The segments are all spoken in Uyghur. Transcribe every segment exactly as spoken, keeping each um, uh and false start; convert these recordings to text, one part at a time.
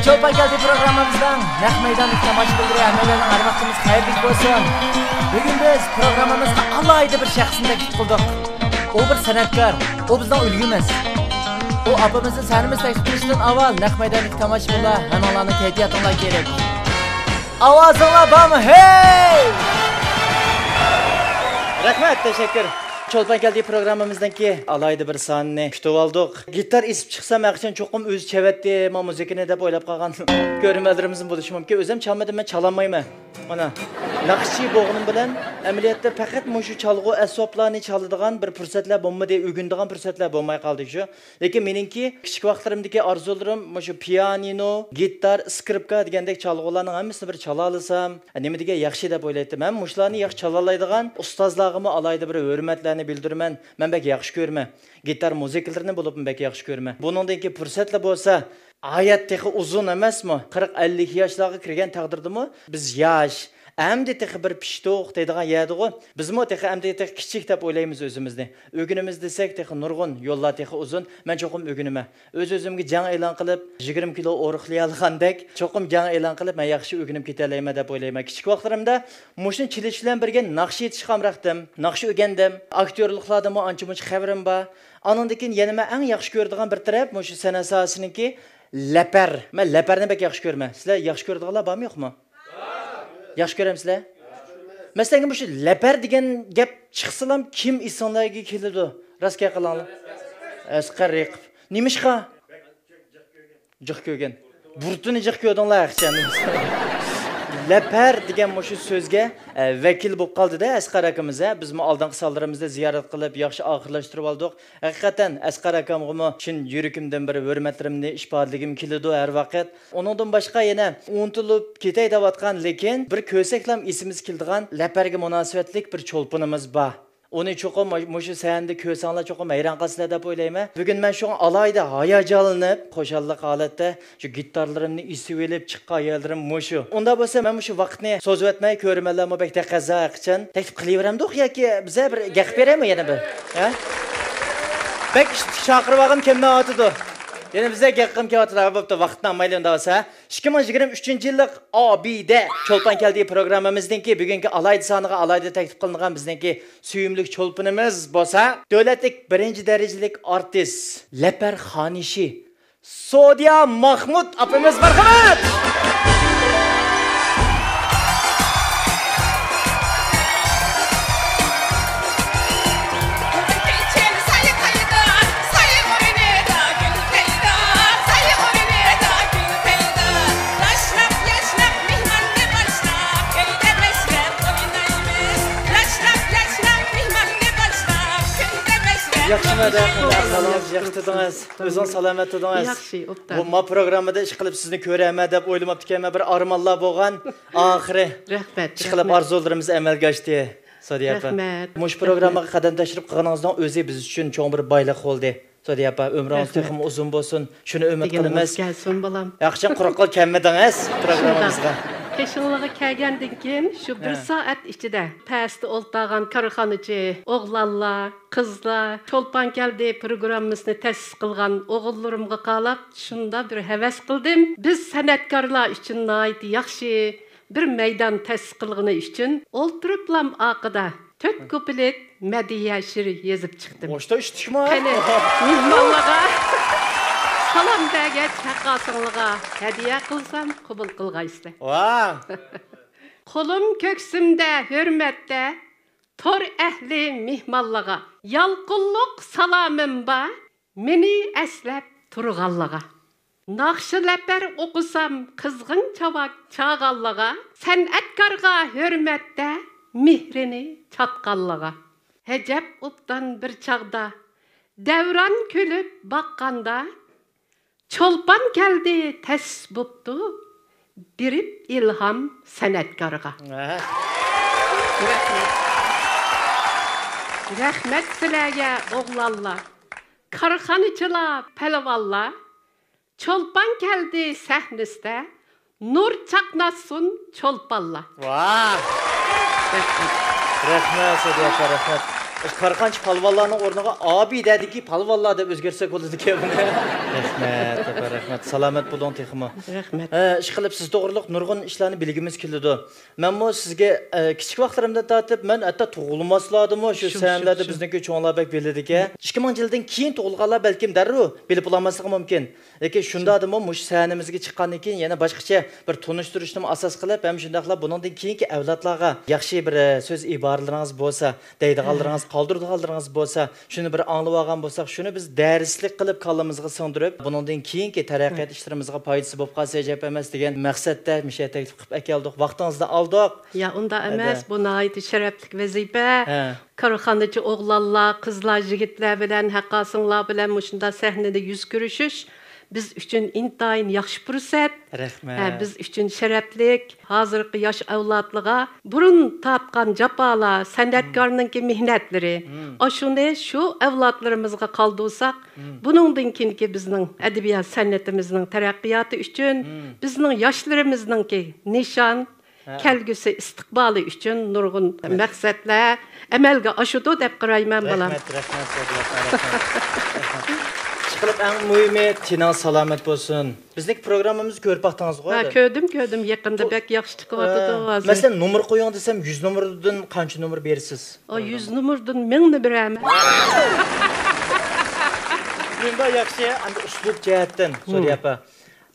چولپان كەلدى پروگراممىمىزنىڭ نەق مەيداندىكى تاماشىبىنلىرى، ھەممەيلەننىڭ ھەر ۋاقتىمىز خەيرلىك بولسۇن. بۈگۈن بىز پروگراممىمىزغا ئالاھىدە بىر شەخسنى تەكلىپ قىلدۇق. ئۇ بىر سەنئەتكار، ئۇ بىزنىڭ ئۈلگىمىز. ئۇ ئاپىمىزنى سەھنىمىز تەكلىپ قىلىشتىن ئاۋۋال نەق مەيداندىكى تاماشىبىنلار، ھەممىڭلارنىڭ كەيپىياتىڭلار كېرەك. ئاۋازىڭلار بارمۇ؟ ھەي! رەھمەت، تەشەككۈر. چولپان كەلدى پروگراممىمىزنىڭكى ئالاھىدە بىر سانىنى كۈتۈۋالدۇق. گىتار ئېسىپ چىقسام، ھەقىچان چوقۇم ئۆزى چېۋەتتى، ما مۇزىكىنى دەپ ئويلاپ قالغان كۆرۈرمەنلىرىمىزمۇ بولۇشى مۇمكىن. ئۆزۈم چالمىدىم، مەن چالالمايمەن. مانا، ناخشىچى بولغىنىم بىلەن، ئەمەلىيەتتە پەقەت مۇشۇ چالغۇ ئەسۋابلارنى چالىدىغان بىر پۇرسەتلەر بولمىدى، ئۆگىنىدىغان پۇرسەتلەر بولماي قالدى شۇ. لېكىن مېنىڭكى كىچىك ۋاقىتلىرىمدىكى ئارزۇلىرىم مۇشۇ پىيانىنو، گىتار، سكرىپكا دېگەندەك چالغۇلارنىڭ ھەممىسىنى بىر چالالىسام، نېمە دېگەن ياخشى دەپ ئويلايتتىم. ھەم مۇشۇلارنى ياخشى چالاللايدىغان ئۇستازلارغىمۇ ئالاھىدە بىر ھۆرمەتلەرنى بىلدۈرىمەن. مەن بەك ياخشى كۆرىمەن. گىتار مۇزىكىلىرىنى بولۇپمۇ بەك ياخشى كۆرىمەن. بۇنىڭدىن كېيىن پۇرسەتلا بولسا، ھايات تېخى ئۇزۇن ئەمەسمۇ؟ قىرىق، ئەللىك ياشلارغا كىرگەن تەقدىردىمۇ بىز ياش، ئەمدى تېخى بىر پىشتۇق دەيدىغان يەردىغۇ. بىزمۇ تېخى ئەمدى تېخى كىچىك دەپ ئويلايمىز ئۆزىمىزنى. ئۆگىنىمىز دېسەك تېخى نۇرغۇن يوللار تېخى ئۇزۇن. مەن چوقۇم ئۆگىنىمەن. ئۆز-ئۆزۈمگە جەڭ ئېلان قىلىپ، يىگىرمە كىلو ئورۇقلىيالىغاندەك، چوقۇم جەڭ ئېلان قىلىپ، مەن ياخشى ئۆگىنىپ كېتەلەيمەن دەپ ئويلايمەن. كىچىك ۋاقىتلىرىمدا مۇشۇنى چېلىش بىلەن بىرگە ناخشا ئېيتىشقا ئامراقتىم. ناخشا ئۆگەندىم. ئاكتيورلۇقلاردىنمۇ ئانچە-مۇنچە خەۋىرىم بار. ئانىڭدىن كېيىن يەنە مەن ئەڭ ياخشى كۆرىدىغان بىر تەرەپ مۇشۇ سەنئەت ساھەسىنىڭكى لەپەر. مەن لەپەرنى بەك ياخشى كۆرىمەن. سىلەر ياخشى كۆرىدىغانلار بارمۇ، يوقمۇ؟ ياخشى كۆرەمسىلەر؟ مەسىلەن، مۇشۇ لەپەر دېگەن گەپ چىقسىلام، كىم ئېسىڭلارگە كېلىدۇ؟ راست گەپ قىلىڭلار. ئەسقەر رېقىپ. نېمىشقا؟ جىق كۆرگەن. بۇرۇتىنى جىق كۆردۈڭلار، ئەخچەن. لەپەر دېگەن مۇشۇ سۆزگە، ئە، ۋەكىل بولۇپ قالدى-دە ئەسقەر ئاكىمىز، ھە. بىزمۇ ئالدىنقى سانلىرىمىزدا زىيارەت قىلىپ، ياخشى ئاخىرلاشتۇرۇۋالدۇق. ھەقىقەتەن ئەسقەر ئاكامغىمۇ چىن يۈرىكىمدىن بىر ھۆرمەتلىرىمنى ئىپادىلىگۈم كېلىدۇ ھەر ۋاقىت. ئۇنىڭدىن باشقا يەنە ئۇنتۇلۇپ كېتەي دەۋاتقان، لېكىن بىر كۆرسەكلام ئېسىمىزگە كېلىدىغان لەپەرگە مۇناسىۋەتلىك بىر چولپىنىمىز بار. ئۇنى چوقۇم مۇشۇ سەھنىدە كۆرسەڭلار، چوقۇم ھەيران قالىسىلەر دەپ ئويلايمەن. بۈگۈن مەن شۇڭا ئالاھىدە ھاياجانلىنىپ، خۇشاللىق ھالەتتە شۇ گىتارلىرىمنى ئېسىۋېلىپ چىققان يەرلىرىم مۇشۇ. ئۇنداق بولسا، مەن مۇشۇ ۋاقىتنى سوزۇۋەتمەي، كۆرۈرمەنلەرمۇ بەك تەقەززا قىلىپ، تەكلىپ قىلىۋېرەمدۇق ياكى بىزە بىر گەپ بېرەيمۇ يەنە بىر؟ ھە؟ بەك ئىشتىك چاقىرىۋالغۇم كەلمەيۋاتىدۇ. يەنە بىزە گەپ قىلغۇم كېلىۋاتىدۇ. ھە، بوپتۇ، ۋاقىتنى ئالمايلى ئۇنداق بولسا. ئىككى مىڭ يىگىرمە ئۈچىنچى يىللىق ئابىدە چولپان كەلدى پروگراممىمىزنىڭكى بۈگۈنكى ئالاھىدە سانىغا ئالاھىدە تەكلىپ قىلىنغان بىزنىڭكى سۆيۈملۈك چولپىنىمىز بولسا، دۆلەتلىك بىرىنچى دەرىجىلىك ئارتىس، لەپەر خانىشى سودىيا ماخمۇت ئاپىمىز، مەرھەمەت! ياخشىمۇ، ئەدە، قانداق ئەھۋالىڭىز؟ ياخشى تۇردىڭىز؟ ئۆزىڭىز سالامەت تۇردىڭىز؟ ياخشى، ئوبدان. بۇ ما پروگراممىدا ئىشقىلىپ سىزنى كۆرەرمەن دەپ ئويلىماپتىكەنمەن، بىر ئارمانلار بولغان. ئاخىرى ئىشقىلىپ ئارزۇلىرىمىز ئەمەلگە ئاشتى، سودىيە ئاپا. رەھمەت. مۇشۇ پروگراممىغا قەدەم تەشرىپ قىلغىنىڭىزنىڭ ئۆزى بىز ئۈچۈن چوڭ بىر بايلىق بولدى. سودىيە ئاپا، ئۆمرىڭىز تېخىمۇ ئۇزۇن بولسۇن. شۇنى ئۈمىد قىلىمىز. كەلسۇن، بالام. ھەقىچان قۇرۇق قول كەلمىدىڭىز پروگراممىمىزغا. قېشىڭلارغا كەلگەندىن كېيىن شۇ بىر سائەت ئىچىدە پەستە ئولتۇرغان كارخانىچى ئوغلانلار، قىزلار، چولپان كەلدى پروگراممىسىنى تەسىس قىلغان ئوغۇللىرىمغا قاراپ شۇنداق بىر ھەۋەس قىلدىم. بىز سەنئەتكارلار ئۈچۈن ناھايىتى ياخشى بىر مەيدان تەسىس قىلغىنى ئۈچۈن ئولتۇرۇپلام ئارقىدا تۆت كۇپلېت مەدھىيە شېئىرى يېزىپ چىقتىم. مۇشتا ئىشتىكمۇ؟ قېنى، مېھمانلارغا، سالام بەرگەن چاقاسىڭلارغا ھەدىيە قىلسام قوبۇل قىلغايسىلەر. ۋاھ! قولۇم كۆكسۈمدە ھۆرمەتتە تور ئەھلى مېھمانلارغا يالقۇنلۇق سالامىم بار. مېنى ئەسلەپ تۇرغانلىغا، ناخشا لەپەر ئوقۇسام قىزغىن چاۋاك چاغانلىغا، سەنئەتكارغا ھۆرمەتتە مېھرىنى چاتقانلىغا. ئەجەب ئوبدان بىر چاغدا دەۋران كۈلۈپ باققاندا، چولپان كەلدى تەسىس بوپتۇ، بېرىپ ئىلھام سەنئەتكارغا. ھە. رەھمەت. رەھمەت سىلەرگە ئوغلانلار، كارخانىچىلار، پەلۋانلار. چولپان كەلدى سەھنىسىدە، نۇر چاقناتسۇن چولپانلار. ۋاھ! رەھمەت. رەھمەت، سەدىيە ئاكا، رەھمەت. كارخانىچى پالۋانلارنىڭ ئورنىغا ئابىدەدىكى پالۋانلار دەپ ئۆزگەرتسەك بولىدىكەن بۇنى. رەھمەت، ئاپا، رەھمەت. سالامەت بولۇڭ تېخىمۇ. رەھمەت. ئە، ئىشقىلىپ، سىز توغرۇلۇق نۇرغۇن ئىشلارنى بىلگۈمىز كېلىدۇ. مەنمۇ سىزگە، ئە، كىچىك ۋاقىتلىرىمدىن تارتىپ، مەن ھەتتا تۇغۇلماسلادىمۇ شۇ شۇ، شۇ، سەھنىلەردە شۇ. بىزنىڭكى چوڭلار بەك بىلىدىكەن. ئىككى مىڭ يىلدىن كېيىن تۇغۇلغانلار بەلكىم دەررۇ بىلىپ بولالماسلىقى مۇمكىن. لېكىن شۇنداقتىمۇ مۇشۇ سەھنىمىزگە چىققاندىن كېيىن يەنە باشقىچە بىر تونۇشتۇرۇشنىمۇ ئاساس قىلىپ، ھەم شۇنداقلا بۇنىڭدىن كېيىنكى ئەۋلادلارغا ياخشى بىر، ئە، سۆز ئىبارىلىرىڭىز بولسا، دەيدىغانلىرىڭىز، قالدۇرىدىغانلىرىڭىز بولسا، شۇنى بىر ئاڭلىۋالغان بولساق، شۇنى بىز دەرسلىك قىلىپ كاللىمىزغا سىڭدۈرۈپ، بۇنىڭدىن كېيىنكى تەرەققىيات ئىشلىرىمىزغا پايدىسى بولۇپ قالسا ئەجەب ئەمەس دېگەن مەقسەتتە مۇشۇ يەردە تەكلىپ قىلىپ ئەكەلدۇق. ۋاقتىڭىزنى ئالدۇق. يا، ئۇنداق ئەمەس، بۇ ناھايىتى شەرەپلىك ۋەزىپە. ھە. كارخانىچى ئوغلانلار، قىزلار، يىگىتلەر بىلەن ھەققاسىڭلار بىلەن مۇشۇنداق سەھنىدە يۈز كۆرۈشۈش بىز ئۈچۈن ئىنتايىن ياخشى پۇرسەت. رەھمەت. ھە، بىز ئۈچۈن شەرەپلىك. ھازىرقى ياش ئەۋلادلىرىغا بۇرۇن تارتقان جاپالار، سەنئەتكارنىڭكى مېھنەتلىرى، مم. ئاشۇنى شۇ ئەۋلادلىرىمىزغا قالدۇرساق، مم. بۇنىڭدىن كېيىنكى بىزنىڭ ئەدەبىيات سەنئىتىمىزنىڭ تەرەققىياتى ئۈچۈن، مم. بىزنىڭ ياشلىرىمىزنىڭكى نىشان، ھە. كەلگۈسى ئىستىقبالى ئۈچۈن نۇرغۇن ھە. مەقسەتلەر ئەمەلگە ئاشىدۇ دەپ قارايمەن، بالام. رەھمەت، رەھمەت، سەدىلە ئاپا، رەھمەت. رەھمەت. ئىشقىلىپ، ئەڭ مۇھىمى، تېنىڭىز سالامەت بولسۇن. بىزنىڭكى پروگراممىمىزنى كۆرۈپ باقتىڭىزغۇ ھە، ھازىر؟ كۆردۈم، كۆردۈم. يېقىندا بۇ، بەك ياخشى چىقىۋاتىدۇ ئە، ھازىر. مەسىلەن، نومۇر قويۇڭ دېسەم، يۈز نومۇردىن قانچە نومۇر بېرىسىز؟ ئا، يۈز نومۇردىن مىڭنى بېرەمەن. مۇنداق ياخشى، ئەمدى ئۇسلۇب جەھەتتىن، ھىم. سورىيا ئاپا.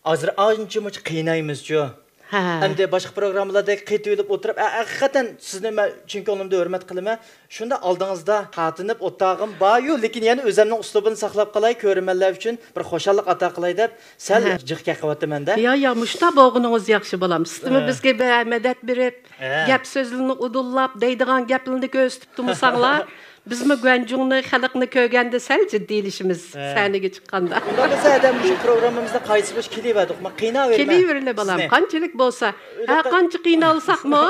ھازىر ئانچە-مۇنچە قىينايمىزچۇ؟ ھە. ئەمدى باشقا پروگراممىلاردەك قېتىۋېلىپ ئولتۇرۇپ، ئە، ھەقىقەتەن سىزنى مەن چىن كۆڭلۈمدىن ھۆرمەت قىلىمەن. شۇنداق ئالدىڭىزدا تارتىنىپ ئولتۇرغۇم باريۇ، لېكىن يەنە ئۆزۈمنىڭ ئۇسلۇبىنى ساقلاپ قالاي، كۆرۈرمەنلەر ئۈچۈن بىر خۇشاللىق ئاتا قىلاي دەپ سەل ھە. جىق گەپ قىلىۋاتىمەن-دە. يا، يا، مۇشۇنداق بولغىنىڭىز ياخشى، بالام. سىزمۇ ھە. بىزگە بە-، مەدەت بېرىپ، ھە. گەپ سۆزلىرىنى ئۇدۇللاپ، دەيدىغان گەپلىرىنى كۆرسىتىپ تۇرمىساڭلار، بىزمۇ گۇەنجۇڭنى، خەلقنى كۆرگەندە سەل جىددىيلىشىمىز ھە. سەھنىگە چىققاندا. ئۇنداق بولسا، ئادەم مۇشۇ پروگراممىمىزدا قايسى بولسا كېلىۋەردۇق. مانا قىيناۋېرىمەن كېلىۋېرىلە، بالام. سىزنى. قانچىلىك بولسا، ھە، قانچە قىينالساقمۇ،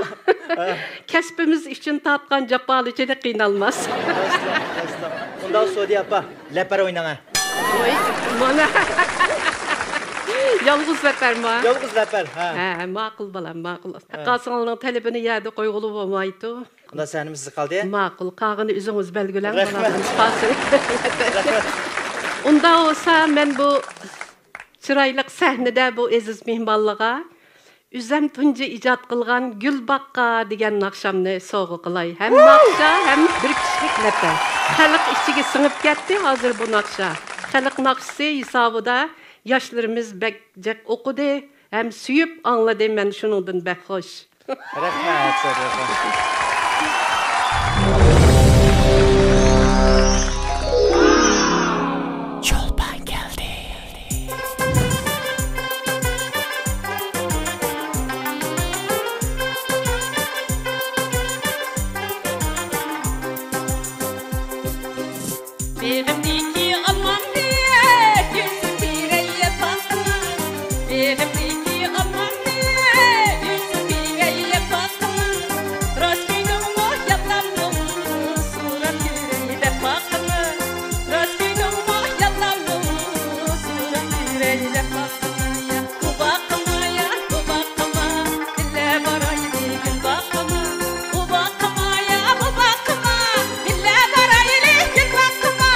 كەسپىمىز ئۈچۈن تارتقان جاپالىرىچىلىك قىينالماس. ئەسلا، ئەسلا. ئۇنداق سودىيە ئاپا، لەپەر ئويناڭ ھە. ۋوي، مانا. يالغۇز لەپەرما؟ يالغۇز لەپەر، ھە. ھە، ماقۇل، بالام، ماقۇل. ھە. قاسىڭلارنىڭ تەلىپىنى يەردە قويغىلى بولمايدۇ. ئۇندا سەھنىمىز سىزگە قالدى. ماقۇل، قالغىنى ئۆزىڭىز بەلگىلەڭ، رەھمەت. بالام، قاسىم. رەھمەت. ئۇنداق بولسا، مەن بۇ چىرايلىق سەھنىدە بۇ ئەزىز مېھمانلارغا ئۆزەم تۇنجى ئىجاد قىلغان گۈل باغقا دېگەن ناخشامنى سوۋغا قىلاي. ھەم ناخشا، ھەم بىر كىشىلىك لەپە. خەلق ئىچىگە سىڭىپ كەتتى ھازىر بۇ ناخشا. خەلق ناخشىسى ھېسابىدا ياشلىرىمىز بەك جىق ئوقۇدى ھەم سۆيۈپ ئاڭلىدى. مەن شۇنىڭدىن بەك خۇش. رەھمەت، رەھمەت. چولپان كەلدى. بېغىمدىكى ئالمامنى يۈزۈم بېرەي باققىنا. بېغىمدىكى ئالمامنى يۈزۈم بېرەي باققىنا. راست كۆيدۈڭمۇ ياپلامدىڭ سوراپ كۆرەي دەپ باققىنا. راست كۆيدۈڭمۇ ياپلامدىڭ سوراپ كۆرەي دەپ باققىنا. يا بۇ باققىما، يا بۇ باققىما، بىللە بارايلى گۈل باققىما. بۇ باققىما، يا بۇ باققىما، بىللە بارايلى گۈل باققىما.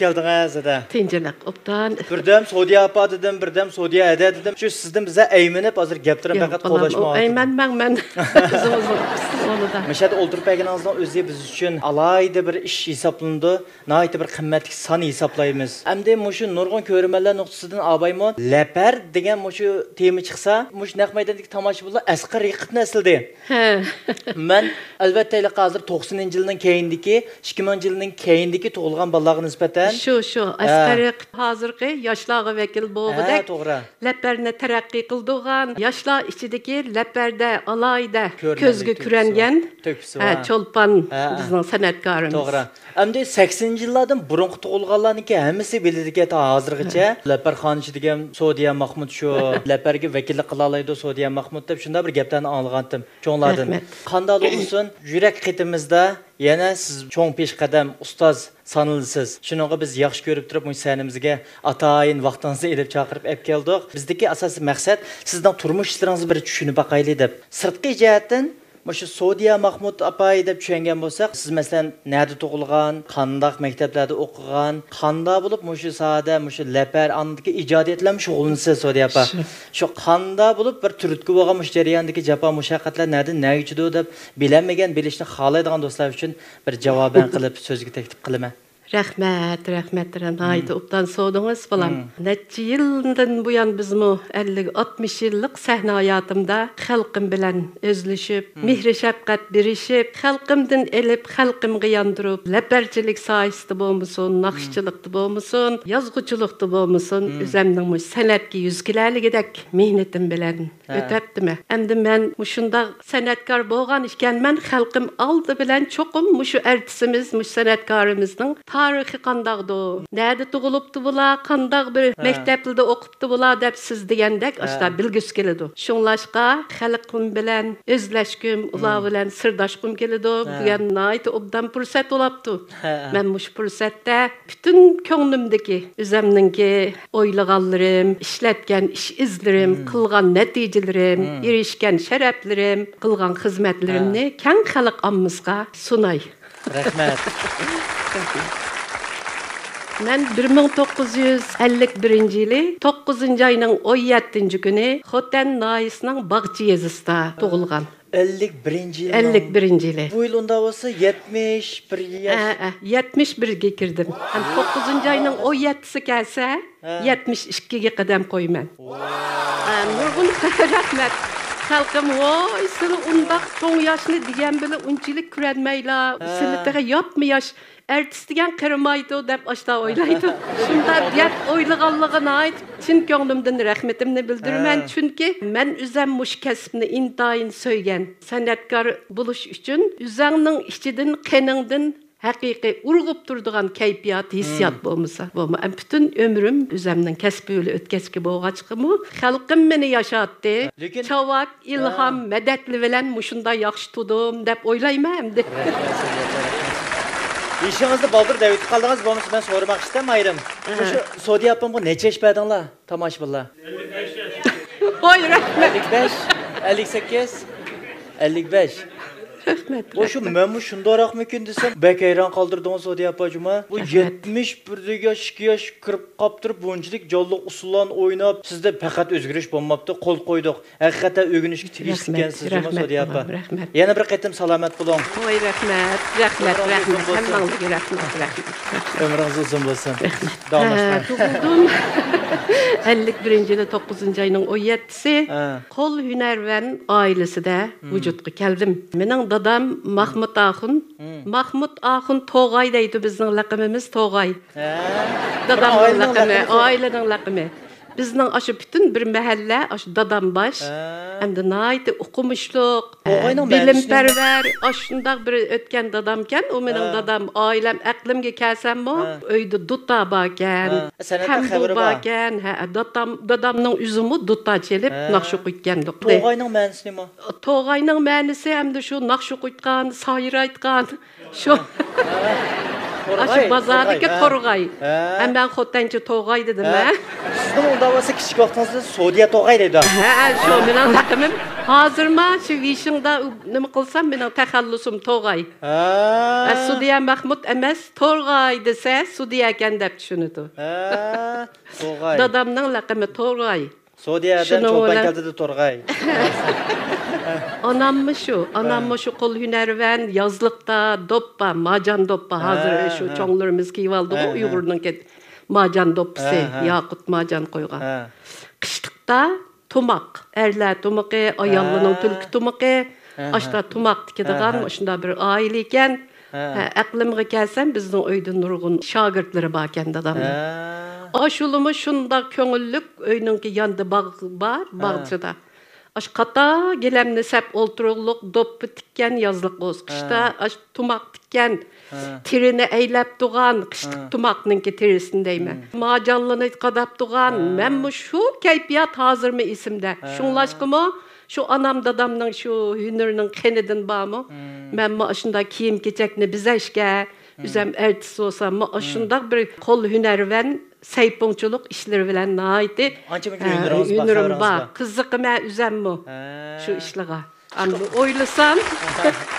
كەلدىڭىز، ھەدە. تىنچلىق، ئوبدان. بىردەم سودىيە ئاپا دېدىم، بىردەم سودىيە ھەدە دېدىم. شۇ سىزدىن بىزە ئەيمىنىپ، ھازىر گەپلىرىم پەقەت قولاشما ئەيمەنمەڭ مەن. ئۆزىڭىزنىڭ ئورنىدا. مەشەدە ئولتۇرۇپ بەرگىنىڭىزنىڭ ئۆزى بىز ئۈچۈن ئالاھىدە بىر ئىش ھېسابلىنىدۇ. ناھايىتى بىر قىممەتلىك سان ھېسابلايمىز. ئەمدى مۇشۇ نۇرغۇن كۆرۈرمەنلەر نۇقتىسىدىن ئابايمۇ لەپەر دېگەن مۇشۇ تېما چىقسا، مۇشۇ نەق مەيداندىكى تاماشىبىنلار ئەسقەر رېقىپنى ئەسلىدى. ھە. مەن، ئەلۋەتتە، ھېلىقى ھازىر توقسىنىنچى يىلنىڭ كەينىدىكى، ئىككى مىڭىنچى يىلنىڭ كەينىدىكى تۇغۇلغان بالىلارغا نىسبەتەن. شۇ، شۇ. ھە. ئەسقەر رېقىپ ھازىرقى ياشلارغا ۋەكىل بولغۇدەك، ھە، توغرا، لەپەرنى تەرەققىي قىلدۇرغان، ياشلار ئىچىدىكى لەپەردە ئالاھىدە كۆزگە كۆرۈنگەن، تۆھپىسى، ھە، بار، چولپان، ھە، بىزنىڭ سەنئەتكارىمىز. توغرا. ئەمدى سەكسىنىنچى يىللاردىن بۇرۇنقى تۇغۇلغانلارنىڭكى ھەممىسى بىلىدىكەن تا ھازىرغىچە. ھە. لەپەرخانىچى دېگەن سودىيە ماخمۇت شۇ. لەپەرگە ۋەكىللىك قىلالايدۇ سودىيە ماخمۇت دەپ شۇنداق بىر گەپلەرنى ئاڭلىغانتىم چوڭلاردىن. رەھمەت. قانداق بولمىسۇن، يۈرەك قېتىمىزدا يەنە سىز چوڭ پېشقەدەم ئۇستاز سانىلىسىز. شۇنىڭغا بىز ياخشى كۆرۈپ تۇرۇپ مۇشۇ سەھنىمىزگە ئاتايىن ۋاقتىڭىزنى ئېلىپ چاقىرىپ ئەپ كەلدۇق. بىزدىكى ئاساسىي مەقسەت سىزنىڭ تۇرمۇش ئىشلىرىڭىزنى بىر چۈشىنىپ باقايلى دەپ. سىرتقى جەھەتتىن مۇشۇ سودىيە ماخمۇت ئاپاي دەپ چۈشەنگەن بولساق، سىز مەسىلەن نەدە تۇغۇلغان، قانداق مەكتەپلەردە ئوقۇغان، قانداق بولۇپ مۇشۇ ساھەدە، مۇشۇ لەپەر ئاندىكى ئىجادىيەت بىلەن شۇغۇللىنىسىز سودىيە ئاپا؟ شۇ. شۇ قانداق بولۇپ بىر تۈرتكە بولغان مۇشۇ جەرياندىكى جاپا مۇشەققەتلەر نەدىن نەگىچىدۇ دەپ بىلەلمىگەن، بىلىشنى خالايدىغان دوستلار ئۈچۈن بىر جاۋابەن قىلىپ سۆزگە تەكلىپ قىلىمەن. رەھمەت، رەھمەت، ناھايىتى ئوبدان سورىدىڭىز، بالام. مم. نەچچە يىلدىن بۇيان بىزمۇ ئەللىك، ئاتمىش يىللىق سەھنە ھاياتىمدا خەلقىم بىلەن ئۆزلىشىپ، مم، مېھرى-شەپقەت بېرىشىپ، خەلقىمدىن ئېلىپ، خەلقىمگە ياندۇرۇپ، لەپەرچىلىك ساھەسىدە بولمىسۇن، مم، ناخشىچىلىقتا بولمىسۇن، يازغۇچىلىقتا بولمىسۇن، مم، ئۆزەمنىڭ مۇشۇ سەنئەتكە يۈز كېلەلىگۈدەك مېھنىتىم بىلەن ھە، ئۆتەپتىمەن. ئەمدى مەن مۇشۇنداق سەنئەتكار بولغان ئىكەنمەن، خەلقىم ئالدى بىلەن چوقۇم مۇشۇ ئەرتىسىمىز، مۇشۇ سەنئەتكارىمىزنىڭ تارىخى قانداقدۇ، نەدە تۇغۇلۇپتۇ بۇلار، قانداق بىر، ھە، مەكتەپلىردە ئوقۇپتۇ بۇلار دەپ سىز دېگەندەك، ھە، ئاشۇنداق بىلگۈسى كېلىدۇ. شۇڭلاشقا خەلقىم بىلەن ئۆزلەشكۈم، ئۇلار، مم، بىلەن سىرداشقۇم كېلىدۇ. ھە. بۈگۈن ناھايىتى ئوبدان پۇرسەت بولاپتۇ. ھە، ھە. مەن مۇشۇ پۇرسەتتە پۈتۈن كۆڭلۈمدىكى، ئۆزەمنىڭكى ئويلىغانلىرىم، ئىشلەتكەن ئىش ئىزلىرىم، مم، قىلغان نەتىجىلىرىم، مم، ئېرىشكەن شەرەپلىرىم، قىلغان خىزمەتلىرىمنى، ھە، كەڭ خەلق ئاممىسىغا سۇناي. رەھمەت. مەن بىر مىڭ توققۇز يۈز ئەللىك بىرىنچى يىلى توققۇزىنچى ئاينىڭ ئون يەتتىنچى كۈنى خوتەن ناھىيەسىنىڭ باغچە يېزىسىدا تۇغۇلغان. ئەللىك بىرىنچى يىل. ئەللىك بىرىنچى يىلى. بۇ يىل ئۇنداق بولسا يەتمىش بىر ياش. ھە، ھە، يەتمىش بىرگە كىردىم. ھەم توققۇزىنچى ئاينىڭ ئون يەتتىسى كەلسە، ھە، يەتمىش ئىككىگە قەدەم قويىمەن. ۋاي. ھە، نۇرغۇن رەھمەت. خەلقىم، ۋاي، سىلى ئۇنداق چوڭ ياشنى دېگەن بىلەن ئۇنچىلىك كۆرەلمەيلا، ھە، سىلى تېخى ياپما ياش. ئەرتىس دېگەن قېرىمايدۇ دەپ ئاشتا ئويلايدۇ. شۇنداق دەپ ئويلىغانلىقىغا ناھايىتى چىن كۆڭلۈمدىن رەھمىتىمنى بىلدۈرىمەن. ھە. چۈنكى مەن ئۆزەم مۇشۇ كەسىپنى ئىنتايىن سۆيگەن. سەنئەتكار بولۇش ئۈچۈن ئۆزەڭنىڭ ئىچىدىن، قېنىڭدىن ھەقىقىي ئۇرغۇپ تۇرىدىغان كەيپىيات، ھېسسىيات، مم، بولمىسا، بولما-، ئەم، پۈتۈن ئۆمرۈم ئۆزەمنىڭ كەسپى بىلەن ئۆتكەچكە بولغاچقىمۇ، خەلقىم مېنى ياشاتتى. لېكىن چاۋاك، ئىلھام، ھە، مەدەتلىرى بىلەن مۇشۇنداق ياخشى تۇردۇم دەپ ئويلايمەن ئەمدى. رەھمەت، رەھمەت. يېشىڭىزنى بالدۇر دەۋېتىپ قالدىڭىز، بولمىسا مەن سورىماقچى ئىدىم ئايرىم. ھە. مۇشۇ سودىيە ئاپامغا نەچچە ياش بەردىڭلار، تاماشىبىنلار؟ ۋاي، رەھمەت. ئەللىك بەش، ئەللىك سەككىز، ئەللىك بەش. رەھمەت، بۇ شۇ رەھمەت. مەنمۇ شۇنداقراقمىكىن دېسەم، بەك ھەيران قالدۇردىڭىز سودىيە ئاپا جۇما. بۇ رەھمەت. يەتمىش بىردىكى ياش، ئىككى ياش كىرىپ قاپتۇرۇپ، بۇنچىلىك جانلىق ئۇسسۇللارنى ئويناپ، سىزدە پەقەت ئۆزگىرىش بولماپتۇ، قول قويدۇق. ھەقىقەتەن ئۆگىنىشكە تېگىشلىككەنسىز جۇما، رەھمەت، سودىيە ئاپا. بالام، رەھمەت. يەنە بىر قېتىم سالامەت بولۇڭ. ۋاي، رەھمەت، رەھمەت، ئۆمرىڭىز رەھمەت. ئۇزۇن بولسۇن. ھەممىڭلارغا رەھمەت، رەھمەت. ئۆمرىڭىز ئۇزۇن بولسۇن. رەھمەت. داۋاملاشتۇرۇڭ. ھە، تۇغۇلدۇم. ئەللىك بىرىنچى يىلى توققۇزىنچى ئاينىڭ ئون يەتتىسى. ھە. قول ھۈنەرۋەن ئائىلىسىدە، مم، ۋۇجۇدقا كەلدىم. مېنىڭ دادام ماخمۇت ئاخۇن. مم. ماخمۇت ئاخۇن توغاي دەيدۇ، بىزنىڭ لەقىمىمىز توغاي. ھە. دادامنىڭ لەقىمى، ئائىلىنىڭ لەقىمى. بىزنىڭ ئاشۇ پۈتۈن بىر مەھەللە، ئاشۇ دادام باش. ھە. ئەمدى ناھايىتى ئوقۇمۇشلۇق، توغاينىڭ مەنىسى نېمە؟ بىلىمپەرۋەر، ئاشۇنداق بىر ئۆتكەن دادامكەن. ئۇ مېنىڭ، ھە، دادام، ئائىلەم ئەقلىمگە كەلسەممۇ، ھە، ئۆيدە دۇتار باركەن، ھە، سەنئەتتىن تەمبۇر خەۋىرى بار. باركەن. ھە، دادام، دادامنىڭ ئۆزىمۇ دۇتار چېلىپ، ھە، ناخشا ئوقۇيتتىكەن. توغاينىڭ مەنىسى نېمە؟ توغاينىڭ مەنىسى ئەمدى شۇ ناخشا ئوقۇيتقان، سايرايتقان، شۇ. تورغاي، ئاشۇ بازاردىكى تورغاي، ھە. تورغاي. ھە. ھە، مەن خوتەنچە توغاي دېدىم، ھە. ھە. سىزنىڭ ئۇنداق بولسا كىچىك ۋاقتىڭىزدا سودىيە توغاي دەيدۇ. ھە، ھە، شۇ مېنىڭ لەقىمىم. ھازىرما شۇ ۋىشىڭدا نېمە قىلسام، مېنىڭ تەخەللۇسۇم توغاي. ھە. ھە، سۇدىيە مەخمۇت ئەمەس، تورغاي دېسە، سۇدىيە ئىكەن دەپ چۈشىنىدۇ. ھە، توغاي. دادامنىڭ لەقىمى تورغاي. سودىيەدىن شۇنىڭ چولپان بىلەن كەلتۈردى تورغاي. ئاناممۇ شۇ، ئاناممۇ ھە. شۇ قول ھۈنەرۋەن، يازلىقتا دوپپا، ماجان دوپپا، ھازىر ھە، شۇ ھە. چوڭلىرىمىز كىيىۋالدىغۇ، ھە، ھە. ئۇيغۇرنىڭكى ماجان دوپپىسى، ھە، ھە. ياقۇت ماجان قويغان. ھە. قىشلىقتا تۇماق، ئەرلەر تۇمىقى، ئاياللىرىنىڭ ھە. تۈلكە تۇمىقى، ھە، ئاشتا ھە. تۇماق تىكىدىغان ھە، ھە. مۇشۇنداق بىر ئائىلە ئىكەن. ھە. ھە، ئەقلىمگە كەلسەم، بىزنىڭ ئۆيدە نۇرغۇن شاگىرتلىرى باركەن دادامنىڭ. ھە. ئاشۇلىمۇ شۇنداق كۆڭۈللۈك، ئۆينىڭكى يانىدا باغ بار، ھە. باغچىدا. ئاشۇ قاتار گىلەمنى سەپ ئولتۇرۇقلۇق، دوپپا تىككەن يازلىق بولسا، قىشتا ھە. ئاشۇ تۇماق تىككەن، ھە. تېرىنى ئەيلەپ تۇرغان، قىشلىق ھە. تۇماقنىڭكى تېرىسىنى دەيمەن. ھە. ماجانلىرىنى قاداپ تۇرغان، ھە. مەنمۇ شۇ كەيپىيات ھازىرمۇ ئېسىمدە. ھە. شۇڭلاشقىمۇ شۇ ئانام دادامنىڭ شۇ ھۈنىرىنىڭ قېنىدىن بارمۇ؟ مم. مەنمۇ ئاشۇنداق كىيىم-كېچەكنى بېزەشكە، مم. ئۆزۈم ئارتىس بولساممۇ، مم. ئاشۇنداق بىر قول ھۈنەرۋەن، سەيپۇڭچىلىق ئىشلىرى بىلەن ناھايىتى، ئانچە مۇنچە ئە، ھۈنىرىڭىز بار، ھۈنىرىم خەۋىرىڭىز بار. بار. قىزىقىمەن ئۆزەممۇ ھە. شۇ ئىشلارغا. ئەمدى ئويلىسام،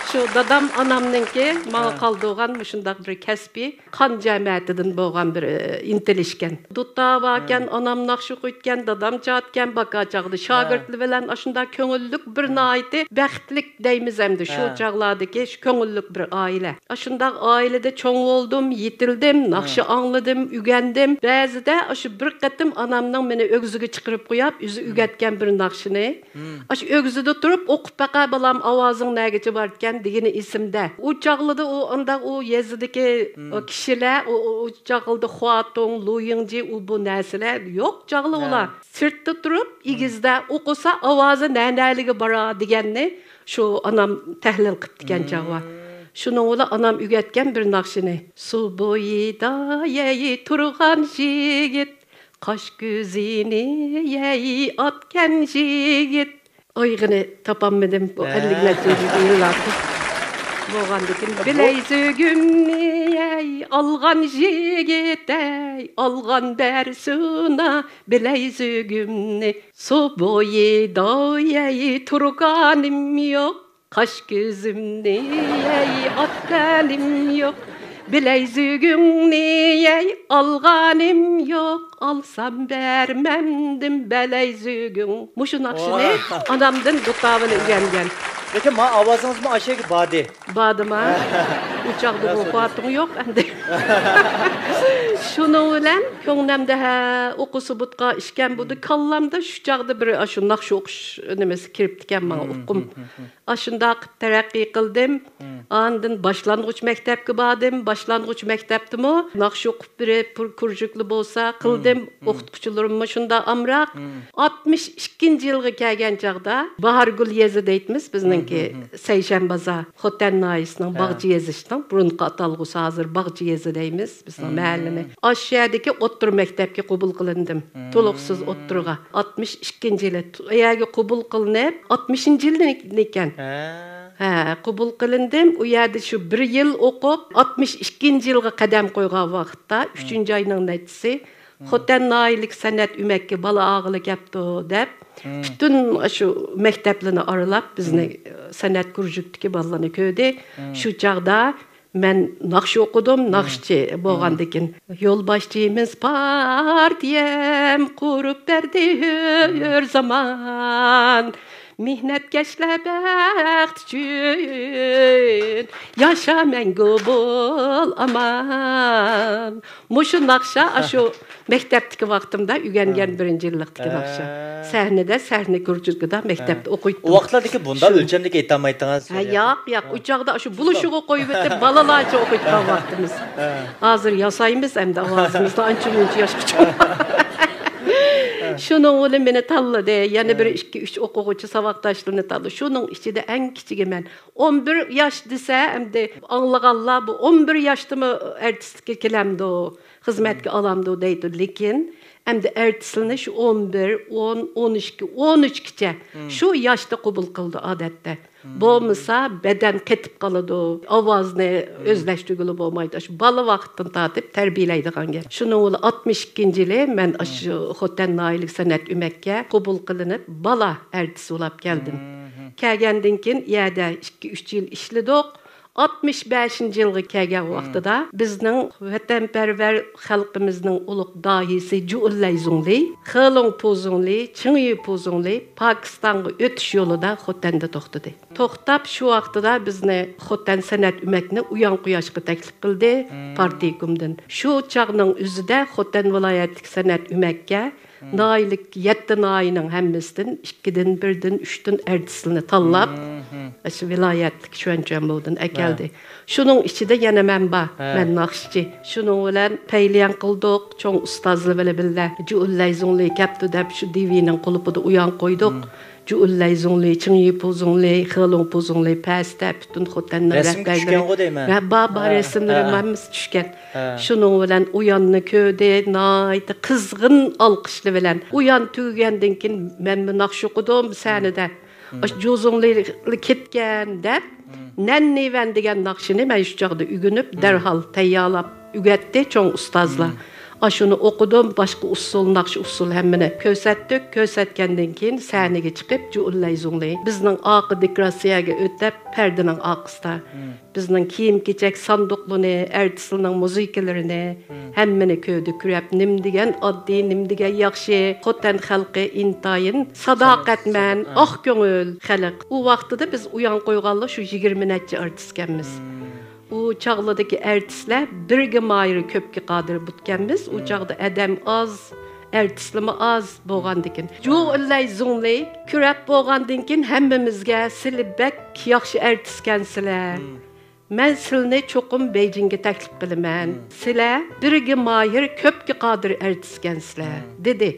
شۇ دادام ئانامنىڭكى ماڭا ھە. قالدۇرغان مۇشۇنداق بىر كەسپى قان جەمەتىدىن بولغان بىر، ئە، ئىنتىلىشكەن. دۇتار باركەن، ھە. ئانام ناخشا ئوقۇيدىكەن، دادام چالىدىكەن، باكا چاغدا ھە. شاگىرتلار بىلەن ئاشۇنداق كۆڭۈللۈك بىر ھە. ناھايىتى بەختلىك دەيمىز ئەمدى شۇ ھە. چاغلاردىكى شۇ كۆڭۈللۈك بىر ئائىلە. ئاشۇنداق ئائىلىدە چوڭ بولدۇم، يېتىلدىم، ناخشا ھە. ئاڭلىدىم، ئۆگەندىم. بەزىدە ئاشۇ بىر قېتىم ئانامنىڭ مېنى ئۆگزىگە چىقىرىپ قويۇپ، ئۆزى ھە. ئۆگەتكەن بىر ناخشىنى. ھە. ئاشۇ ئۆگزىدە تۇرۇپ ئوقۇپ باقە بالام، ئاۋازىڭ نەگىچە باركەن دېگىنى ئېسىمدە. ئۇ چاغلىدا ئۇ ئانداق ئۇ يېزىدىكى ھە. ئۇ كىشىلەر، ئۇ، ئۇ، ئۇ چاغلىدا خۇاتۇڭ، لۇيىڭجى، ئۇ بۇ نەرسىلەر يوق چاغلى ھە. ئۇلار. سىرتتا تۇرۇپ، ھە. ئېگىزدە ئوقۇسا ئاۋازى نە-نەلىگە بارا دېگەننى شۇ ئانام تەھلىل قىپتىكەن ھە. چاغ بار. شۇنىڭ بىلەن ئانام ئۆگەتكەن بىر ناخشىنى. سۇ بويىدا يەي تۇرغان يىگىت، قاش كۆزىنى يەي ئاتكەن يىگىت. ئايىغىنى تاپالمىدىم، بۇ ھە. ئەللىك نەچچە يىللاردىن بولغاندىكىن، بۇ بىلەيزۈگۈمنى يەي ئالغان يىگىت، ئەي ئالغان بەرسۇنا بىلەيزۈگۈمنى. سۇ بويىدا يەي تۇرغانىم يوق، قاش كۆزۈمنى يەي ئاتقانىم يوق، بىلەيزۈگۈڭنى يەي ئالغانىم يوق، ئالسام بەرمەمدىم بەلەيزۈگۈڭ. مۇشۇ ناخشىنى ۋاھ. ئانامدىن دۇتار بىلەن ئۆگەنگەن. لېكىن ما ئاۋازىڭىزمۇ ئاشۇ يەرگە باردى. باردىما؟ ئۇ چاغدا بۇ خۇاتىڭ يوق ئەمدى. شۇنىڭ بىلەن كۆڭلەمدە ھە ئوقۇسا بۇتقا ئىشكەن بۇدى، كاللامدا شۇ چاغدا بىر ئاشۇ ناخشا ئوقۇش نېمىسى كىرىپتىكەن ماڭا، ئۇققۇم. ئاشۇنداق قىلىپ تەرەققىي قىلدىم. ئاندىن باشلانغۇچ مەكتەپكە باردىم. باشلانغۇچ مەكتەپتىمۇ ناخشا ئوقۇپ بېرىپ، بىر كۇرژۇكلا بولسا قىلدىم. ئوقۇتقۇچىلىرىممۇ شۇنداق ئامراق. ئاتمىش ئىككىنچى يىلغا كەلگەن چاغدا باھارگۈل يېزا دەيتمىز بىزنىڭكى سەيشەن بازار، خوتەن ناھىيەسىنىڭ باغچە يېزىسىنىڭ بۇرۇنقى ئاتالغۇسى، ھازىر باغچە يېزا دەيمىز بىزنىڭ مەھەللىنى. ئاشۇ يەردىكى ئوتتۇرا مەكتەپكە قوبۇل قىلىندىم. تولۇقسىز ئوتتۇرىغا. ئاتمىش ئىككىنچى يىلى ئۇ يەرگە قوبۇل قىلىنىپ، ئاتمىشىنچى يىلىكەن. ھە، قوبۇل قىلىندىم. ئۇ يەردە شۇ بىر يىل ئوقۇپ، ئاتمىش ئىككىنچى يىلغا قەدەم قويغان ۋاقىتتا، ئۈچىنچى ئاينىڭ نەچچىسى، خوتەن ناھىيەلىك سەنئەت ئۆمەككە بالا ئالغىلى كەپتۇ دەپ، پۈتۈن شۇ مەكتەپلىرىنى ئارىلاپ، بىزنى سەنئەت كۇرژۇكتىكى بالىلارنى كۆردى. شۇ چاغدا مەن ناخشا ئوقۇدۇم، ناخشىچى بولغاندىكىن. يولباشچىمىز پارتىيەم قۇرۇپ بەردى ھۆر زامان. مېھنەتكەشلەر بەخت ئۈچۈن ياشا مەڭگۈ بول ئامان. مۇشۇ ناخشا ئاشۇ مەكتەپتىكى ۋاقتىمدا ئۆگەنگەن بىرىنچى يىللىقتىكى ناخشا. سەھنىدە، سەھنە كۇرژۇكىدا مەكتەپتە ئوقۇيتتۇم. ئۇ ۋاقىتلاردىكى بۇنداق ئۆلچەمدىكى ئېيتالمايتتىڭىز. ھە، ياق، ياق. ئۇ چاغدا ئاشۇ بولۇشىغا قويۇۋېتىپ، بالىلارچە ئوقۇيتقان ۋاقتىمىز. ھازىر ياسايمىز ئەمدى ئاۋازىمىزنى ئانچە مۇنچە ياشقىچە. شۇنىڭ بىلەن مېنى تاللىدى. يەنە بىر ئىككى، ئۈچ ئوقۇغۇچى ساۋاقداشلىرىنى تاللىدى. شۇنىڭ ئىچىدە ئەڭ كىچىكى مەن. ئون بىر ياش دېسە، ئەمدى ئاڭلىغانلار بۇ ئون بىر ياشتىمۇ ئارتىسلىققا كېلەمدۇ، خىزمەتكە ئالامدۇ دەيدۇ. لېكىن ئەمدى ئارتىسلىقنى شۇ ئون بىر، ئون، ئون ئىككى، ئون ئۈچكىچە شۇ ياشتا قوبۇل قىلىدۇ ئادەتتە. بولمىسا بەدەن قېتىپ قالىدۇ، ئاۋازنى ئۆزلەشتۈرگىلى بولمايدۇ. شۇ بالا ۋاقىتتىن تارتىپ تەربىيەلەيدىغان گەپ. شۇنىڭ بىلەن ئاتمىش ئىككىنچى يىلى مەن ئاشۇ خوتەن ناھىيەلىك سەنئەت ئۆمەككە قوبۇل قىلىنىپ، بالا ئارتىس بولاپ كەلدىم. كەلگەندىن كېيىن يەردە ئىككى، ئۈچ يىل ئىشلىدۇق. ئاتمىش بەشىنچى يىلغا كەلگەن ۋاقتىدا بىزنىڭ ۋەتەنپەرۋەر خەلقىمىزنىڭ ئۇلۇغ داھىيسى جۇئۇلەي زۇڭلى، خېلۇڭپۇ زۇڭلى، چىڭيىپۇ زۇڭلى پاكىستانغا ئۆتۈش يولىدا خوتەندە توختىدى. توختاپ، شۇ ۋاقتىدا بىزنى خوتەن سەنئەت ئۆمەكنى ئۇيان قۇياشقا تەكلىپ قىلدى پارتكومدىن. شۇ چاغنىڭ ئۆزىدە خوتەن ۋىلايەتلىك سەنئەت ئۆمەككە ناھىيەلىك يەتتە ناھىيەنىڭ ھەممىسىدىن ئىككىدىن، بىردىن، ئۈچتىن ئارتىسلىرىنى تاللاپ، ئاشۇ ۋىلايەتلىك شۇەنچۈەنبۇدىن ئەكەلدى. شۇنىڭ ئىچىدە يەنە مەن بار. مەن ناخشىچى. شۇنىڭ بىلەن پەيلياڭ قىلدۇق. چوڭ ئۇستازلار بىلەن بىللە جۇئۇلەي زۇڭلى كەپتۇ دەپ شۇ دىۋىنىڭ قۇلۇپىدا ئۇيان قويدۇق. جۇئۇلەي زۇڭلى، چىڭيىپۇ زۇڭلى، خېلۇڭپۇ زۇڭلى پەستە پۈتۈن خوتەننىڭ رەسىمگە رەھبەرلىرى. چۈشكەنغۇ دەيمەن. ھە، بار، بار، ھە، رەسىملىرىم ھەممىسى چۈشكەن. شۇنىڭ بىلەن ئۇياننى كۆردى، ناھايىتى قىزغىن ئالقىشلار بىلەن. ئۇيان تۈگىگەندىن كېيىن مەنمۇ ناخشا ئوقۇدۇم سەھنىدە. ئاشۇ جۇزۇڭلى كەتكەن دەپ، نەننىۋەن دېگەن ناخشىنى مەن شۇ چاغدا ئۆگىنىپ، دەرھال تەييارلاپ ئۆگەتتى چوڭ ئۇستازلار. ئاشۇنى ئوقۇدۇم، باشقا ئۇسسۇل، ناخشا ئۇسسۇل ھەممىنى كۆرسەتتۇق. كۆرسەتكەندىن كېيىن سەھنىگە چىقىپ، جۇئۇلەي زۇڭلى بىزنىڭ ئارقا دېكوراتسىيەگە ئۆتۈپ، پەردىنىڭ ئارقىسىدا بىزنىڭ كىيىم-كېچەك ساندۇقلىرىنى، ئارتىسلارنىڭ مۇزىكىلىرىنى، ھەممىنى كۆردى كۆرۈپ، نېمە دېگەن ئاددىي، نېمە دېگەن ياخشى. خوتەن خەلقى ئىنتايىن ساداقەتمەن، ئاق كۆڭۈل خەلق. ئۇ ۋاقتىدا بىز ئۇيان قويغانلا شۇ يىگىرمە نەچچە ئارتىسكەنمىز. ئۇ چاغلىرىدىكى ئارتىسلار بىرگە ماھىر، كۆپكە قادىر بۇتكەنمىز. ئۇ چاغدا ئادەم ئاز، ئارتىسلىمۇ ئاز بولغاندىكىن. جۇئۇلەي زۇڭلى كۆرۈپ بولغاندىن كېيىن ھەممىمىزگە، سىلى بەك ياخشى ئارتىسكەنسىلەر. مەن سىلىنى چوقۇم بېيجىڭگە تەكلىپ قىلىمەن. سىلەر بىرگە ماھىر، كۆپكە قادىر ئارتىسكەنسىلەر، دېدى.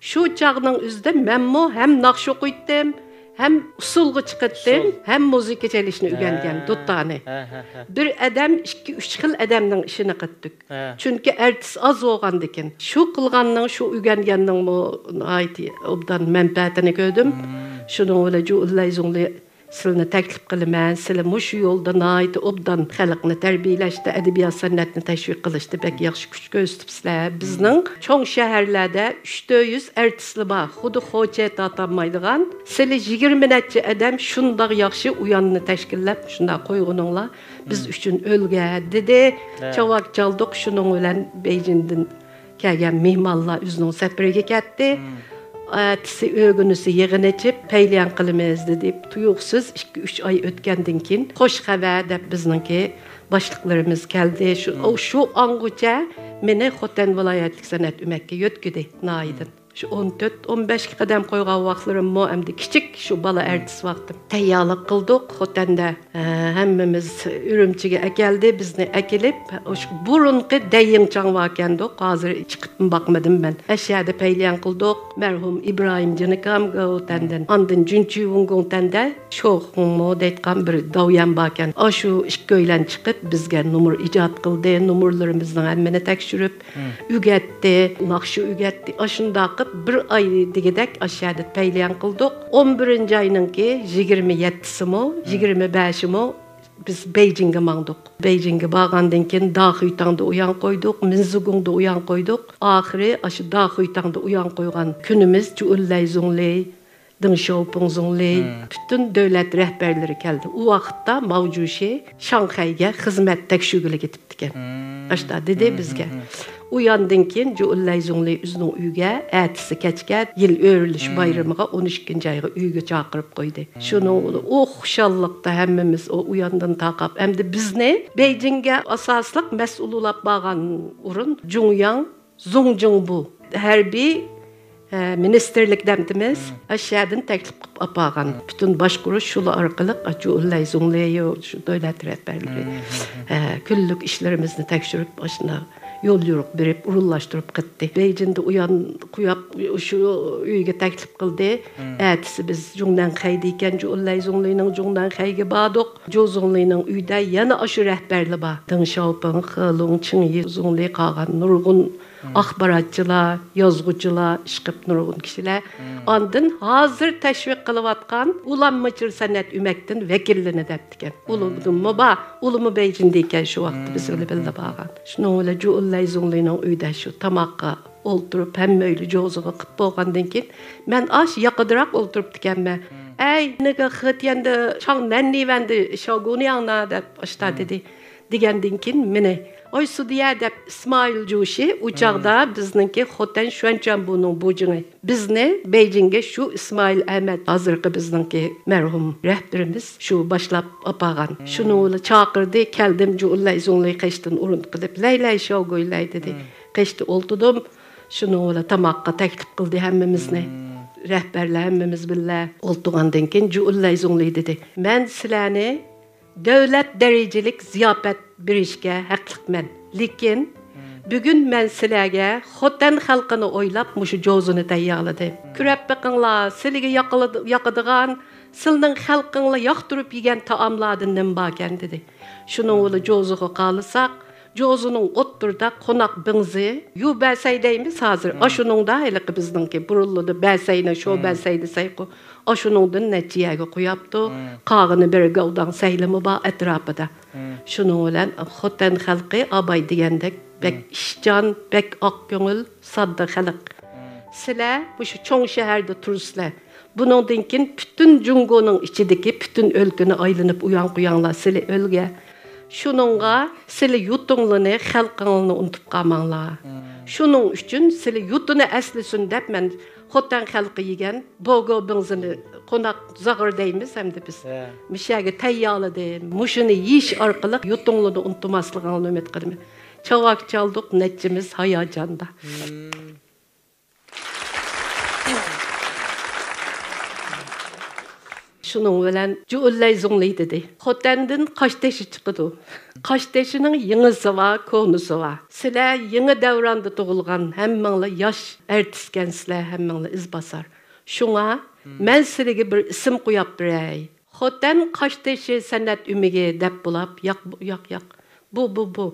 شۇ چاغنىڭ ئۆزىدە مەنمۇ ھەم ناخشا ئوقۇيتتىم، ھەم ئۇسسۇلغا چىقاتتىم، ھەم مۇزىكا چېلىشنى ئۆگەنگەن، دۇتانى. بىر ئادەم ئىككى، ئۈچ خىل ئادەمنىڭ ئىشىنى قىلاتتۇق. چۈنكى ئارتىس ئاز بولغاندىكىن. شۇ قىلغاننىڭ، شۇ ئۆگەنگەننىڭمۇ ناھايىتى ئوبدان مەنپەئەتىنى كۆردۈم. شۇنىڭ بىلەن جۇئۇلەي زۇڭلى سىلىنى تەكلىپ قىلىمەن، سىلى مۇشۇ يولدا ناھايىتى ئوبدان خەلقنى تەربىيەلەشتە، ئەدەبىيات سەنئەتنى تەشۋىق قىلىشتا بەك ياخشى كۈچ كۆرسىتىپسىلەر. بىزنىڭ چوڭ شەھەرلەردە ئۈچ تۆت يۈز ئارتىسلار بار، خۇددى خوچە تارتالمايدىغان. سىلى يىگىرمە نەچچە ئادەم شۇنداق ياخشى ئۇياننى تەشكىللەپ، شۇنداق قويغىنىڭلار بىز ئۈچۈن ئۆلگە، دېدى. چاۋاك چالدۇق، شۇنىڭ بىلەن بېيجىڭدىن كەلگەن مېھمانلار ئۆزىنىڭ سەپىرىگە كەتتى. ئەتىسى ئۆگۈنىسى يىغىن ئېچىپ، پەيلياڭ قىلىمىز دېدى. تۇيۇقسىز ئىككى، ئۈچ ئاي ئۆتكەندىن كېيىن، خوش خەۋەر دەپ بىزنىڭكى باشلىقلىرىمىز كەلدى. شۇ، ئۇ، شۇ ئاڭغىچە مېنى خوتەن ۋىلايەتلىك سەنئەت ئۆمەككە يۆتكىدى ناھىيەدىن. شۇ ئون تۆت، ئون بەشكە قەدەم قويغان ۋاقىتلىرىممۇ ئەمدى كىچىك، شۇ بالا ئارتىس ۋاقتىم. تەييارلىق قىلدۇق خوتەندە. ھە، ھەممىمىز ئۈرۈمچىگە ئەكەلدى، بىزنى ئەكېلىپ، ئوشۇ بۇرۇنقى دەيىڭچاڭ باركەندۇق، ھازىر چىقىپمۇ باقمىدىم مەن. ئەشەدە پەيلياڭ قىلدۇق، مەرھۇم ئىبراھىم جىنىكام گاۋتەندىن، ئاندىن جۈنچۈ ۋۇڭگۇڭتەندە، شوخۇڭمۇ دەيدىغان بىر داۋيەن باركەن. ئاشۇ ئىككىيلەن چىقىپ، بىزگە نومۇر ئىجاد قىلدى، نومۇرلىرىمىزنىڭ ھەممىنى تەكشۈرۈپ، ئۆگەتتى، ناخشا ئۆگەتتى. ئاشۇنداق قىلىپ بىر ئاي دېگۈدەك ئاشۇ يەردە پەيلياڭ قىلدۇق. ئون بىرىنچى ئاينىڭكى يىگىرمە يەتتىسىمۇ، يىگىرمە بەشىمۇ بىز بېيجىڭگە ماڭدۇق. بېيجىڭگە بارغاندىن كېيىن داخۇيتاڭدا ئۇيان قويدۇق، مىنزۇگۇڭدا ئۇيان قويدۇق. ئاخىرى ئاشۇ داخۇيتاڭدا ئۇيان قويغان كۈنىمىز جۇئۇلەي زۇڭلى، دېڭ شياۋپىڭ زۇڭلى، پۈتۈن دۆلەت رەھبەرلىرى كەلدى. ئۇ ۋاقىتتا ماۋجۇشى شاڭخەيگە خىزمەت تەكشۈرگىلى كېتىپتىكەن. ئاشتا دېدى بىزگە. ئۇياندىن كېيىن جۇئۇلەي زۇڭلى ئۆزىنىڭ ئۆيىگە ئەتىسى كەچكە يىل ئۆرۈلۈش بايرىمىغا ئون ئىككىنچى ئايغا ئۆيىگە چاقىرىپ قويدى. شۇنىڭ بىلەن ئۇ خۇشاللىقتا ھەممىمىز ئۇ ئۇياندىن تارقاپ، ئەمدى بىزنى بېيجىڭگە ئاساسلىق مەسئۇل ئۇلاپ بارغان ئورۇن جۇڭياڭ زۇڭجىڭبۇ ھەربىي، ئە، مىنىستىرلىك دەمدىمىز، ئاشۇ يەردىن تەكلىپ قىلىپ ئاپارغان. پۈتۈن باشقۇرۇش شۇلار ئارقىلىق، ئاشۇ ئۇلەي زۇڭلېيو، شۇ دۆلەت رەھبەرلىرى، ئە، كۈنلۈك ئىشلىرىمىزنى تەكشۈرۈپ، ئاشۇنداق يول يورۇق بېرىپ، ئورۇنلاشتۇرۇپ قىلدى. بېيجىڭدا ئۇيان قوياپ، شۇ ئۆيگە تەكلىپ قىلدى. ئەتىسى بىز جۇڭنەنخەيدە ئىكەن، جۇ ئۇلەي زۇڭلېينىڭ جۇڭنەنخەيگە باردۇق. جۇ زۇڭلېينىڭ ئۆيىدە يەنە ئاشۇ رەھبەرلەر بار. دېڭ شياۋپىڭ، خېلۇڭ، چىڭيى زۇڭلېي، قالغان نۇرغۇن ئاخباراتچىلار، يازغۇچىلار، ئىشقىلىپ نۇرغۇن كىشىلەر. ئاندىن ھازىر تەشۋىق قىلىۋاتقان ئۇلانمىچىل سەنئەت ئۆمەكتىن ۋەكىللىنى دەپتىكەن. ئۇلىمۇ بار، ئۇلىمۇ بېيجىڭدا ئىكەن شۇ ۋاقىتتا بىز بىلەن بىللە بارغان. شۇنىڭ بىلەن جۇ ئۇنلەيزۇڭلىنىڭ ئۆيىدە شۇ تاماققا ئولتۇرۇپ، ھەممە ئۆيلە جوزىغا قىپ بولغاندىن كېيىن، مەن ئاش ياقىدىراق ئولتۇرۇپتىكەنمەن. ئەي، نىگە خېتيەندە چاڭ نەننىۋەندە شاگۇنياڭنا دەپ ئاشتا دېدى. دېگەندىن كېيىن مېنى، ئوي سۇدىيە دەپ ئىسمائىل جۇشى ئۇ چاغدا بىزنىڭكى خوتەن شۈەنچۈەنبۇنىڭ بۇجىڭى. بىزنى بېيجىڭگە شۇ ئىسمائىل ئەمەت، ھازىرقى بىزنىڭكى مەرھۇم رەھبىرىمىز شۇ باشلاپ ئاپارغان. شۇنىڭ بىلەن چاقىردى، كەلدىم، جۇ ئۇنلەيزۇڭلى قېشتىن ئورۇن قىلىپ، لەي لەي شاۋگۇي لەي دېدى. قېشتا ئولتۇردۇم. شۇنىڭ بىلەن تاماققا تەكلىپ قىلدى ھەممىمىزنى. رەھبەرلەر ھەممىمىز بىللە ئولتۇرغاندىن كېيىن، جۇ ئۇنلەيزۇڭلى دېدى، مەن سىلەرنى دۆلەت دەرىجىلىك زىياپەت بېرىشكە ھەقلىقمەن. لېكىن بۈگۈن مەن سىلەرگە خوتەن خەلقىنى ئويلاپ مۇشۇ جوزىنى تەييارلىدىم. كۆرۈپ بېقىڭلار، سىلىگە ياقىلىدۇ-، ياقىدىغان، سىلىنىڭ خەلقىڭلار ياقتۇرۇپ يېگەن تائاملاردىن نېمە باركەن دېدى. شۇنىڭ بىلەن جوزىغا قارىساق، جوزىنىڭ ئوتتۇرىدا قوناق بىڭزى، يۇ بەسەي دەيمىز ھازىر. ئاشۇنىڭدا ھېلىقى بىزنىڭكى بۇرۇنلىدا بەسەينى، شو بەسەي دېسەيقۇ. ئاشۇنىڭدىن نەچچە يەرگە قوياپتۇ. قالغىنى بىر گاۋداڭ سەيلىمۇ بار ئەتراپىدا. شۇنىڭ بىلەن خوتەن خەلقى ئاباي دېگەندەك بەك ئىشچان، بەك ئاق كۆڭۈل، ساددا خەلق. سىلەر مۇشۇ چوڭ شەھەردە تۇرىسىلەر. بۇنىڭدىن كېيىن پۈتۈن جۇڭگونىڭ ئىچىدىكى پۈتۈن ئۆلكىنى ئايلىنىپ ئۇيان قوياڭلار، سىلى ئۆلگە. شۇنىڭغا سىلى يۇتۇڭلىنى، خەلقىڭلىنى ئۇنتۇپ قالماڭلار. شۇنىڭ ئۈچۈن سىلى يۇتىنى ئەسلىسۇن دەپ مەن خوتەن خەلقى يېگەن بوگو بىڭزىنى، قوناق زاغرا دەيمىز ئەمدى بىز. مىشەگە تەييارلىدىم. مۇشۇنى يېيىش ئارقىلىق يۇتۇڭلىنى ئۇنتۇماسلىقىڭلارنى ئۈمىد قىلىمەن. چاۋاك چالدۇق، نەچچىمىز ھاياجاندا. شۇنىڭ بىلەن جۇئۇللەي زۇڭلى دېدى. خوتەندىن قاشتېشى چىقىدۇ. قاشتېشىنىڭ يېڭىسى بار، كونىسى بار. سىلەر يېڭى دەۋراندا تۇغۇلغان، ھەممىڭلار ياش ئارتىسكەنسىلەر، ھەممىڭلار ئىزباسار. شۇڭا مەن سىلىگە بىر ئىسىم قوياپ بېرەي. خوتەن قاشتېشى سەنئەت ئۆمىكى دەپ بولاپ، ياق، ياق، ياق. بۇ، بۇ، بۇ.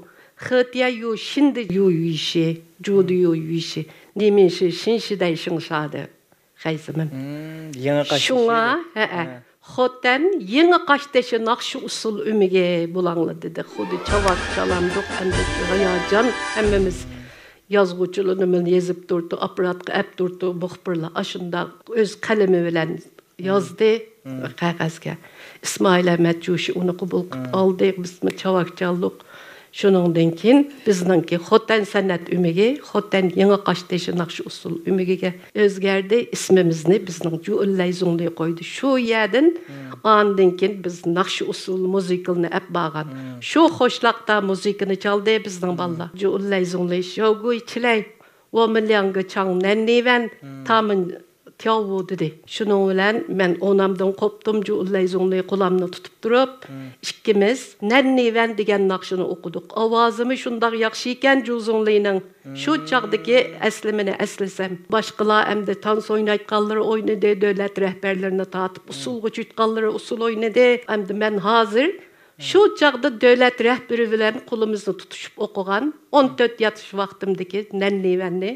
خېتيە يۇ شىندى يۇ يۈيشى، جۇدى يۇ يۈيشى، نېمىشى شىنشىدەي شىڭشادى. خەيزىمىن. مم، يېڭى قاشتېشى شۇڭا، دەپ. ھەئە. ھە. خوتەن يېڭى قاشتېشى ناخشا ئۇسسۇل ئۆمىكى بولاڭلار دېدى. خۇددى چاۋاك چالامدۇق، ئەمدى ھاياجان ھەممىمىز يازغۇچىلىرىمىز يېزىپ تۇرتتى، ئاپپاراتقا ئەپ تۇرتتى، مۇخبىرلار ئاشۇنداق ئۆز قەلىمى بىلەن يازدى قەغەزگە. ئىسمائىل ئەمەت جۇشى ئۇنى قوبۇل قىلىپ ئالدى، بىزمۇ چاۋاك چالدۇق. شۇنىڭدىن كېيىن بىزنىڭكى خوتەن سەنئەت ئۆمىكى، خوتەن يېڭى قاشتېشى ناخشا ئۇسسۇل ئۆمىكىگە ئۆزگەردى. ئىسمىمىزنى بىزنىڭ جۇئۇللەي زۇڭلى قويدى. شۇ يەردىن ئاندىن كېيىن بىز ناخشا ئۇسسۇل مۇزىكىلىنى ئەپ بارغان. شۇ خوشلاقتا مۇزىكىنى چالدى بىزنىڭ بالىلار. جۇئۇللەي زۇڭلى شوگۇي چىلەي، ۋومىلياڭگې چاڭ نەننىۋەن، تامىن تياۋۋۇ دېدى. شۇنىڭ بىلەن مەن ئونامدىن قوپتۇم، جۇئۇللەي زۇڭلى قولامنى تۇتۇپ تۇرۇپ، ئىككىمىز نەننىۋەن دېگەن ناخشىنى ئوقۇدۇق. ئاۋازىمۇ شۇنداق ياخشى ئىكەن جۇ زۇڭلىنىڭ. شۇ چاغدىكى ئەسلىمىنى ئەسلىسەم، باشقىلار ئەمدى تانس ئوينايدىغانلىرى ئوينىدى، دۆلەت رەھبەرلىرىنى تارتىپ ئۇسسۇلغا چۈشىدىغانلىرى ئۇسسۇل ئوينىدى. ئەمدى مەن ھازىر شۇ چاغدا دۆلەت رەھبىرى بىلەن قولىمىزنى تۇتۇشۇپ ئوقۇغان ئون تۆت ياش ۋاقتىمدىكى نەننىۋەننى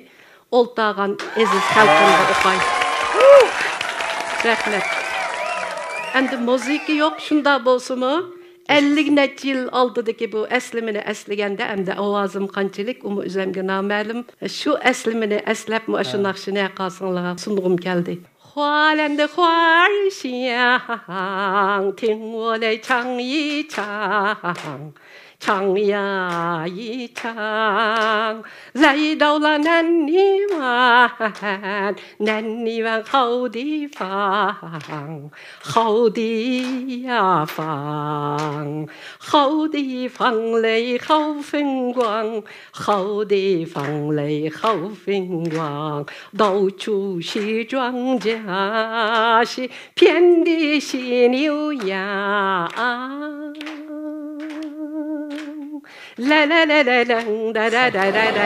ئولتۇرغان ئەزىز خەلقىمگە ئوقاي. رەھمەت. ئەمدى مۇزىكا يوق، شۇنداق بولسىمۇ، ئەللىك نەچچە يىل ئالدىدىكى بۇ ئەسلىمىنى ئەسلىگەندە، ئەمدى ئاۋازىم قانچىلىك، ئۇمۇ ئۆزۈمگە نامەلۇم. شۇ ئەسلىمىنى ئەسلەپ، مۇشۇ ناخشىنى ھەرقايسىڭلارغا سۇنغۇم كەلدى. 花莲的花儿香，听我来唱一唱，唱呀一唱，来到了南泥湾，南泥湾好地方，好地呀方，好地方嘞好风光， 好地方嘞好风光，到处是庄稼，是遍地是牛羊。啦啦啦啦，当哒哒哒哒哒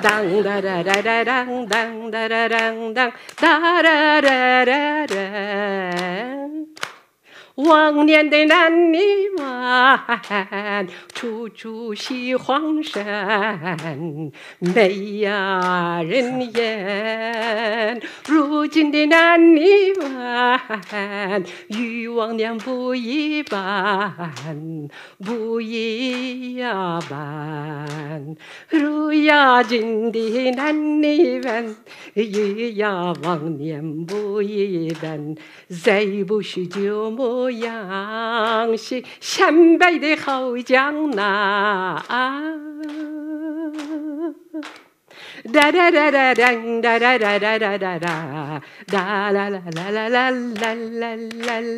当，当哒哒哒哒当，当哒哒当当，哒啦啦啦啦。往年的南泥湾。山，处处是荒山，没有人烟。如今的南泥湾，与往年不一般，不一样般。如今的南泥湾，与往年不一般。 再不是旧模样，是陕北的好江南。哒哒哒哒当，哒哒哒哒哒哒哒，哒啦啦啦啦啦啦啦啦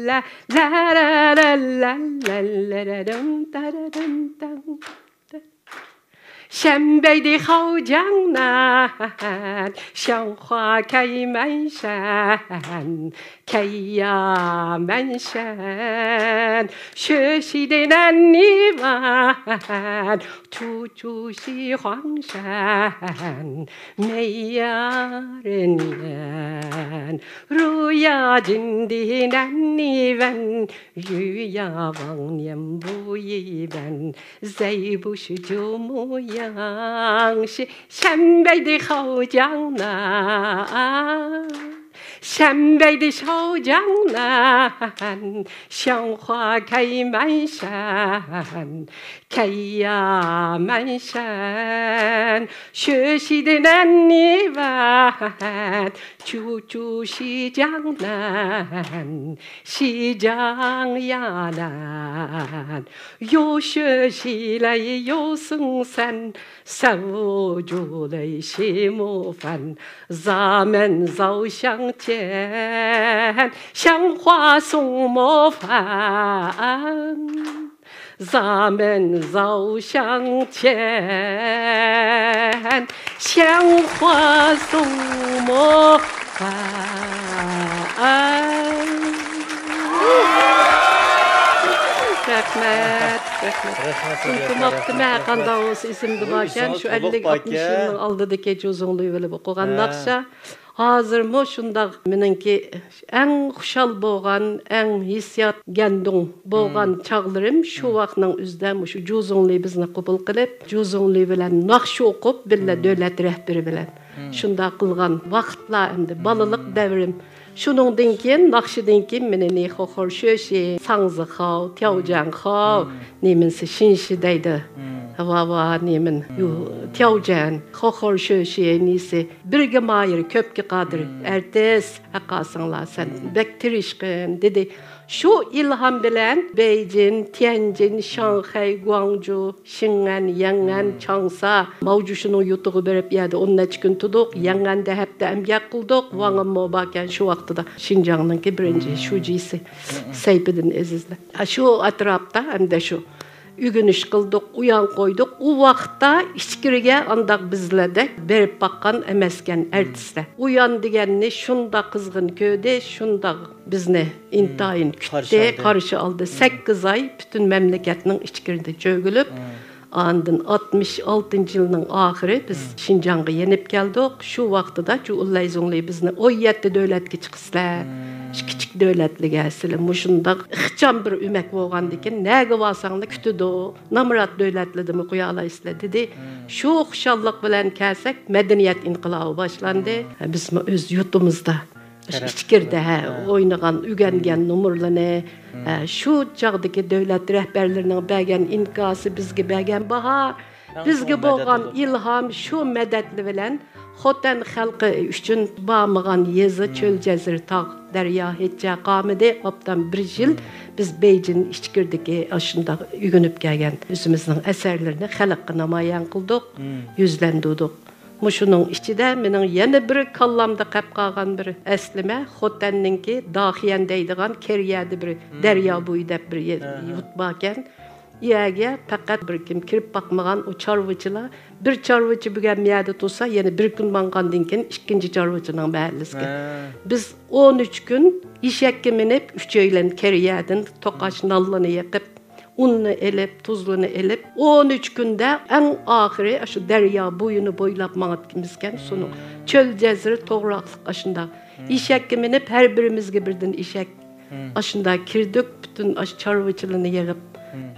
啦，啦啦啦啦啦啦啦啦，咚哒哒咚当。 陕北的好江南，鲜花开满山，开呀满山。学习的南泥湾，处处是荒山，没有人烟。如今的南泥湾，与往年不一般。 再不是旧模样，是陕北的好江南。陕北的好江南，鲜花开满山，开呀满山。学习的南泥湾，处处是江南，是江呀南。 有学习来有生产，山无竹来是模范，咱们照向前，鲜花送模范，咱们照向前，鲜花送模范。 رەھمەت، رەھمەت. رەھمەت، چۈنكى رەھمەت، ماپتىمە رەھمەت، قانداق رەھمەت. بولسا ئېسىمدە باركەن، شۇ ئەللىك، ئاتمىش يىلنىڭ ئالدىدىكى جۇزۇڭلى بىلەن ئوقۇغان ناخشا. ھازىرمۇ شۇنداق مېنىڭكى ئەڭ خۇشال بولغان، ئەڭ ھېسسىيات گەندۇڭ بولغان چاغلىرىم شۇ ۋاقىتنىڭ ئۆزىدە مۇشۇ جۇزۇڭلى بىزنى قوبۇل قىلىپ، جۇزۇڭلى بىلەن ناخشا ئوقۇپ، بىللە دۆلەت رەھبىرى بىلەن شۇنداق قىلغان ۋاقىتلار ئەمدى بالىلىق دەۋرىم. شۇنىڭدىن كېيىن، ناخشىدىن كېيىن مېنى نى خوخور شۆشى، ساڭزى خاۋ، تياۋجيەن خاۋ، نېمىنسى شىنشى دەيدۇ. ۋا ۋا، نېمىن، يۇ، تياۋجيەن، خوخور شۆشى، نېسى، بىرگە ماھىر، كۆپكە قادىر ئارتىس، ھەققاسىڭلار سەن بەك تىرىشقىن، دېدى. شۇ ئىلھام بىلەن بېيجىن، تيەنجىن، شاڭخەي، گۇاڭجۇ، شىڭئەن، يەڭئەن، چاڭسا، ماۋجۇشىنىڭ يۇرتىغا بېرىپ، يەردە ئون نەچچە كۈن تۇردۇق. يەڭئەندە ھەپتە ئەمگەك قىلدۇق. ۋاڭئېنمۇ باركەن شۇ ۋاقتىدا، شىنجاڭنىڭكى بىرىنچى شۇجىسى سەيپىدىن ئەزىزلەر. شۇ ئەتراپتا ئەمدى شۇ ئۆگىنىش قىلدۇق، ئۇيان قويدۇق. ئۇ ۋاقىتتا ئىچكىرىگە ئانداق بىزلەردەك بېرىپ باققان ئەمەسكەن ئارتىسلار. ئۇيان دېگەننى شۇنداق قىزغىن كۆردى، شۇنداق بىزنى ئىنتايىن كۈتتى، قارشى ئالدى. سەككىز ئاي پۈتۈن مەملىكەتنىڭ ئىچكىرىدە چۆگۈلۈپ، ئاندىن ئاتمىش ئالتىنچى يىلنىڭ ئاخىرى بىز شىنجاڭغا يېنىپ كەلدۇق. شۇ ۋاقتىدا جۇ ئۇلەي زۇڭلى بىزنى ئون يەتتە دۆلەتكە چىقىسىلەر، شۇ كىچىك دۆلەتلىگە سىلەر مۇشۇنداق ئىخچام بىر ئۆمەك بولغاندىكىن، نەگە بارساڭلار كۈتىدۇ، نامرات دۆلەتلىدىمۇ قويالايسىلەر، دېدى. شۇ خۇشاللىق بىلەن كەلسەك، مەدەنىيەت ئىنقىلابى باشلاندى. بىزمۇ ئۆز يۇرتىمىزدا ئىچكىرىدە، ھە، ئوينىغان، ئۆگەنگەن نومۇرلىرىنى، ھە، شۇ چاغدىكى دۆلەت رەھبەرلىرىنىڭ بەرگەن ئىنكاسى، بىزگە بەرگەن باھا، بىزگە بولغان ئىلھام، شۇ مەدەتلىرى بىلەن خوتەن خەلقى ئۈچۈن بارمىغان يېزا، چۆل، جەزىرە، تاغ، دەريا ھېچ قالمىدى. ئوبدان بىر يىل بىز بېيجىڭ ئىچكىرىدىكى ئاشۇنداق ئۆگىنىپ كەلگەن ئۆزىمىزنىڭ ئەسەرلىرىنى خەلققە نامايان قىلدۇق، يۈزلەندۈردۇق. مۇشۇنىڭ ئىچىدە مېنىڭ يەنە بىر كاللامدا قېلىپ قالغان بىر ئەسلىمە، خوتەننىڭكى داخيەن دەيدىغان كېرىيەدە بىر دەريا بويى دەپ بىر يە-، يۇرت باركەن. ئۇ يەرگە پەقەت بىر كىم كىرىپ باقمىغان ئۇ چارۋىچىلار، بىر چارۋىچى بۈگۈن يەردە تۇرسا، يەنە بىر كۈن ماڭغاندىن كېيىن ئىككىنچى چارۋىچىنىڭ مەھەللىسىگە. بىز ئون ئۈچ كۈن ئېشەككە مىنىپ، ئۈچەيلەن كېرىيەدىن توقاچ نانلىرىنى يېقىپ، ئۇننى ئېلىپ، تۇزلىرىنى ئېلىپ، ئون ئۈچ كۈندە ئەڭ ئاخىرى ئاشۇ دەريا بويىنى بويلاپ ماڭىدىكىنىمىزكەن، سۇنىڭ چۆل، جەزىرە، توغراقلىق ئاشۇنداق. ئېشەككە مىنىپ، ھەر بىرىمىزگە بىردىن ئېشەك ئاشۇنداق كىردۇق، پۈتۈن ئاشۇ چارۋىچىلىرىنى يىغىپ.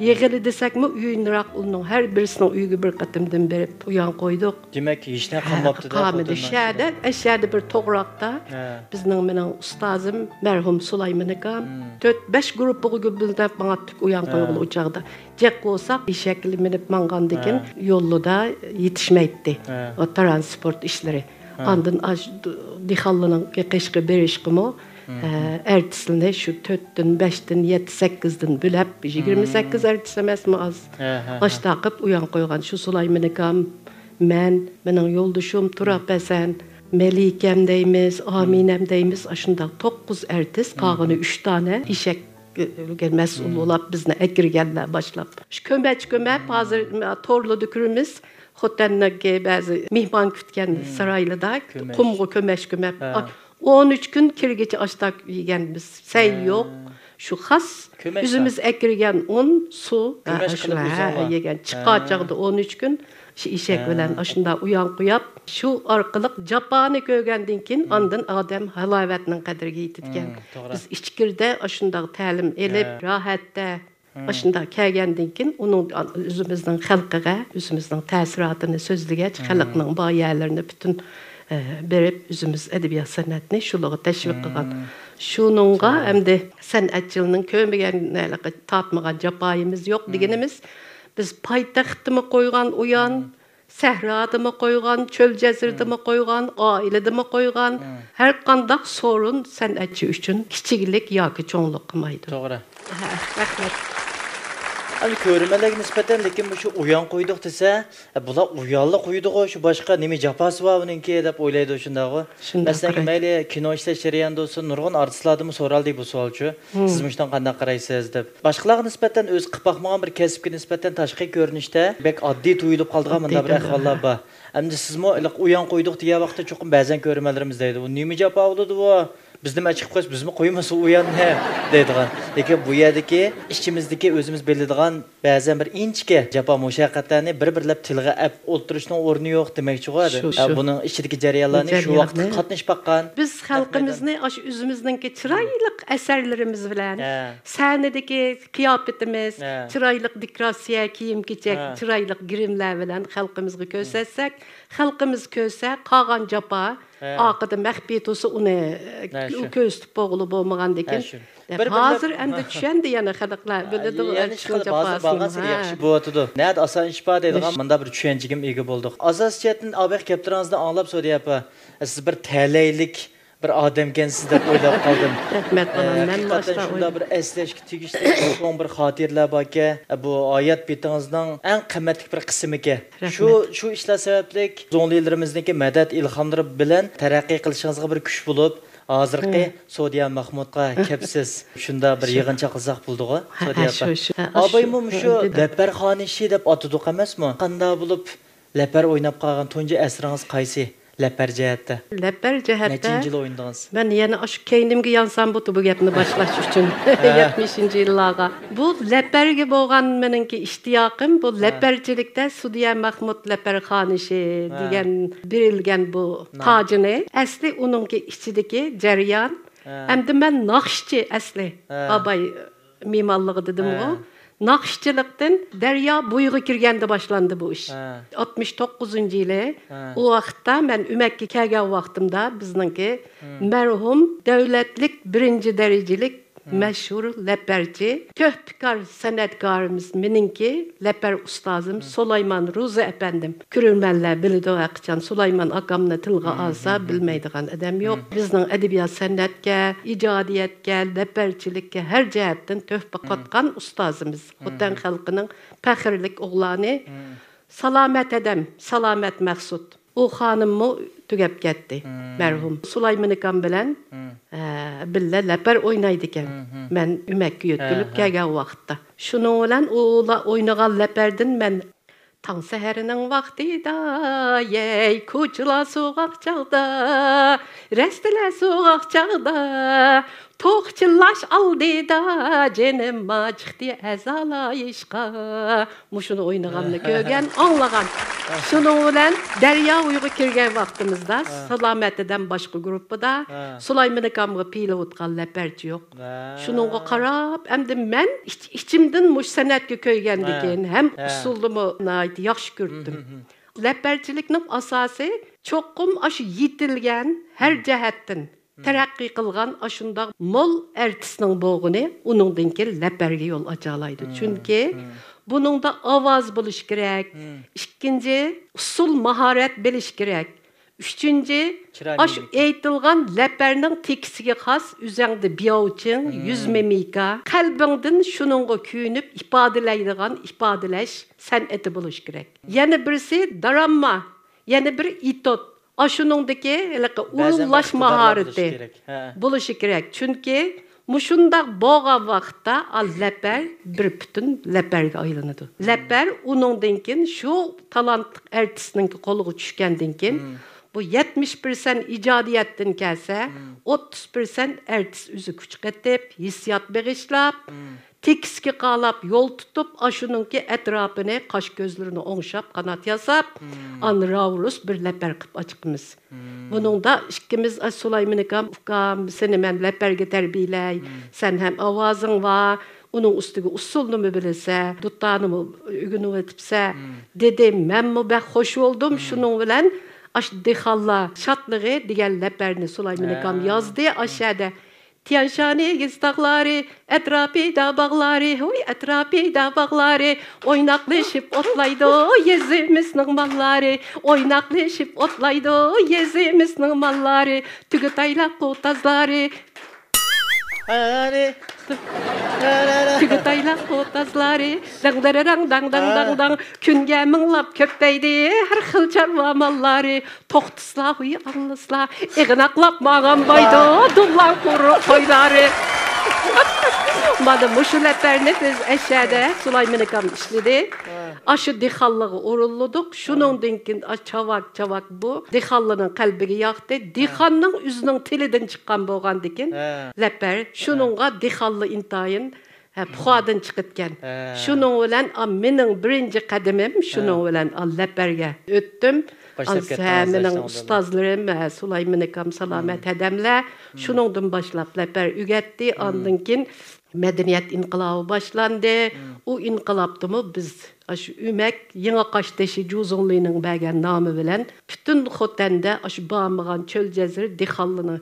يىغىلى دېسەكمۇ، ئۆيۈنراق ئۇنىڭ ھەر بىرسىنىڭ ئۆيىگە بىر قېتىمدىن بېرىپ ئۇيان قويدۇق. دېمەك، ھېچنە قالماپتۇ-دە، قالمىدى. خوتۇننىڭ شەدە، ئىچىدە. ئەشەدە بىر توغراقتا بىزنىڭ، مېنىڭ ئۇستازىم، مەرھۇم سۇلايمان ئاكام، تۆت، بەش گۇرۇپپىغا بۆلۈنۈپ ماڭاتتۇق ئۇيان قويغىلى ئۇ چاغدا. جىق بولساق، ئېشەكلەر مىنىپ ماڭغاندىكىن يولدا يېتىشمەيتتى. ئۇ ترانسپورت ئىشلىرى. ئاندىن ئاش-، دېھقانلارنىڭ قېشىغا بېرىشقىمۇ، ئە، ئەرتىسىنى شۇ تۆتتىن، بەشتىن، يەتتە، سەككىزدىن بۆلەپ، يىگىرمە سەككىز ئەرتىس ئەمەسمۇ ئاز. ئاشۇنداق قىلىپ ئۇيان قويغان. شۇ سۇلايمان ئاكام، مەن، مېنىڭ يولدىشىم تۇراپ ھەسەن، مەلىكەم دەيمىز، ئامىنەم دەيمىز، ئاشۇنداق توققۇز ئەرتىس، قالغىنى ئۈچ دانە ئېشەك، ئە، مەسئۇل بولاپ بىزنى ئەكىرگەنلەر باشلاپ. شۇ كۆمەچ كۆمەپ، ھازىر تورلىدا كۆرىمىز، خوتەننىڭكى بەزى مېھمان كۈتكەن سارايلىدا قۇمغا كۆمەچ كۆمەپ، ئون ئۈچ كۈن كىرگىچە ئاشتاق يېگەنمىز. سەي يوق. شۇ خاس ئۆزىمىز ئەكىرگەن ئۇن، سۇ، كۆمەچ قىلىپ ئۆزۈڭلار يېگەن. چىققان چاغدا ئون ئۈچ كۈن شۇ ئېشەك بىلەن ئاشۇنداق ئۇيان قويۇپ، شۇ ئارقىلىق جاپانى كۆرگەندىن كېيىن، ئاندىن ئادەم ھالاۋەتنىڭ قەدرىگە يېتىدىكەن. بىز ئىچكىرىدە ئاشۇنداق تەلىم ئېلىپ، راھەتتە، ئاشۇنداق كەلگەندىن كېيىن، ئۇنىڭ ئۆزىمىزنىڭ خەلقىگە ئۆزىمىزنىڭ تەسىراتىنى سۆزلىگەچ، خەلقنىڭ بار يەرلىرىنى پۈتۈن، ئە، بېرىپ، ئۆزىمىز ئەدەبىيات سەنئەتنى شۇلارغا تەشۋىق قىلغان. شۇنىڭغا ئەمدى سەنئەتچىلىنىڭ كۆرمىگەن، ھېلىقى تارتمىغان جاپايىمىز يوق دېگىنىمىز، بىز پايتەختتىمۇ قويغان ئۇيان، سەھرادىمۇ قويغان، چۆل جەزىرىدىمۇ قويغان، ئائىلىدىمۇ قويغان، ھەر قانداق سورۇن سەنئەتچى ئۈچۈن كىچىكلىك ياكى چوڭلۇق قىلمايدۇ. توغرا. ھە، رەھمەت. ئەمدى كۆرۈرمەنلەرگە نىسبەتەن، لېكىن مۇشۇ ئۇيان قويدۇق دېسە، ئە، بۇلار ئۇيانلا قويدىغۇ، شۇ باشقا نېمە جاپاسى بار بۇنىڭكى دەپ ئويلايدۇ، شۇنداقغۇ؟ شۇنداق مەسىلەن، قارايدۇ. مەيلى كىنو ئىشلەش جەريانىدا بولسۇن، نۇرغۇن ئارتىسلاردىنمۇ سورالدى بۇ سوئالچۇ. سىز مۇشۇنىڭغا قانداق قارايسىز دەپ. باشقىلارغا نىسبەتەن ئۆزى قىلىپ باقمىغان بىر كەسىپكە نىسبەتەن تاشقى كۆرۈنۈشتە بەك ئاددىي تۇيۇلۇپ قالىدىغان مۇنداق بىر ئەھۋاللار بار. ئەمدى سىزمۇ ئۇيان قويدۇق دېگەن ۋاقىتتا چوقۇم بەزەن كۆرۈرمەنلىرىمىز دەيدۇ، «ئۇ نېمە جاپا بولىدۇ بۇ؟ بىز نېمە ئىش قىلىپ قويسا، بىزمۇ قويمىسا ئۇ يەرنى؟» دەيدىغان. لېكىن بۇ يەردىكى ئىچىمىزدىكى ئۆزىمىز بىلىدىغان بەزەن بىر ئىنچىكە جاپا مۇشەققەتلەرنى بىر-بىرلەپ تىلغا ئەپ ئولتۇرۇشنىڭ ئورنى يوق دېمەكچىغۇ. شۇ، شۇ. بۇنىڭ ئىچىدىكى جەريانلارنى شۇ ۋاقىتتا قاتنىشىپ باققان. بىز خەلقىمىزنى ئاشۇ ئۆزىمىزنىڭكى چىرايلىق ئەسەرلىرىمىز بىلەن، سەھنىدىكى قىياپىتىمىز، چىرايلىق دېكوراتسىيە، كىيىم-كېچەك، چىرايلىق گىرىملەر بىلەن خەلقىمىزغا كۆرسەتسەك، خەلقىمىز كۆرسە، قالغان جاپا ئارقىدا مەخپىي تۇرسا، ئۇنى كۆرسىتىپ بولغىلى بولمىغاندىكىن. ھە، شۇ. دەپ، بىر-بىرلەپ ھازىر ئەمدى چۈشەندى يەنە خەلقلەر، بىلىدۇ ئەنە ئىشقىلىپ ھازىر بارغانسېرى ياخشى بولۇۋاتىدۇ. نەدە ئاسان ئىش بار دەيدىغان مۇنداق بىر چۈشەنچىگىمۇ ئىگە بولدۇق. ئاساسىي جەھەتتىن ئابايقى گەپلىرىڭىزدىن ئاڭلاپ، سودىيە ئاپا، سىز بىر تەلەيلىك بىر ئادەمكەنسىز دەپ ئويلاپ قالدىم. رەھمەت، ئە، بالام، مەنمۇ ھەقىقەتەن ئاشۇنداق شۇنداق بىر ئەسلەشكە تېگىشلىك چوڭ بىر خاتىرىلەر باركەن. بۇ ھايات بېتىڭىزنىڭ ئەڭ قىممەتلىك بىر قىسمىكەن. شۇ، رەھمەت. شۇ ئىشلار سەۋەبلىك زۇڭلىلىرىمىزنىڭكى مەدەت ئىلھاملىرى بىلەن تەرەققىي قىلىشىڭىزغا بىر كۈچ بولۇپ، ھازىرقى سودىيە ماخمۇتقا كەپسىز. شۇنداق بىر يىغىنچاق قىلساق بولىدىغۇ، سودىيە ئاپا. شۇ، شۇ. ئابايمۇ مۇشۇ لەپەر خانىشى دەپ ئاتىدۇق ئەمەسمۇ؟ قانداق بولۇپ لەپەر ئويناپ قالغان تۇنجى ئەسىرىڭىز قايسى؟ لەپەر جەھەتتە. لەپەر جەھەتتە. نەچچىنچى يىل ئوينىدىڭىز؟ مەن يەنە ئاشۇ كەينىمگە يانسام بۇتى بۇ گەپنى باشلاش ئۈچۈن. ھە. يەتمىشىنچى يىللارغا. بۇ لەپەرگە بولغان مېنىڭكى ئىشتىياقىم، بۇ ھە. لەپەرچىلىكتە سۇدىيە مەخمۇت لەپەر خانىشى ھە. دېگەن بېرىلگەن بۇ نام. تاجنى. ئەسلى ئۇنىڭكى ئىچىدىكى جەريان. ھە. ئەمدى مەن ناخشىچى ئەسلى. ھە. ئاباي مېھمانلىقى دېدىمغۇ. ھە. ناخشىچىلىقتىن دەريا بويىغا كىرگەندە باشلاندى بۇ ئىش. ھە. ئاتمىش توققۇزىنچى يىلى. ھە. ئۇ ۋاقىتتا مەن ئۆمەككە كەلگەن ۋاقتىمدا بىزنىڭكى ھە. مەرھۇم دۆلەتلىك بىرىنچى دەرىجىلىك ھە. مەشھۇر لەپەرچى، تۆھپىكار سەنئەتكارىمىز مېنىڭكى لەپەر ئۇستازىم ھە. سۇلايمان روزى ئەپەندىم. كۆرۈرمەنلەر بىلىدۇ ھەرقاچان سۇلايمان ئاكامنى تىلغا ھە. ئالسا ھە. بىلمەيدىغان ئادەم يوق. ھە. بىزنىڭ ئەدەبىيات سەنئەتكە، ئىجادىيەتكە، لەپەرچىلىككە ھەر جەھەتتىن تۆھپە ھە. قاتقان ئۇستازىمىز. ھە. خوتەن خەلقىنىڭ پەخىرلىك ئوغلانى. ھە. سالامەت ھەدەم، سالامەت مەخسۇت. ئۇ خانىممۇ تۈگەپ كەتتى، ھە. مەرھۇم. سۇلايمان ئاكام بىلەن، ھە. ئە، بىللە لەپەر ئوينايدىكەن. ھە، ھە. مەن ئۆمەككە ھە، يۆتكىلىپ ھە. كەلگەن ۋاقىتتا. شۇنىڭ بىلەن ئۇلار ئوينىغان لەپەردىن مەن تاڭ سەھەرنىڭ ۋاقتىدا، يەي، كوچىلار سوغۇق چاغدا، رەستىلەر سوغۇق چاغدا، توخۇ چىللاش ئالدىدا، جېنىم ئاچىقتى ئەزالايىشقا. مۇشۇنى ئوينىغاننى كۆرگەن، ئاڭلىغان. شۇنىڭ بىلەن دەريا بويىغا كىرگەن ۋاقتىمىزدا، سالامەتىدىن باشقا گۇرۇپپىدا سۇلايمان ئاكامغا پىلوتقان لەپەرچى يوق. شۇنىڭغا قاراپ، ئەمدى مەن ئىچ-، ئىچىمدىن مۇشۇ سەنئەتكە كۆيگەندىكىن ھەم ئۇسسۇلنىمۇ ناھايىتى ياخشى كۆردۈم. لەپەرچىلىكنىڭ ئاساسى چوقۇم ئاشۇ يېتىلگەن، ھەر جەھەتتىن تەرەققىي قىلغان ئاشۇنداق مول ئارتىسنىڭ بولغىنى ئۇنىڭدىن كېيىن لەپەرگە يول ئاچالايدۇ. چۈنكى بۇنىڭدا ئاۋاز بولۇشى كېرەك. ئىككىنچى، ئۇسسۇل ماھارەت بىلىش كېرەك. ئۈچىنچى، ئاشۇ ئېيتىلغان لەپەرنىڭ تېكىستىگە خاس ئۆزەڭدە بياۋچىڭ، يۈز مىمىكا، قەلبىڭدىن شۇنىڭغا كۆيۈنۈپ ئىپادىلەيدىغان ئىپادىلەش سەنئىتى بولۇشى كېرەك. يەنە بىرسى دارامما، يەنە بىر ئېتود. ئاشۇنىڭدىكى ھېلىقى ئورۇنلاش ماھارىتى بولۇشى كېرەك. چۈنكى مۇشۇنداق بولغان ۋاقىتتا، ئا، لەپەر بىر پۈتۈن لەپەرگە ئايلىنىدۇ. لەپەر ئۇنىڭدىن كېيىن شۇ تالانتلىق ئارتىسنىڭكى قولىغا چۈشكەندىن كېيىن، بۇ يەتمىش پىرسەنت ئىجادىيەتتىن كەلسە، ئوتتۇز پىرسەنت ئارتىس ئۆزى كۈچ قېتىپ، ھېسسىيات بېغىشلاپ، تېكىستكە قاراپ يول تۇتۇپ، ئاشۇنىڭكى ئەتراپىنى، قاش-كۆزلىرىنى ئوڭشاپ، قانات ياساپ، ئاندىن راۋۇرۇس بىر لەپەر قىلىپ ئاچىقىمىز. بۇنىڭدا ئىككىمىز، ئا، سۇلايمان ئاكام، ئۇكام، سېنى مەن لەپەرگە تەربىيەلەي، سەن ھەم ئاۋازىڭ بار، ئۇنىڭ ئۈستىگە ئۇسسۇلنىمۇ بىلىسە، دۇتارنىمۇ ئۆگىنىۋېتىپسە، دېدى. مەنمۇ بەك خوش بولدۇم. شۇنىڭ بىلەن ئاشۇ دېھقانلار شادلىقى دېگەن لەپەرنى سۇلايمان ئاكام يازدى. ئاشۇ يەردە تيانشان ئېگىز تاغلىرى، ئەتراپىدا باغلىرى، ھوي، ئەتراپىدا باغلىرى، ئويناقلىشىپ ئوتلايدۇ يېزىمىزنىڭ ماللىرى، ئويناقلىشىپ ئوتلايدۇ يېزىمىزنىڭ ماللىرى، تۈگە تايلاق قوتازلىرى. تۈگە تايلاق قوتازلىرى، داڭ دارا داڭ داڭ داڭ داڭ داڭ، كۈنگە مىڭلاپ كۆپەيدى ھەر خىل چارۋا ماللىرى. توختىسىلا، ھۇي، ئاڭلىسىلا، ئېغىناقلاپ ماڭان بايدۇ دۇللاڭ قۇرۇق قويلىرى. مانا مۇشۇ لەپەرنى بىز ئەشەدە سۇلايمان ئاكام ئىشلىدى. ئاشۇ دېھقانلارغا ئورۇنلىدۇق. شۇنىڭدىن كېيىن، ئا، چاۋاك، چاۋاك بۇ دېھقانلارنىڭ قەلبىگە ياقتى. دېھقاننىڭ ئۆزىنىڭ تىلىدىن چىققان بولغاندىكىن، لەپەر. شۇنىڭغا دېھقانلار ئىنتايىن ھە، پۇخادىن چىقىدىكەن. شۇنىڭ بىلەن، ئا، مېنىڭ بىرىنچى قەدىمىم شۇنىڭ بىلەن، ئا، لەپەرگە ئۆتتۈم. باشلاپ كەتتىڭىز مېنىڭ ئۇستازلىرىم، ھە، سۇلايمان ئاكام، سالامەت ھەدەملەر. شۇنىڭدىن باشلاپ لەپەر ئۆگەتتى. ئاندىن كېيىن مەدەنىيەت ئىنقىلابى باشلاندى. ئۇ ئىنقىلابتىمۇ بىز ئاشۇ ئۆمەك يېڭى قاشتېشى جۇزۇڭلىنىڭ بەرگەن نامى بىلەن پۈتۈن خوتەندە ئاشۇ بارمىغان چۆل جەزىرە دېھقانلىرىنى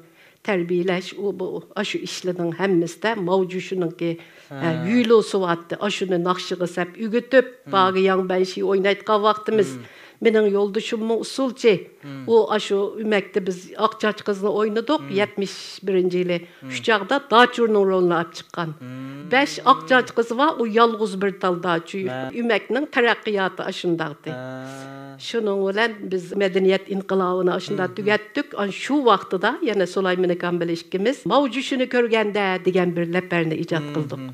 تەربىيەلەش، ئۇ، بۇ، ئاشۇ ئىشلىرىنىڭ ھەممىسىدە ماۋجۇشىنىڭكى، ھە، يۈلۇسى بارتتى. ئاشۇنى ناخشىغا سەپ ئۆگىتىپ، باغا ياڭبەنشى ئوينايدىغان ۋاقتىمىز، مېنىڭ يولدىشىممۇ ئۇسسۇلچى. ئۇ ئاشۇ ئۆمەكتە بىز ئاق چاچ قىزنى ئوينىدۇق، يەتمىش بىرىنچى يىلى. شۇ چاغدا داچۇرنىڭ رولىنى ئاپ چىققان. بەش ئاق چاچ قىزى بار، ئۇ يالغۇز بىر تال داچۇ. ئۆمەكنىڭ تەرەققىياتى ئاشۇنداقتى. شۇنىڭ بىلەن بىز مەدەنىيەت ئىنقىلابىنى ئاشۇنداق تۈگەتتۇق. ئان شۇ ۋاقتىدا يەنە سۇلايمان ئاكام بىلەن ئىككىمىز ماۋجۇشىنى كۆرگەندە دېگەن بىر لەپەرنى ئىجاد قىلدۇق.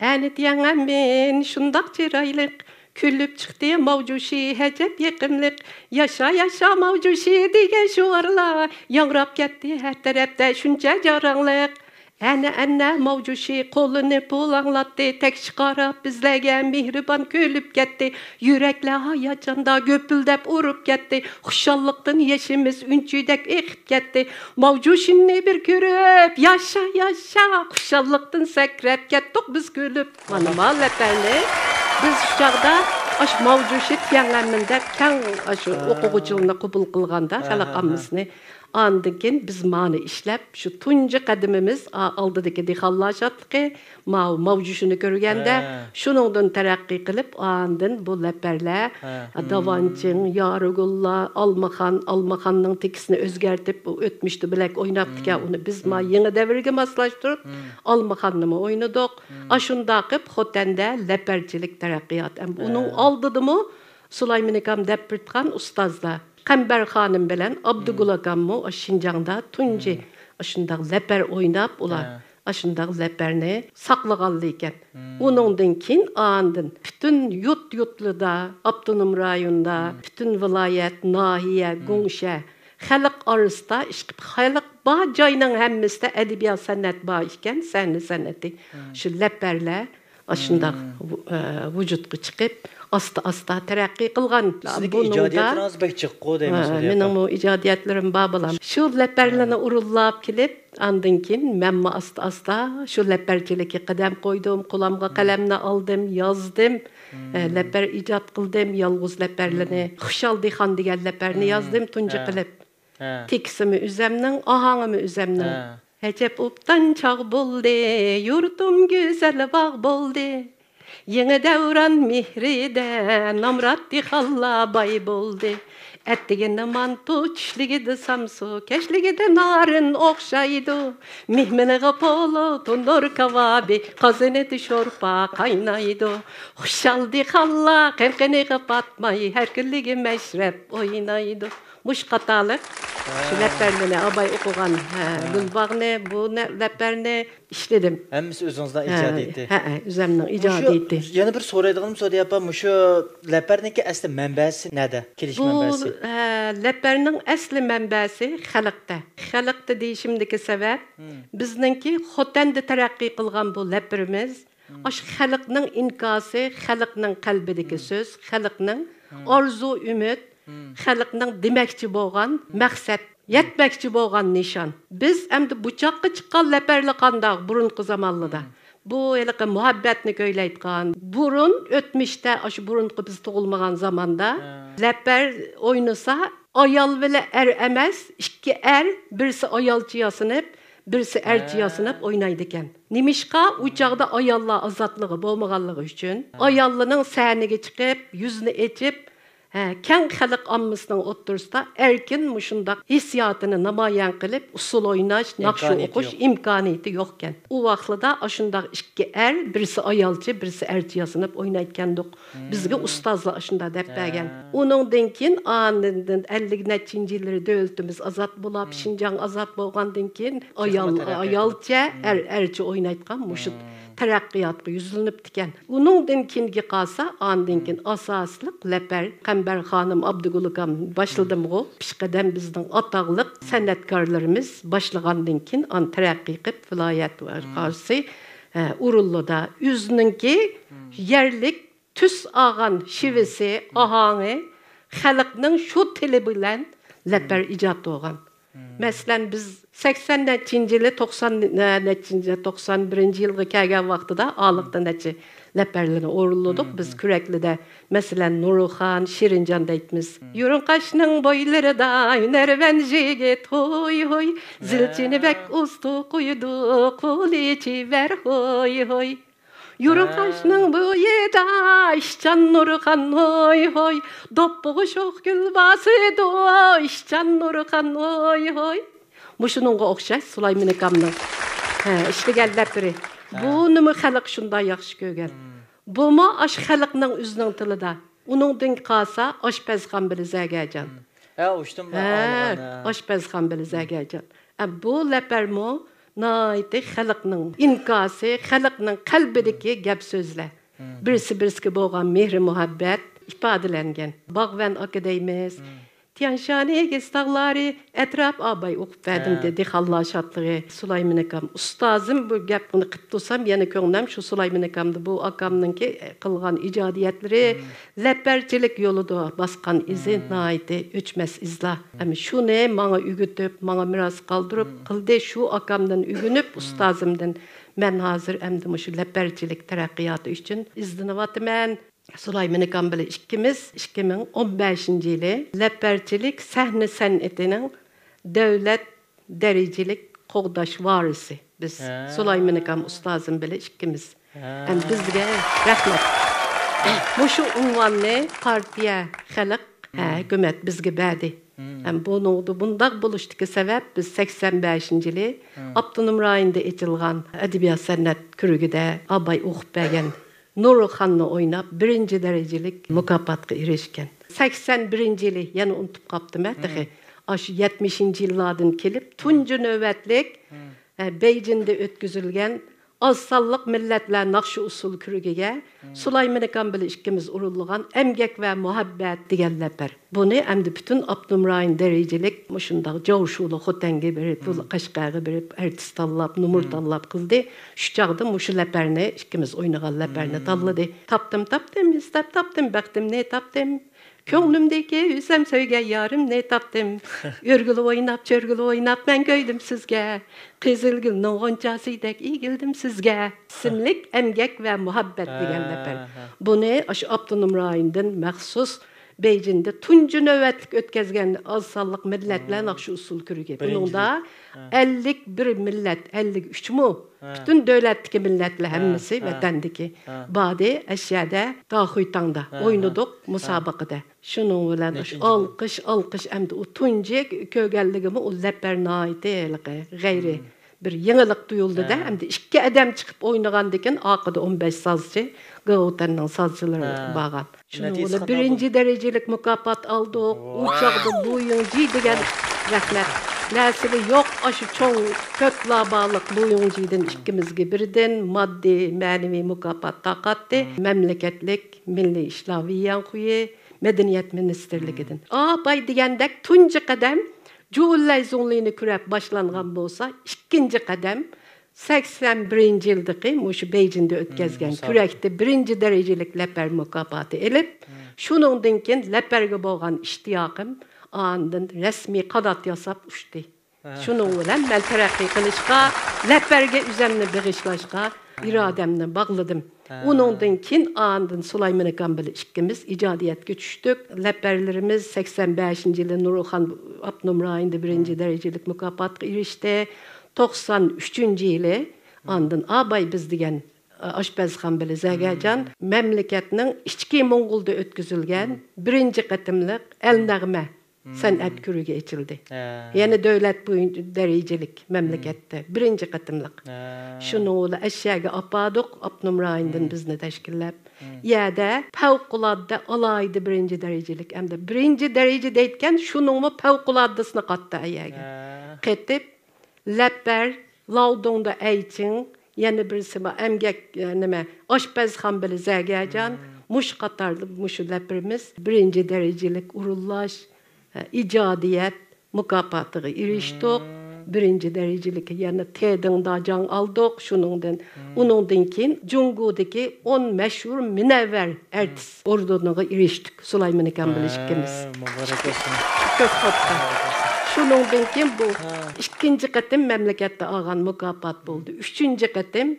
ئەنە تيەنئەنمېن شۇنداق چىرايلىق، كۈلۈپ چىقتى ماۋجۇشى ھەجەپ يېقىملىق. ياشا، ياشا ماۋجۇشى دېگەن شوئارلار ياڭراپ كەتتى ھەر تەرەپتە شۇنچە جاراڭلىق. ئەنە، ئەنە ماۋجۇشى قولىنى پۇلاڭلاتتى، تەكشى قاراپ بىزلەرگە مېھرىبان كۈلۈپ كەتتى. يۈرەكلەر ھاياجاندا گۈپۈلدەپ ئۇرۇپ كەتتى. خۇشاللىقتىن يېشىمىز ئۈنچىدەك ئېقىپ كەتتى. ماۋجۇشىننى بىر كۆرۈپ، ياشا، ياشا، خۇشاللىقتىن سەكرەپ كەتتۇق بىز كۈلۈپ. مانا ما لەپەرنى بىز شۇ چاغدا ئاشۇ ماۋجۇشى تيەنئەنمېن دەپ كەڭ ئاشۇ ئوقۇغۇچىلارنى قوبۇل قىلغاندا، خەلق ئاممىسىنى. ئاندىن كېيىن بىز مانى ئىشلەپ، شۇ تۇنجى قەدىمىمىز، ئا، ئالدىدىكى دېھقانلار شادلىقى، ماۋۇ ماۋجۇشىنى كۆرگەندە، شۇنىڭدىن تەرەققىي قىلىپ، ئاندىن بۇ لەپەرلەر، داۋانچىڭ، يارىگۈللار، ئالمىخان، ئالمىخاننىڭ تېكىستىنى ئۆزگەرتىپ، ئۇ ئۆتمۈشتە بىلەك ئويناپتىكەن، ئۇنى بىز ما يېڭى دەۋرگە ماسلاشتۇرۇپ، ئالمىخاننىمۇ ئوينىدۇق. ئاشۇنداق قىلىپ خوتەندە لەپەرچىلىك تەرەققىيات. ئەمدى ئۇنىڭ ئالدىدىمۇ سۇلايمان ئاكام دەپ بېرىدىغان ئۇستازلار، قەمبەر خانىم بىلەن ئابدۇگۈل ئاكاممۇ ئاشۇ شىنجاڭدا تۇنجى ئاشۇنداق لەپەر ئويناپ، ئۇلار ئاشۇنداق لەپەرنى ساقلىغانلىكەن. ئۇنىڭدىن كېيىن ئاندىن پۈتۈن يۇرت-يۇرتلىدا، ئاپتونوم رايوندا، پۈتۈن ۋىلايەت، ناھىيە، گۇڭشە، خەلق ئارىسىدا، ئىشقىلىپ خەلق بار جاينىڭ ھەممىسىدە ئەدەبىيات سەنئەت بار ئىكەن، سەھنە سەنئىتى. شۇ لەپەرلەر ئاشۇنداق ۋۇ-، ئە، ۋۇجۇدقا چىقىپ، ئاستا-ئاستا تەرەققىي قىلغان. سىزنىڭكى بۇنىڭدا ئىجادىيەتلىرىڭىز بەك جىق-قۇ دەيمەن، ھە، سورىيە ئاپا. مېنىڭمۇ ئىجادىيەتلىرىم بار، بالام. شۇ لەپەرلىرىنى ئورۇنلاپ كېلىپ، ئاندىن كېيىن مەنمۇ ئاستا-ئاستا شۇ لەپەرچىلىككە قەدەم قويدۇم، قولۇمغا قەلەمنى ئالدىم، يازدىم. ئە، لەپەر ئىجاد قىلدىم، يالغۇز لەپەرلىرىنى. خۇشال دېھقان دېگەن لەپەرنى يازدىم تۇنجى قىلىپ. ھە. تېكىستىمۇ ئۆزەمنىڭ، ئاھاڭىمۇ ئۆزەمنىڭ. ھە. ئەجەب ئوبدان چاغ بولدى، يۇرتۇم گۈزەل باغ بولدى. يېڭى دەۋران مېھرىدە نامرات دېھقانلار باي بولدى. ئەتىگىنى مانتۇ، چۈشلۈكىدە سامسا، كەچلىكىدە نارىن ئوخشايدۇ. مېھمىنىغا پولۇ، تونۇر كاۋابى، قازىنىدا شورپا قاينايدۇ. خۇشال دېھقانلار قىن-قىنىغا پاتماي، ھەر كۈنلۈكى مەشرەپ ئوينايدۇ. مۇشۇ قاتارلىق شۇ لەپەرلىرىنى ئاباي ئوقۇغان، ھە، گۈلباغنى، بۇ نە-، لەپەرنى ئىشلىدىم. ھەممىسى ئۆزىڭىزنىڭ ئىجادىيىتى. ھە، ھە، ئۆزەمنىڭ ئىجادىيىتى. مۇشۇ يەنە بىر سورايدىغىنىم، سورىيە ئاپا، مۇشۇ لەپەرنىڭكى ئەسلى مەنبەسى نەدە؟ كېلىش مەنبەسى؟ بۇ، ھە، لەپەرنىڭ ئەسلى مەنبەسى خەلقتە. خەلقتە دېيىشىمدىكى سەۋەب، بىزنىڭكى خوتەندە تەرەققىي قىلغان بۇ لەپىرىمىز، ئاشۇ خەلقنىڭ ئىنكاسى، خەلقنىڭ قەلبىدىكى سۆز، خەلقنىڭ ئارزۇ-ئۈمىد، خەلقنىڭ دېمەكچى بولغان مەقسەت، يەتمەكچى بولغان نىشان. بىز ئەمدى بۇ چاققا چىققان لەپەرلەر قانداق بۇرۇنقى زامانلىدا؟ بۇ ھېلىقى مۇھەببەتنى كۆيلەيدىغان، بۇرۇن ئۆتمۈشتە، ئاشۇ بۇرۇنقى بىز تۇغۇلمىغان زاماندا لەپەر ئوينىسا، ئايال بىلەن ئەر ئەمەس، ئىككى ئەر، بىرسى ئايالچە ياسىنىپ، بىرسى ئەرچە ياسىنىپ ئوينايدىكەن. نېمىشقا؟ ئۇ چاغدا ئاياللار ئازادلىقى بولمىغانلىقى ئۈچۈن، ئاياللىرىنىڭ سەھنىگە چىقىپ، يۈزىنى ئېچىپ، ھە، كەڭ خەلق ئاممىسىنىڭ ئوتتۇرىسىدا ئەركىن مۇشۇنداق ھېسسىياتىنى نامايان قىلىپ، ئۇسسۇل ئويناش، ناخشا ئوقۇش ئىمكانىيىتى يوقكەن. ئۇ ۋاقىتلىدا ئاشۇنداق ئىككى ئەر، بىرسى ئايالچە، بىرسى ئەرچە ياسىنىپ ئوينايدىكەندۇق. بىزگە ئۇستازلار ئاشۇنداق دەپ بەرگەن. ئۇنىڭدىن كېيىن ئاندىن ئەللىك نەچچىنچى يىللىرى دۆلىتىمىز ئازاد بولاپ، شىنجاڭ ئازاد بولغاندىن كېيىن ئايال ئايالچە، ئەر ئەرچە ئوينايدىغان مۇشۇ تەرەققىياتقا يۈزلىنىپتىكەن. ئۇنىڭدىن كېيىنگە قالسا، ئاندىن كېيىن ئاساسلىق لەپەر قەمبەر خانىم ئابدۇگۈل ئاكام باشلىدىمغۇ. پېشقەدەم بىزنىڭ ئاتاقلىق سەنئەتكارلىرىمىز باشلىغاندىن كېيىن، ئان تەرەققىي قىلىپ، ۋىلايەت ۋە قارسى، ھە، ئورۇنلىدا ئۆزىنىڭكى يەرلىك تۈس ئالغان شېۋىسى، ئاھاڭى خەلقنىڭ شۇ تىلى بىلەن لەپەر ئىجاد بولغان. مەسىلەن، بىز سەكسەن نەچچىنچى يىلى، توقسان نەچچىنچى، توقسان بىرىنچى يىلغا كەلگەن ۋاقتىدا ئالىقتا نەچچە لەپەرلىرىنى ئورۇنلىدۇق. بىز كۈرەكلىدە، مەسىلەن، نۇرخان، شېرىنجان دەيتمىز. يۇرۇڭ قاشنىڭ بويلىرىدا ھۈنەرۋەن يىگىت، ھوي، ھوي، زىلچىنى بەك ئۇستا قويىدۇ، قولى چېۋەر، ھوي، ھوي. يۇرۇڭ قاشنىڭ بويىدا ئىشچان نۇرخان، ھوي، ھوي. دوپپىغا شوخ گۈل باسىدۇ، ئىشچان نۇرخان، ھوي، ھوي. مۇشۇنىڭغا ئوخشاش سۇلايمان ئاكامنىڭ، ھە، ئىشلىگەن لەپىرى. بۇنىمۇ خەلق شۇنداق ياخشى كۆرگەن. بۇمۇ ئاشۇ خەلقنىڭ ئۆزىنىڭ تىلىدا. ئۇنىڭدىن قالسا، ئاشپەزخان بىلە زەگەرجان. ھە، ئاشپەزخان بىلە زەگەرجان. ئە، بۇ لەپەرمۇ ناھايىتى خەلقنىڭ ئىنكاسى، خەلقنىڭ قەلبىدىكى گەپ سۆزلەر. بىرسى بىرسىگە بولغان مېھرى مۇھەببەت ئىپادىلەنگەن. باغۋەن ئاكا دەيمىز. تيانشان ئېگىز تاغلىرى ئەتراپ ئاباي ئوقۇپ بەردىم، دېدى. دېھقانلار شادلىقى. سۇلايمان ئاكام ئۇستازىم، بۇ گەپنى قىپ تۇرسام، يەنە كۆڭلۈم شۇ سۇلايمان ئاكامدا. بۇ ئاكامنىڭكى قىلغان ئىجادىيەتلىرى، لەپەرچىلىك يولىدا باسقان ئىزى ناھايىتى ئۆچمەس ئىزلار. ھەم شۇنى ماڭا ئۆگىتىپ، ماڭا مىراس قالدۇرۇپ قىلدى. شۇ ئاكامدىن ئۆگىنىپ، ئۇستازىمدىن مەن ھازىر ئەمدى مۇشۇ لەپەرچىلىك تەرەققىياتى ئۈچۈن ئىزدىنىۋاتىمەن. سۇلايمان ئاكام بىلەن ئىككىمىز ئىككى مىڭ ئون بەشىنچى يىلى لەپەرچىلىك سەھنە سەنئىتىنىڭ دۆلەت دەرىجىلىك قوغداش ۋارىسى بىز. ھە. سۇلايمان ئاكام ئۇستازىم بىلەن ئىككىمىز. ھە. ھەم بىزگە رەھمەت. مۇشۇ ئۇنۋاننى پارتىيە، خەلق، ھە، ھۆكۈمەت بىزگە بەردى. ھەم بۇنىڭدا بۇنداق بولۇشتىكى سەۋەب، بىز سەكسەن بەشىنچى يىلى ئاپتونوم رايوندا ئېچىلغان ئەدەبىيات سەنئەت كۆرگىدە ئاباي ئوقۇپ بەرگەن نۇرخاننى ئويناپ، بىرىنچى دەرىجىلىك مۇكاپاتقا ئېرىشكەن. سەكسەن بىرىنچى يىلى، يەنە ئۇنتۇپ قاپتىمەن تېخى. ئاشۇ يەتمىشىنچى يىللاردىن كېلىپ، تۇنجى نۆۋەتلىك، ئە، بېيجىڭدا ئۆتكۈزۈلگەن ئاز سانلىق مىللەتلەر ناخشا ئۇسسۇل كۆرىكىگە سۇلايمان ئاكام بىلەن ئىككىمىز ئورۇنلىغان ئەمگەك ۋە مۇھەببەت دېگەن لەپەر. بۇنى ئەمدى پۈتۈن ئاپتونوم رايون دەرىجىلىك مۇشۇنداق جاۋشۇلۇق خوتەنگە بېرىپ، قەشقەرگە بېرىپ، ئارتىس تاللاپ، نومۇر تاللاپ قىلدى. شۇ چاغدا مۇشۇ لەپەرنى، ئىككىمىز ئوينىغان لەپەرنى تاللىدى. تاپتىم، تاپتىم، ئىزدەپ تاپتىم، بەختىمنى تاپتىم. كۆڭلۈمدىكى ئۆزۈم سۆيگەن يارىمنى تاپتىم. ئۆرگۈلۈپ ئويناپ، چۆرگۈلۈپ ئويناپ مەن كۆيدۈم سىزگە. قىزىل گۈلنىڭ غۇنچەسىدەك ئېگىلدىم سىزگە. ئىسىملىك ئەمگەك ۋە مۇھەببەت دېگەن لەپەر. بۇنى ئاشۇ ئاپتونوم رايوندىن مەخسۇس بېيجىڭدا تۇنجى نۆۋەتلىك ئۆتكەزگەن ئاز سانلىق مىللەتلەر ناخشا ئۇسسۇل كۆرىكى. بۇنىڭدا ئەللىك بىر مىللەت، ئەللىك ئۈچمۇ؟ پۈتۈن دۆلەتتىكى مىللەتلەر ھەممىسى ۋەتەندىكى باردى، ئەشەدە، داخۇيتاڭدا ئوينىدۇق مۇسابىقىدە. شۇنىڭ بىلەن ئالقىش، ئالقىش، ئەمدى ئۇ تۇنجى كۆرگەنلىكىمۇ ئۇ لەپەر ناھايىتى ھېلىقى غەيرىي بىر يېڭىلىق تۇيۇلدىدە، ئەمدى ئىككى ئادەم چىقىپ ئوينىغاندىكىن ئارقىدا ئون بەش سازچى، گاۋتەننىڭ سازچىلىرى بارغان. شۇنىڭ بىلەن بىرىنچى دەرىجىلىك مۇكاپات ئالدۇق. ئۇ چاغدا بۇ يىڭجى دېگەن رەھمەت. نەرسىلى يوق، ئاشۇ چوڭ كۆكلا بارلىق بۇ يىڭجىدىن ئىككىمىزگە بىردىن ماددىي، مەنىۋى مۇكاپات تارقاتتى. مەملىكەتلىك مىللىي ئىشلار ۋىييەنخۇيى مەدەنىيەت مىنىستىرلىكىدىن. ئاپاي دېگەندەك تۇنجى قەدەم جۇلەي زۇڭلىنى كۆرەپ باشلانغان بولسا، ئىككىنچى قەدەم سەكسەن بىرىنچى يىلدىكى مۇشۇ بېيجىڭدا ئۆتكەزگەن كۆرەكتە بىرىنچى دەرىجىلىك لەپەر مۇكاپاتى ئېلىپ، شۇنىڭدىن كېيىن لەپەرگە بولغان ئىشتىياقىم ئاندىن رەسمىي قانات ياساپ ئۇچتى. شۇنىڭ بىلەن مەن تەرەققىي قىلىشقا، لەپەرگە ئۆزۈمنى بېغىشلاشقا ئىرادەمنى باغلىدىم. ئۇنىڭدىن كېيىن ئاندىن سۇلايمان ئاكام بىلەن ئىككىمىز ئىجادىيەتكە چۈشتۇق. لەپەرلىرىمىز سەكسەن بەشىنچى يىلى نۇرخان ئاپتونوم رايوندا بىرىنچى دەرىجىلىك مۇكاپاتقا ئېرىشتى. توقسان ئۈچىنچى يىلى ئاندىن ئاباي بىز دېگەن ئاشپەزخان بىلەن زەگەجان مەملىكەتنىڭ ئىچكى موڭغۇلدا ئۆتكۈزۈلگەن بىرىنچى قېتىملىق ئەل نەغمە سەنئەت كۆرىكى ئېچىلدى. يەنە دۆلەت بويىچە دەرىجىلىك مەملىكەتتە بىرىنچى قېتىملىق. شۇنىڭ بىلەن ئەشەگە ئاپاردۇق، ئاپتونوم رايوندىن بىزنى تەشكىللەپ. يەردە پەۋقۇلئاددە ئالاھىدە بىرىنچى دەرىجىلىك، ئەمدى بىرىنچى دەرىجە دەيدىكەن، شۇنىڭمۇ پەۋقۇلئاددىسىنى قاتتى ئەيەگە. قېتىپ، لەپەر، لاۋدۇڭدا ئەيچىڭ، يەنە بىرسى بار، ئەمگەك، ئە، نېمە، ئاشپەزخان بىلەن زەگەجان، مۇشۇ قاتاردا مۇشۇ لەپىرىمىز بىرىنچى دەرىجىلىك ئورۇنلاش، ئە، ئىجادىيەت مۇكاپاتىغا ئېرىشتۇق. بىرىنچى دەرىجىلىك يەنە تېدىڭدا جاڭ ئالدۇق. شۇنىڭدىن، ئۇنىڭدىن كېيىن جۇڭگودىكى ئون مەشھۇر مۇنەۋۋەر ئارتىس ئوردېنىغا ئېرىشتۇق، سۇلايمان ئاكام بىلەن ئىككىمىز. مۇبارەك بولسۇن. كۆك خوتتا. شۇنىڭدىن كېيىن بۇ ئىككىنچى قېتىم مەملىكەتتە ئالغان مۇكاپات بولدى. ئۈچىنچى قېتىم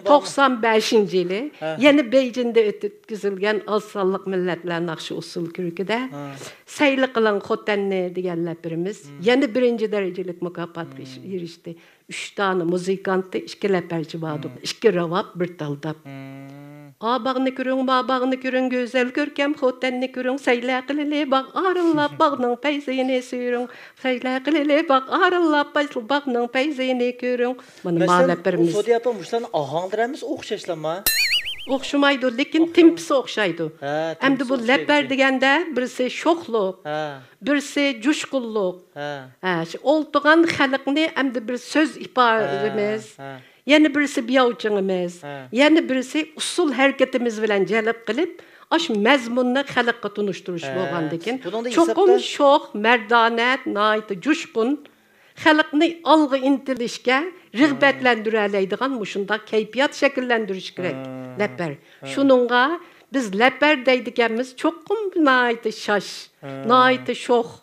توقسان بەشىنچى يىلى يەنە بېيجىڭدا ئۆتكۈزۈلگەن ئاز سانلىق مىللەتلەر ناخشا ئۇسسۇل كۆرىكىدە سەيلە قىلىڭ خوتەننى دېگەن لەپىرىمىز يەنە بىرىنچى دەرىجىلىك مۇكاپاتقا ئېرىشتى. ئۈچ دانە مۇزىكانتى، ئىككى لەپەرچى باردۇق. ئىككى راۋاب، بىر تالداپ. ئا باغنى كۆرۈڭ، ما باغنى كۆرۈڭ، گۈزەل كۆركەم خوتەننى كۆرۈڭ، سەيلە قىلىلى باغ ئارىلاپ، باغنىڭ پەيزىنى سۈرۈڭ، سەيلە قىلىلى باغ ئارىلاپ، باغنىڭ پەيزىنى كۆرۈڭ. مانا، مەسىلەن، مالەپلىرىمىز. سودى ئاپا مۇشۇلارنىڭ ئاھاڭلىرى ھەممىسى ئوخشاشلىما؟ ئوخشىمايدۇ، لېكىن تېمپىسى ئوخشايدۇ. ئەمدى بۇ لەپەر دېگەندە بىرسى شوخلۇق، بىرسى جۇشقۇنلۇق. ھە، شۇ ئولتۇرغان خەلقنى ئەمدى بىر سۆز ئىپادىمىز، يەنە بىرسى بياۋچىڭىمىز، يەنە بىرسى ئۇسسۇل ھەرىكىتىمىز بىلەن جەلپ قىلىپ، ئاشۇ مەزمۇننى خەلققە تونۇشتۇرۇش بولغاندىكىن، چوقۇم شوخ، مەردانە، ناھايىتى جۇشقۇن، خەلقنى ئالغا ئىنتىلىشكە رىغبەتلەندۈرەلەيدىغان مۇشۇنداق كەيپىيات شەكىللەندۈرۈش كېرەك، لەپەر. شۇنىڭغا بىز لەپەر دەيدىكەنمىز، چوقۇم ناھايىتى شاش، ناھايىتى شوخ،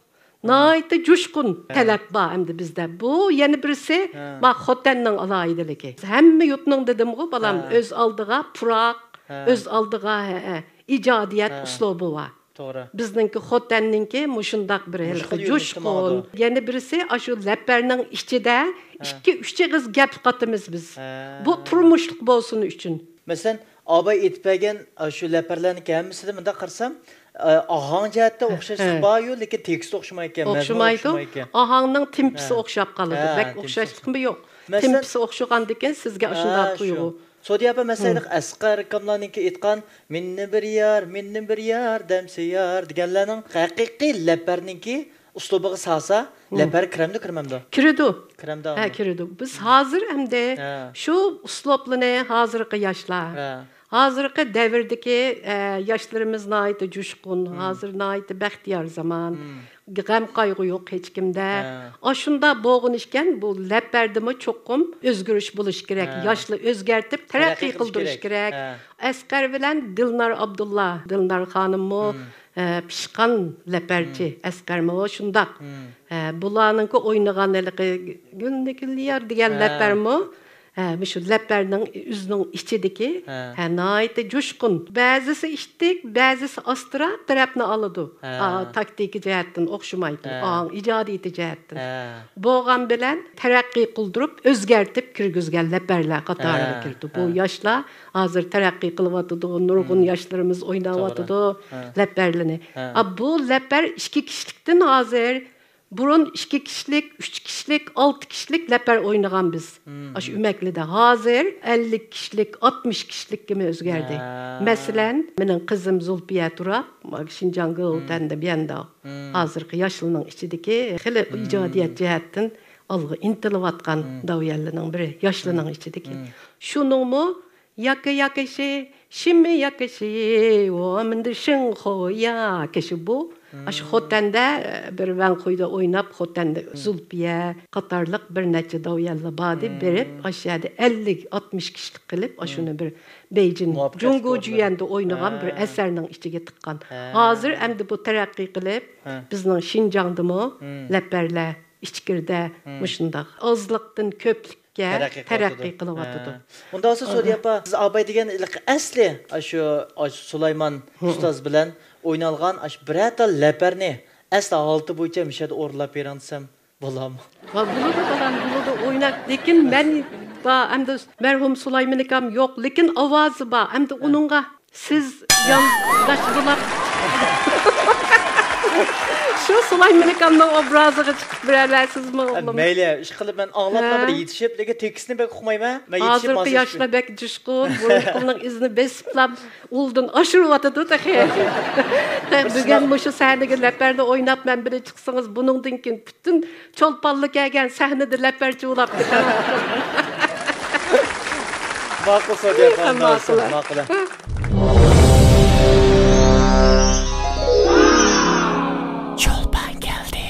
ناھايىتى جۇشقۇن تەلەپ بار ئەمدى بىزدە. بۇ يەنە بىرسى، ما خوتەننىڭ ئالاھىدىلىكى. ھەممە يۇرتنىڭ دېدىمغۇ، بالام، ئۆز ئالدىغا پۇراق، ئۆز ئالدىغا، ھە، ھە، ئىجادىيەت ئۇسلۇبى بار. توغرا. بىزنىڭكى خوتەننىڭكى مۇشۇنداق بىر ھېلىقى جۇشقۇن. يەنە بىرسى، ئاشۇ لەپەرنىڭ ئىچىدە ئىككى، ئۈچ ئېغىز گەپ قاتىمىز بىز. بۇ تۇرمۇشلۇق بولسۇن ئۈچۈن. مەسىلەن، ئاباي ئېيتىپ بەرگەن، ئە، شۇ لەپەرلەرنىڭكى ھەممىسىدە مۇنداق قارىسام، ئە، ئاھاڭ جەھەتتە ئوخشاشلىق باريۇ، لېكىن تېكىستى ئوخشىمايدىكەن، مەزمۇنى ئوخشىمايدىكەن. ئاھاڭنىڭ تېمپىسى ئوخشاپ قالىدۇ. بەك ئوخشاشلىقمۇ يوق. تېمپىسى ئوخشىغاندىكىن سىزگە ئەشۇنداق تۇيغۇ. سودى ئاپا، مەسىلەن، ئەسقەر ئاكاملارنىڭكى ئېيتقان، مېنى بىر يار، مېنى بىر يار دەمسە يار دېگەنلەرنىڭ ھەقىقىي لەپەرنىڭكى ئۇسلۇبىغا سالسا، لەپەر كىرەمدۇ، كىرمەمدۇ؟ كىرىدۇ. كىرەمدۇ ھە، ئەمما؟ كىرىدۇ. بىز ھازىر ئەمدى ھە. شۇ ئۇسلۇبلىنى ھازىرقى ياشلار، ھە. ھازىرقى دەۋردىكى، ئە، ياشلىرىمىز ناھايىتى جۇشقۇن، ھازىر ناھايىتى بەختىيار زامان. غەم-قايغۇ يوق ھېچكىمدە. ھە. ئاشۇنداق بولغىنى ئىكەن، بۇ لەپەردىمۇ چوقۇم ئۆزگىرىش بولۇشى كېرەك. ھە. ياشلار ئۆزگەرتىپ، تەرەققىي تەرەققىي قىلىش قىلدۇرۇش كېرەك. كېرەك. ھە. ئەسقەر بىلەن دىلنار ئابدۇللا، دىلنار خانىممۇ، ئە، پىشقان لەپەرچى، ئەسقەرمۇ شۇنداق. ئە، بۇلارنىڭكى ئوينىغان ھېلىقى گۈلنى گۈليار دېگەن ھە. لەپەرمۇ، ھە، مۇشۇ لەپەرنىڭ ئۆزىنىڭ ئىچىدىكى، ھە. ھە، ناھايىتى جۇشقۇن. بەزىسى ئىتتىك، بەزىسى ئاستىراق تەرەپنى ئالىدۇ. ھە. ئا، تاكتىكا جەھەتتىن ئوخشىمايدۇ. ھە. ئا، ئىجادىيىتى جەھەتتىن. ھە. بولغان بىلەن تەرەققىي قىلدۇرۇپ، ئۆزگەرتىپ كىرگۈزگەن لەپەرلەر قاتارىغا ھە. كىرىدۇ. بۇ ھە. ياشلار ھازىر تەرەققىي قىلىۋاتىدۇ، نۇرغۇن ياشلىرىمىز ئويناۋاتىدۇ توغرا. ھە. لەپەرلىنى. ھە. ئا، بۇ لەپەر ئىككى كىشىلىكتىن ھازىر بۇرۇن ئىككى كىشىلىك، ئۈچ كىشىلىك، ئالتە كىشىلىك لەپەر ئوينىغان بىز. ئاشۇ ئۆمەكلىدە. ھازىر ئەللىك كىشىلىك، ئاتمىش كىشىلىككىمۇ ئۆزگەردى. ھە. مەسىلەن، مېنىڭ قىزىم زۇلپىيە تۇراپ، شىنجاڭ گوۋۇتەندە بىيەنداۋ. ھازىرقى ياشلارنىڭ ئىچىدىكى خېلى ئىجادىيەت جەھەتتىن ئالغا ئىنتىلىۋاتقان داۋيەنلەرنىڭ بىرى، ياشلارنىڭ ئىچىدىكى. شۇنىڭمۇ ياكا ياكىشى، شىمى ياكىشى، ۋومىندى شىڭخو ياكىشى بۇ. ئاشۇ خوتەندە، ئە، بىر ۋەنخۇيدا ئويناپ، خوتەندە زۇلپىيە قاتارلىق بىر نەچچە داۋيەنلەر باردى. بېرىپ، ئاشۇ يەردە ئەللىك، ئاتمىش كىشىلىك قىلىپ، ئاشۇنى بىر بېيجىڭ، مۇۋەپپەقىيەتلىك جۇڭگو جۈيەندە ئوينىغان بىر ئەسەرنىڭ ئىچىگە تىققان. ھە. ھازىر ئەمدى بۇ تەرەققىي قىلىپ، بىزنىڭ شىنجاڭدىمۇ لەپەرلەر ئىچكىرىدە مۇشۇنداق ئازلىقتىن كۆپلۈك تەرەققىي قىلىۋاتىدۇ. ھە. ئۇنداق بولسا، سودىيە ئاپا، سىز ئاباي دېگەن ئەسلى ئاشۇ، ئاشۇ سۇلايمان ئۇستاز بىلەن ئوينالغان ئاشۇ بىرەر تال لەپەرنى ئەسلى ھالىتى بويىچە مۇشۇ يەردە ئورۇنلاپ بېرىڭ دېسەم بولامۇ؟ ۋا، بولىدۇ، بالام، بولىدۇ، ئويناپ. لېكىن مەن، با، ئەمدى مەرھۇم سۇلايمان ئاكام يوق، لېكىن ئاۋازى بار. ئەمدى ئۇنىڭغا سىز يانداش بولاپ شۇ سۇلايمان ئاكامنىڭ ئوبرازىغا چىقىپ بېرەلەيسىزمۇ، ئوغلۇم؟ مەيلى، ئىشقىلىپ مەن ئاڭلاپلا بىر يېتىشىپ، لېكىن تېكىستنى بەك ئۇقمايمەن. مەن يېتىشىپ ھازىرقى ياشلار بەك جۇشقۇن، بۇرۇنقىنىڭ ئىزىنى بېسىپلا ئۇلدىن ئاشۇرۇۋاتىدۇ تېخى. بۈگۈن مۇشۇ سەھنىگە لەپەردە ئويناپ مەن بىلەن چىقسىڭىز، بۇنىڭدىن كېيىن پۈتۈن چولپانلار كەلگەن سەھنىدە لەپەرچى ئۇلاپ كېتىڭ. ماقۇل، سودىيە خانىم، ماقۇل. ماقۇل. چولپان كەلدى.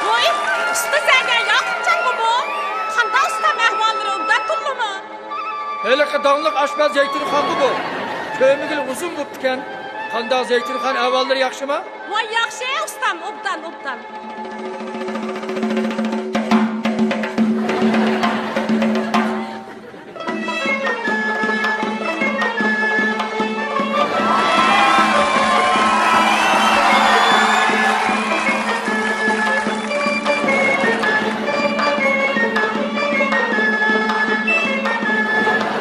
ۋوي، ئۇستا سەگە ياقۇپجانمۇ بۇ؟ قانداق ئۇستام، ئەھۋاللىرى ئوبدان تۇرلىمۇ؟ ھېلىقى داڭلىق ئاشپەز زەيتۇنخانمۇ بۇ؟ كۆرمىگىلى ئۇزۇن بوپتىكەن. قانداق زەيتۇنخان، ئەھۋاللىرى ياخشىما؟ ۋاي ياخشى ئۇستام، ئوبدان، ئوبدان.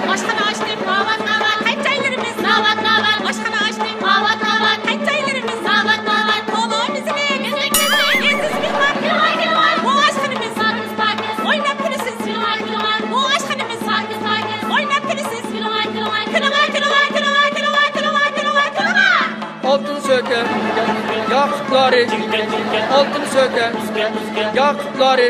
ئاشخانا ئاچتى، ناۋات، ناۋات، قەنت جايلىرىمىز. ناۋات، ناۋات، ئاشخانا ئاچتى، ناۋات، ناۋات، قەنت جايلىرىمىز. ناۋات، ناۋات، تولا بىزنىڭ. بىزنىڭ، بىزنىڭ. ئەزىز مېھمان. كىرىڭلار، كىرىڭلار. بۇ ئاشخانىمىز. پاكىز، پاكىز. ئويناپ كۈلىسىز. كىرىڭلار، كىرىڭلار. بۇ ئاشخانىمىز. پاكىز، پاكىز. ئويناپ كۈلىسىز. كىرىڭلار، كىرىڭلار. كىرىڭلار، كىرىڭلار. ئالتۇن سۆكەم ياقۇتلارى، ئالتۇن سۆكەم ياقۇتلارى.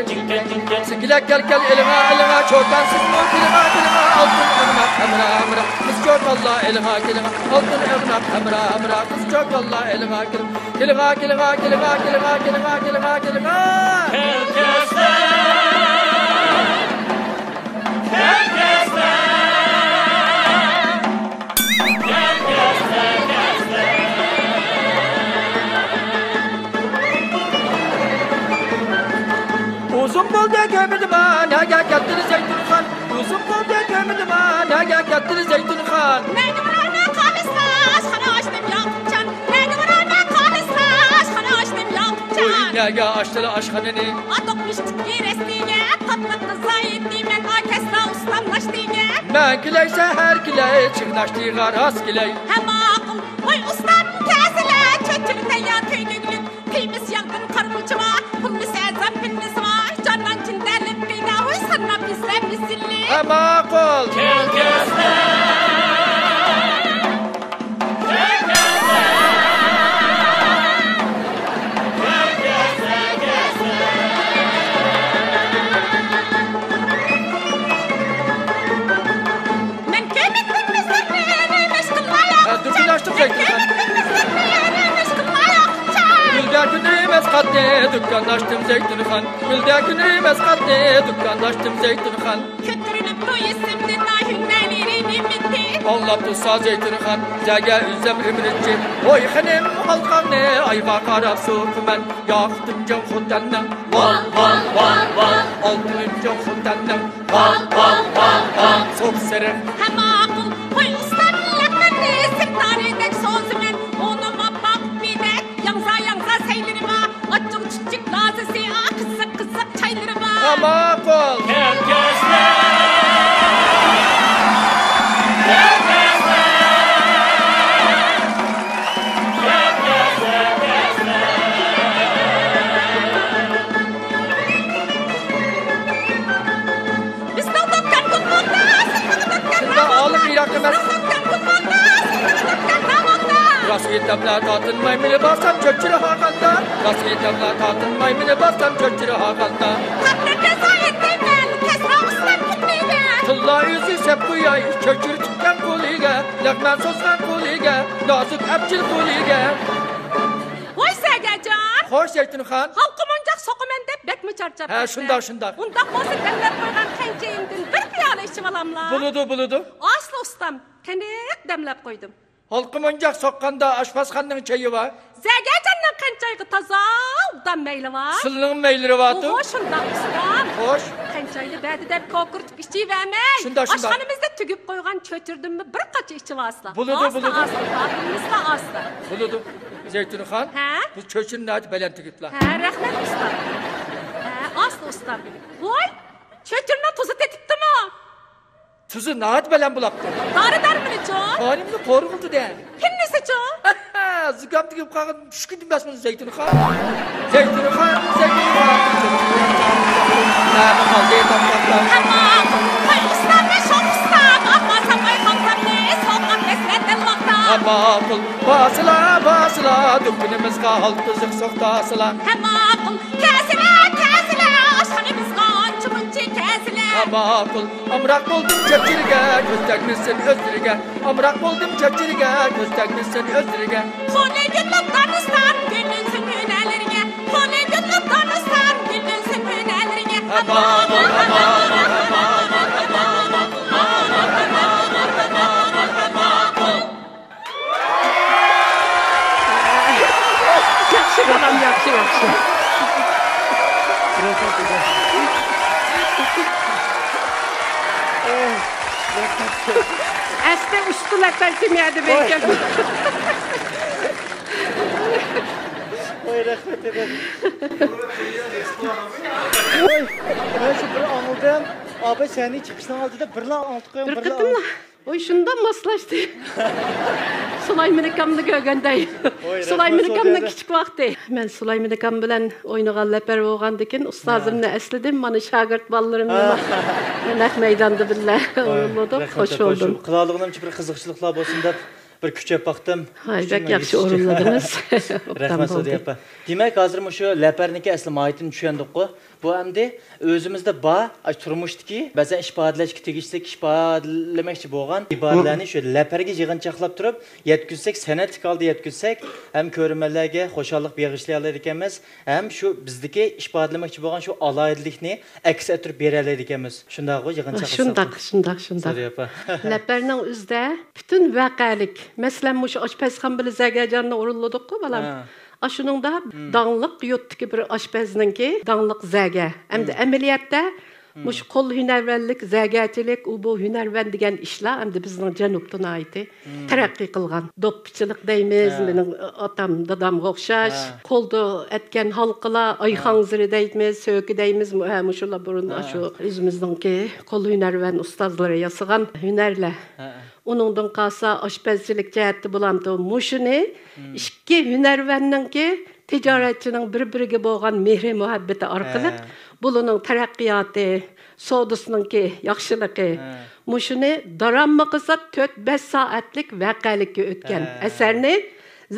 سىگىلەك كەل، كەل، ئېلىڭا، ئېلىڭا، چوكانسىزمۇ، كېلىڭا، كېلىڭا، ئالتۇن ئەغناق ھەمرا، ھەمرا، قىز چوكانلار، ئېلىڭا، كېلىڭا، ئالتۇن ئەغناق ھەمرا، ھەمرا، قىز چوكانلار، ئېلىڭا، كېلىڭا. كېلىڭا، كېلىڭا، كېلىڭا. ئۇزۇن بولدى كۆرمىدىم، نەگە كەتتىڭ زەيتۇنخان؟ ئۇزۇن بولدى كۆرمىدىم، نەگە كەتتىڭ زەيتۇنخان؟ نەگە بارارمەن خالىسقا، ئاشخانا ئاچتىم ياقۇپجان. نەگە بارارمەن خالىسقا، ئاشخانا ئاچتىم ياقۇپجان. ئۆيۈڭ نەگە ئاچتىلا ئاشخانىنى؟ ئاتۇق مۈشتۈككە رەستىگە، تاتلىق غىزا يېتىمەن، ئاكەسلا ئۇستام ناشتىگە. مەن كېلەي سەھەر كېلەي، چىغناشتىغا راست كېلەي. ھە ماقۇل، ۋاي ئۇستام كەلسىلە، چۆچۈرە تەييار كۆيگۈلۈك. قىيمىس ياغدىن قارمۇچىغا، پۇلمىس ئەزەم پىننىسىغا، جانان چىندەلىپ دۇكان ئاچتىم زەيتۇنخان، گۈلدەك ھۈنىرىم ئەسقاتتى، دۇكان ئاچتىم زەيتۇنخان. كۆتۈرۈلۈپتۇ ئېسىمدىن ھۈنەرلىرى نېمىتى. ئاڭلاپ تۇرسا زەيتۇنخان، زەگە ئۈزەم ئۈمرۈتچى. ۋاي خېنىم، ھالقاڭنى ئايغا قاراپ سوقىمەن، ياقتىم جان خوتەننىڭ، ۋال، ۋال، ۋال، ۋال. ئالتۇنۇم جان خوتەننىڭ، ۋال، ۋال، ۋال، ۋال. سوپسېرىق. ھە ماقۇل، قوي ئۇستام، لەقمەمنى سىرتارىدەك سوزىمەن، ئۇنىما باقمىدەك. ياڭزا، ياڭزا سەيلىرى بار، ئاچچىق چۈچۈك لازىسى، ئا، قىزىق، قىزىق چايلىرى بار. ھە ماقۇل. كەلگەسلەر، كەلگەسلەر، كەلگەسلەر، كەلگەسلەر. بىزنىڭ دۇكان گۇمماڭدا، سىزنىڭ دۇكان شۇنداق ئالىم يىراق ئەمەس. بىزنىڭ دۇكان گۇمماڭدا، سىزنىڭ دۇكان داۋاندا. راست ئېيتاملا تارتىنماي مېنى بارسام چۆچۈرە خاقاندا. راست ئېيتاملا تارتىنماي مېنى بارسام چۆچۈرە خاقاندا. تارتىپ رىزايەت دەيمەن، كەسرا ئۇستام كۈتمەيمەن. تىللا ئۆزى سەپ قوياي، چۆچۈرە تۇتقان قولىگە، لەغمەن سوزغان قولىگە، نازۇك ئەپچىل قولىگە. ۋاي سەگەجان! خوش، زەيتۇنخان. ھالقا مونجاق سوقىمەن دەپ بەكمۇ چارچاپ ھە، كەتتىڭ. شۇنداق، شۇنداق. ئۇنداق بولسا دەملەپ قويغان قەنت چېيىمدىن بىر پىيالە ئىچىۋالاملا؟ بولىدۇ، بولىدۇ. ئاسلا ئۇستام، قېنىق دەملەپ قويدۇم. ھالقا مونجاق سوققاندا ئاشپەزخاننىڭ چېيى بار. زەگەجاننىڭ قەنت چېيىغا تازا ئوبدان مەيلى بار. سىلىنىڭ مەيلىرى بارتۇ. ئوھو، شۇنداق ئۇستام. خوش. قەنت چاينى بەدە دەپ كوكۇرتۇپ ئىچىۋەرمەي، شۇنداق، شۇنداق. ئاشخانىمىزدا تۈگۈپ قويغان چۆچۈرىدىنمۇ بىر قاچا ئىچىۋالسىلا. بولىدۇ، ئاستا، بولىدۇ. ئاستا، تارتىنمىسىلا ئاستا. بولىدۇ. زەيتۇنخان، ھە؟ بۇ چۆچۈرىنى ناھايىتى بەلەن تۈگۈتلا. ھە، رەھمەت ئۇستا. ھە، ئاستا ئۇستا. ۋاي، چۆچۈرىنىڭ تۇزى تېتىپتىمۇ؟ تۇزى ناھايىتى بەلەن بولاپتۇ. دارى دەرمىنىچۇ؟ قانىمنى قورۇغۇلدى دە. پىننىسىچۇ؟ زۇكام تېگىپ قالغان چۈشكۈن دېمەسمۇ زەيتۇنخان. زەيتۇنخان، زەيتۇنخان. نەدە قالدى تاملاملام؟ ھەمماق، قوي ئۇستامنى شوق ئۇستا، باقماسام ئاي خالتامنى، سوغۇق ئەمەس مەندىن ۋاقتا. ھەمماقۇل، باسىلا، باسىلا، دۇكىنىمىزغا ھالقىزىق سوقتاسىلا. ھەمماقۇل، كەسىلە، كەسىلە، ئاشخانىمىزغا ئانچە مۇنچە كەسىلە. ھەمماقۇل، ئامراق بولدۇم چۆچۈرىگە، كۆز تەگمىسۇن ئۆزلىرىگە. ئامراق بولدۇم چۆچۈرىگە، كۆز تەگمىسۇن ئۆزلىرىگە. قولى گۈللۈك دانىستان، گۈللەنسۇن ھۈنەرلىرىگە. قولى گۈللۈك دانىستان، گۈللەنسۇن ھۈنەرلىرىگە. ئاماقۇل، ئاماقۇل، ئاماقۇل، ئاماقۇل، ئاماقۇل، ئاماقۇل. ياخشى، بالام، ياخشى، ياخشى. ئەسلى ئۇستا لەپەر سېمىيەدە بەرگەن. ۋاي، رەھمەت ئەدەم. ۋاي، مەن شۇ بىر ئاڭلىدىم. ئاباي سەھنىگە چىقىشنىڭ ئالدىدا بىرلا ئاڭلىتىپ قويۇڭ، بىر بىرلا قېتىملا. ئوي، شۇنداق ماسلاشتى. سۇلايمان ئاكامنى كۆرگەندەي. ۋاي، رەھمەت سۇلايمان ئاكامنىڭ سوزىدە. كىچىك ۋاقتى. مەن سۇلايمان ئاكام بىلەن ئوينىغان لەپەر بولغاندىكىن، ئۇستازىمنى ھە. ئەسلىدىم. مانا شاگىرت بالىلىرىمنى ھە. نەق مەيداندا بىللە ۋاي، ئورۇنلىدۇق. رەھمەت خوش ئاپا، بولدۇم. شۇ قىلالىغىنىمچە بىر قىزىقچىلىقلار بولسۇن دەپ بىر كۈچەپ باقتىم. ھاي، بەك ياخشى ئورۇنلىدىڭىز. ئوبدان رەھمەت سودى بولدى. ئاپا. دېمەك، ھازىر مۇشۇ لەپەرنىڭكى ئەسلى ماھىيىتىنى چۈشەندۇققۇ. بۇ ئەمدى ئۆزىمىزدە بار، ئاشۇ تۇرمۇشتىكى بەزەن ئىپادىلەشكە تېگىشلىك، ئىپادىلىمەكچى بولغان ئىبارىلەرنى شۇ لەپەرگە يىغىنچاقلاپ تۇرۇپ يەتكۈزسەك، سەنئەتلىك ھالدا يەتكۈزسەك، ھەم كۆرۈرمەنلەرگە خۇشاللىق بېغىشلىيالايدىكەنمىز، ھەم شۇ بىزدىكى ئىپادىلىمەكچى بولغان شۇ ئالاھىدىلىكنى ئەكس ئەتتۈرۈپ بېرەلەيدىكەنمىز. شۇنداقغۇ، يىغىنچاق قىلساق. شۇنداق، شۇنداق، شۇنداق. سارى ئاپا. لەپەرنىڭ ئۆزىدە پۈتۈن ۋەقەلىك، مەسىلەن، مۇشۇ ئاشپەزخان بىلەن زەگەرجاننى ئورۇنلىدۇققۇ، بالام. ھە. ئاشۇنىڭدا مم. داڭلىق يۇرتتىكى بىر ئاشپەزنىڭكى داڭلىق زەگە. ئەمدى مم. ئەمەلىيەتتە مم. مۇشۇ قول ھۈنەرۋەنلىك، زەگەرچىلىك، ئۇ بۇ ھۈنەرۋەن دېگەن ئىشلار ئەمدى بىزنىڭ جەنۇبتا ناھايىتى مم. تەرەققىي قىلغان. دوپپىچىلىق دەيمىز، ھە. مېنىڭ ئاتام، دادامغا ئوخشاش. ھە. قولدا ئەتكەن ھالقىلار، ئاي ھە. خاڭزىرى دەيمىز، سۆكە دەيمىز، مۇ-، ھە، مۇشۇلار بۇرۇن ھە. ئاشۇ ئۆزىمىزنىڭكى قول ھۈنەرۋەن ئۇستازلىرى ياسىغان ھۈنەرلەر. ھە. ئۇنىڭدىن قالسا ئاشپەزچىلىك جەھەتتە بولامدۇ؟ مۇشۇنى مم. ئىككى ھۈنەرۋەننىڭكى، تىجارەتچىنىڭ بىر-بىرىگە بولغان مېھرى-مۇھەببىتى ئارقىلىق ھە. بۇلىنىڭ تەرەققىياتى، سودىسىنىڭكى ياخشىلىقى، ھە. مۇشۇنى داراممىقىسا تۆت-بەش سائەتلىك ۋەقەلىككە ئۆتكەن ھە. ئەسەرنى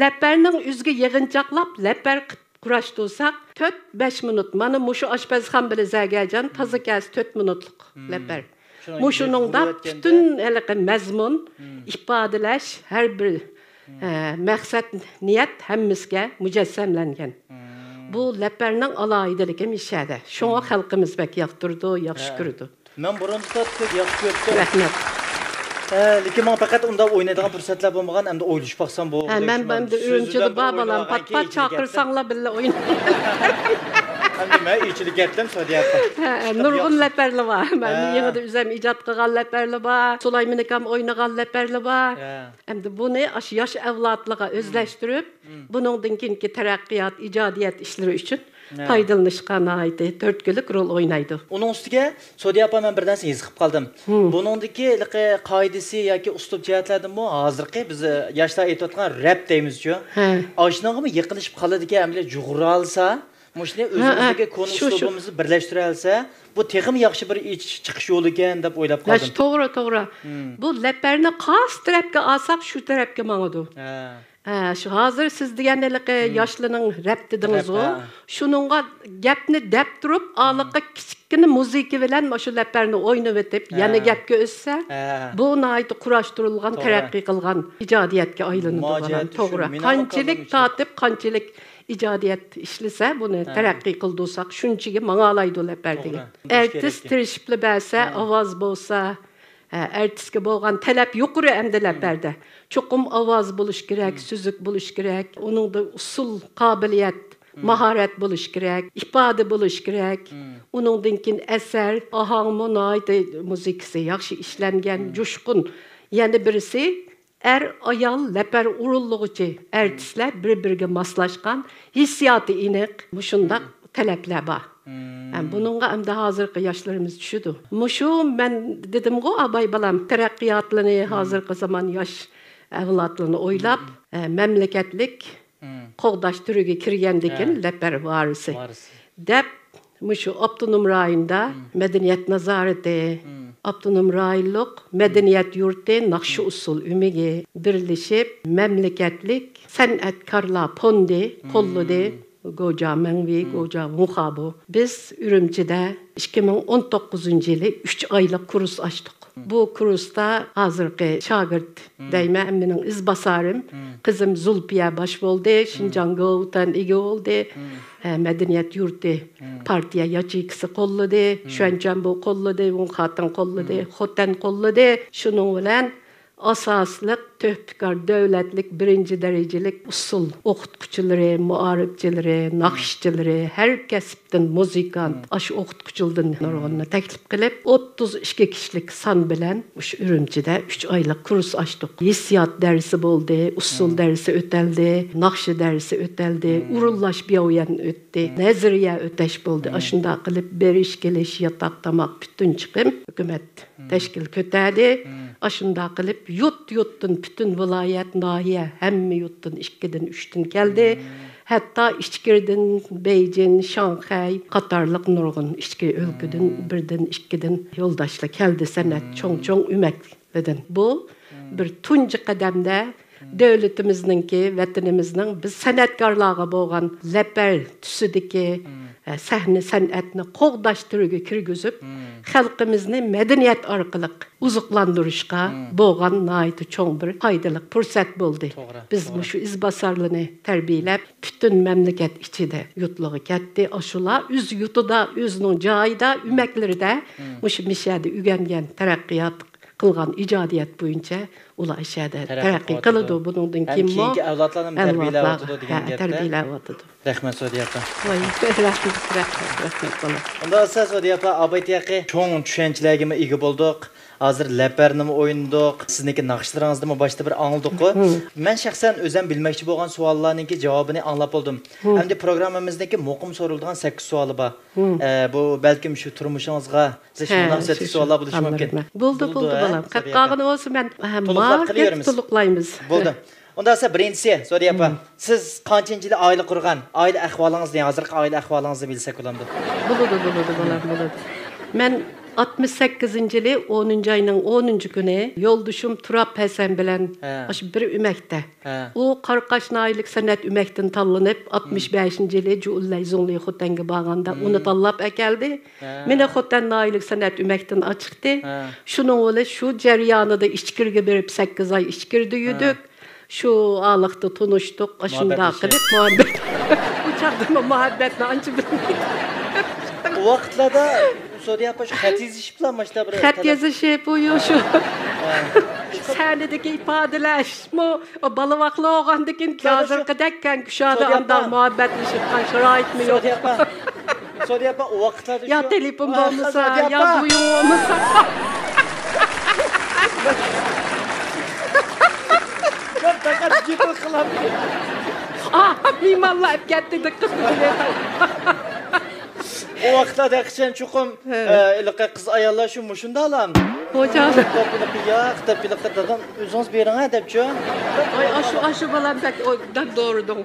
لەپەرنىڭ ئۆزىگە يىغىنچاقلاپ، لەپەر قىلىپ قۇراشتۇرساق، تۆت-بەش مىنۇت. مانا مۇشۇ ئاشپەزخان بىلەن زەگەرجان تازا كەلسە تۆت مىنۇتلۇق مم. لەپەر. شۇنىڭ مۇشۇنىڭدا يېزىلىۋەتكەندە پۈتۈن ھېلىقى مەزمۇن، مم. ئىپادىلەش، ھەر بىر، مم. ئە، مەقسەت، نىيەت ھەممىسىگە مۇجەسسەملەنگەن. مم. بۇ لەپەرنىڭ ئالاھىدىلىكى مىشەدە. شۇڭا خەلقىمىز بەك ياقتۇرىدۇ، ياخشى كۆرىدۇ. مەن بۇرۇندا بەك ياخشى كۆرۈپتىم. رەھمەت. ھە، لېكىن ماڭا پەقەت ئۇنداق ئوينايدىغان پۇرسەتلەر بولمىغان، ئەمدى ئويلىشىپ باقسام بولدى. ھە، مەن ئەمدى ئۈرۈمچىدە بار بالام، پات-پات چاقىرساڭلار بىللە ئوينايمىز. ئەمدى مەن ئېچىلىپ كەتتىم، سودىيە ئاپا. ھە، نۇرغۇن لەپەرلەر بار. مەن يېڭىدا ئۆزۈم ئىجاد قىلغان لەپەرلەر بار. سۇلايمان ئاكام ئوينىغان لەپەرلەر بار. ھە. ئەمدى بۇنى ئاشۇ ياش ئەۋلادلارغا ئۆزلەشتۈرۈپ، بۇنىڭدىن كېيىنكى تەرەققىيات، ئىجادىيەت ئىشلىرى ئۈچۈن پايدىلىنىشقا ناھايىتى تۈرتكىلىك رول ئوينايدۇ. ئۇنىڭ ئۈستىگە سودىيە ئاپا، مەن بىر نەرسە ھېس قىلىپ قالدىم. بۇنىڭدىكى ھېلىقى قائىدىسى ياكى ئۇسلۇب جەھەتلەردىنمۇ ھازىرقى بىز، ئە، ياشلار ئېيتىۋاتقان رەپ دەيمىزچۇ؟ ھە. ئاشۇنىڭغىمۇ يېقىنلىشىپ قالىدىكەن، ئەمەلىيەت جۇغۇرالىسا، مۇشۇنى ئۆزىمىزدىكى كونا ئۇسلۇبىمىزنى بىرلەشتۈرەلىسە، بۇ تېخىمۇ ياخشى بىر ئىچ-، چىقىش يولىكەن دەپ ئويلاپ قالدىم. توغرا، توغرا. بۇ لەپەرنى قايسى تەرەپكە ئالساق، شۇ تەرەپكە ماڭىدۇ. ھە. ھە، شۇ ھازىر سىز دېگەن ھېلىقى ياشلىنىڭ رەپ دېدىڭىزغۇ، شۇنىڭغا گەپنى دەپ تۇرۇپ، ھالىقى كىچىككىنە مۇزىكا بىلەن مانا شۇ لەپەرنى ئوينىۋېتىپ، يەنە گەپكە ئۆتسە، بۇ ناھايىتى قۇراشتۇرۇلغان، تەرەققىي قىلغان ئىجادىيەتكە ئايلىنىدۇ، بالام. توغرا. قانچىلىك تارتىپ، قانچىلىك ئىجادىيەت ئىشلىسە، بۇنى تەرەققىي قىلدۇرساق، شۇنچىكى ماڭالايدۇ لەپەر دېگەن. ئارتىس تىرىشىپلا بەرسە، ئاۋاز بولسا، ھە، ئارتىسقا بولغان تەلەپ يۇقىرى ئەمدى لەپەردە. چوقۇم ئاۋاز بولۇش كېرەك، سۈزۈك بولۇش كېرەك، ئۇنىڭدا ئۇسسۇل، قابىلىيەت، ماھارەت بولۇش كېرەك، ئىپادە بولۇش كېرەك. ئۇنىڭدىن كېيىن ئەسەر، ئاھاڭمۇ ناھايىتى مۇزىكىسى ياخشى ئىشلەنگەن، جۇشقۇن. يەنە بىرسى، ئەر-ئايال لەپەر ئورۇنلىغۇچى ئارتىسلار بىر-بىرىگە ماسلاشقان، ھېسسىياتى ئېنىق، مۇشۇنداق تەلەپلەر بار. ھەم بۇنىڭغا ئەمدى ھازىرقى ياشلىرىمىز چۈشىدۇ. مۇشۇ مەن دېدىمغۇ، ئاباي بالام، تەرەققىياتلىرىنى، ھازىرقى زامان ياش ئەۋلادلىرىنى ئويلاپ، ئە، مەملىكەتلىك قوغداش تۈرىگە كىرگەندىكىن لەپەر ۋارىسى دەپ، مۇشۇ ئاپتونوم رايوندا مەدەنىيەت نازارىتى، ئاپتونوم رايونلۇق مەدەنىيەت يۇرتى ناخشا ئۇسسۇل ئۆمىكى بىرلىشىپ، مەملىكەتلىك سەنئەتكارلار فوندى قوللىدى. گوجا مەڭۋى، گوجا ۋۇڭخابۇ. بىز ئۈرۈمچىدە ئىككى مىڭ ئون توققۇزىنچى يىلى ئۈچ ئايلىق كۇرس ئاچتۇق. بۇ كۇرستا ھازىرقى شاگىرت دەيمەن، مېنىڭ ئىزباسارىم، قىزىم زۇلپىيە باش بولدى، شىنجاڭ گوۋۇتەن ئىگە بولدى. ھە، مەدەنىيەت يۇرتى پارتىيە ياچېيكىسى قوللىدى، شۈەنچۈەنبۇ قوللىدى، ۋۇڭخاتىڭ قوللىدى، خوتەن قوللىدى. شۇنىڭ بىلەن ئاساسلىق تۆھپىكار دۆلەتلىك بىرىنچى دەرىجىلىك ئۇسسۇل ئوقۇتقۇچىلىرى، مۇئارىپچىلىرى، ناخشىچىلىرى، ھەر كەسىپتىن مۇزىكانت، ئاشۇ ئوقۇتقۇچىلىرىدىن نۇرغۇننى تەكلىپ قىلىپ، ئوتتۇز ئىككى كىشىلىك سان بىلەن مۇشۇ ئۈرۈمچىدە ئۈچ ئايلىق كۇرس ئاچتۇق. ھېسسىيات دەرسى بولدى، ئۇسسۇل دەرسى ئۆتەلدى، ناخشا دەرسى ئۆتەلدى، ئورۇنلاش بىياۋيەن ئۆتتى، نەزەرىيە ئۆتەش بولدى. ئاشۇنداق قىلىپ بېرىش، كېلىش، ياتاق، تاماق، پۈتۈن چىقىم ھۆكۈمەت تەشكىل كۆتەردى. ئاشۇنداق قىلىپ يۇرت-يۇرتتىن، پۈتۈن ۋىلايەت، ناھىيە، ھەممە يۇرتتىن ئىككىدىن، ئۈچتىن كەلدى. ھەتتا ئىچكىرىدىن بېيجىڭ، شاڭخەي قاتارلىق نۇرغۇن ئىچكىرى ئۆلكىدىن بىردىن، ئىككىدىن يولداشلار كەلدى، سەنئەت چوڭ-چوڭ ئۆمەكلىدىن. بۇ بىر تۇنجى قەدەمدە دۆلىتىمىزنىڭكى، ۋەتىنىمىزنىڭ بىز سەنئەتكارلارغا بولغان لەپەر تۈسىدىكى، ئە، سەھنە سەنئەتنى قوغداش تۈرىگە كىرگۈزۈپ، خەلقىمىزنى مەدەنىيەت ئارقىلىق ئوزۇقلاندۇرۇشقا بولغان ناھايىتى چوڭ بىر پايدىلىق پۇرسەت بولدى. بىز مۇشۇ ئىزباسارلىرىنى تەربىيەلەپ، پۈتۈن مەملىكەت ئىچىدە يۇرتلىرىغا كەتتى. ئاشۇلار ئۆز يۇرتىدا، ئۆزىنىڭ جايىدا، ئۆمەكلىرىدە مۇشۇ مىشەدە ئۆگەنگەن، تەرەققىيات قىلغان ئىجادىيەت بويىچە ئۇلار ئىچەردە تەرەققىي قىلىدۇ. بۇنىڭدىن كېيىنمۇ ئەۋلادلارنى تەربىيەلەۋاتىدۇ دېگەن گەپتە. تەربىيەلەۋاتىدۇ. رەھمەت، سودىيە ئاپا. ۋاي، رەھمەت، رەھمەت، رەھمەت، بالام. ئۇنداق بولسا، سودىيە ئاپا، ئاۋايتى ياقى چوڭ چۈشەنچىلەرگىمۇ ئىگە بولدۇق. ھازىر لەپەرنىمۇ ئوينىدۇق. سىزنىڭكى ناخشىلىرىڭىزنىمۇ باشتا بىر ئاڭلىدۇققۇ. مەن شەخسەن ئۆزۈم بىلمەكچى بولغان سوئاللارنىڭكى جاۋابىنى ئاڭلاپ بولدۇم. ئەمدى پروگراممىمىزنىڭكى مۇقىم سورىلىدىغان سەككىز سوئالى بار. ئە، بۇ بەلكىم شۇ تۇرمۇشىڭىزغا زىچ مۇناسىۋەتلىك سوئاللار بولۇشى مۇمكىن. بولدى، بولدى، بالام. قالغىنى بولسا مەن، ھە، ماھىر قىلىپ تولۇقلايمىز. بولدى. ئۇنداق دېسە، بىرىنچىسى، سودىيە ئاپا، سىز قانچىنچى يىلى ئائىلە قۇرغان؟ ئائىلە ئەھۋالىڭىزنى، ھازىرقى ئائىلە ئەھۋالىڭىزنى بىلسەك بولامدۇ؟ بولىدۇ، بولىدۇ، بالام، بولىدۇ. مەن ئاتمىش سەككىزىنچى يىلى ئونىنچى ئاينىڭ ئونىنچى كۈنى يولدىشىم تۇراب ھەسەن بىلەن ئاشۇ بىر ئۆمەكتە. ئۇ قاراقاش ناھىيەلىك سەنئەت ئۆمەكتىن تاللىنىپ، ئاتمىش بەشىنچى يىلى جۇلەي زۇڭلى خوتەنگە بارغاندا ئۇنى تاللاپ ئەكەلدى. مېنى خوتەن ناھىيەلىك سەنئەت ئۆمەكتىن ئاچىقتى. شۇنىڭ بىلەن شۇ جەريانىدا ئىچكىرىگە بېرىپ، سەككىز ئاي ئىچكىرىدە يۈردۇك. شۇ ئارىلىقتا تونۇشتۇق، ئاشۇنداق قىلىپ مۇھەببەت. چاغدىمۇ مۇھەببەتنى ئانچە بىلمەيدۇ. ئۇ ۋاقىتلاردا سودىيە ئاپا شۇ خەت يېزىشىپلا مانا شۇنداق بىر خەت يېزىشىپ، ئۇ يو شۇ سەھنىدىكى ئىپادىلەشمۇ، بالا ۋاقلىق بولغاندىكىن ھازىرقىدەك كەڭ كۇشادە ئانداق مۇھەببەتلىشىدىغان شارائىتمۇ يوق. سودىيە ئاپا، سودىيە ئاپا ئۇ ۋاقىتلاردا يا شۇ- تېلېفون ئا، بولمىسا، سودىيە يا ئاپا. بويۇڭ بولمىسا. مەن پەقەت گېپىل قىلامدىم. ئاھ، مېھمانلار ئەپ كەتتى، دىققىتىڭلار. ئۇ ۋاقىتلاردا قىچان چوقۇم ھە. ئە، ھېلىقى قىز ئاياللار شۇ مۇشۇنداقلام. خوجا. دەپ ھېلىقى ياق، دەپ ھېلىقى دادام ئۆزىڭىز بېرىڭە دەپچۇ. ۋاي، ئاشۇ، ئاشۇ بالام بەك ئوبدان دورىدىڭ.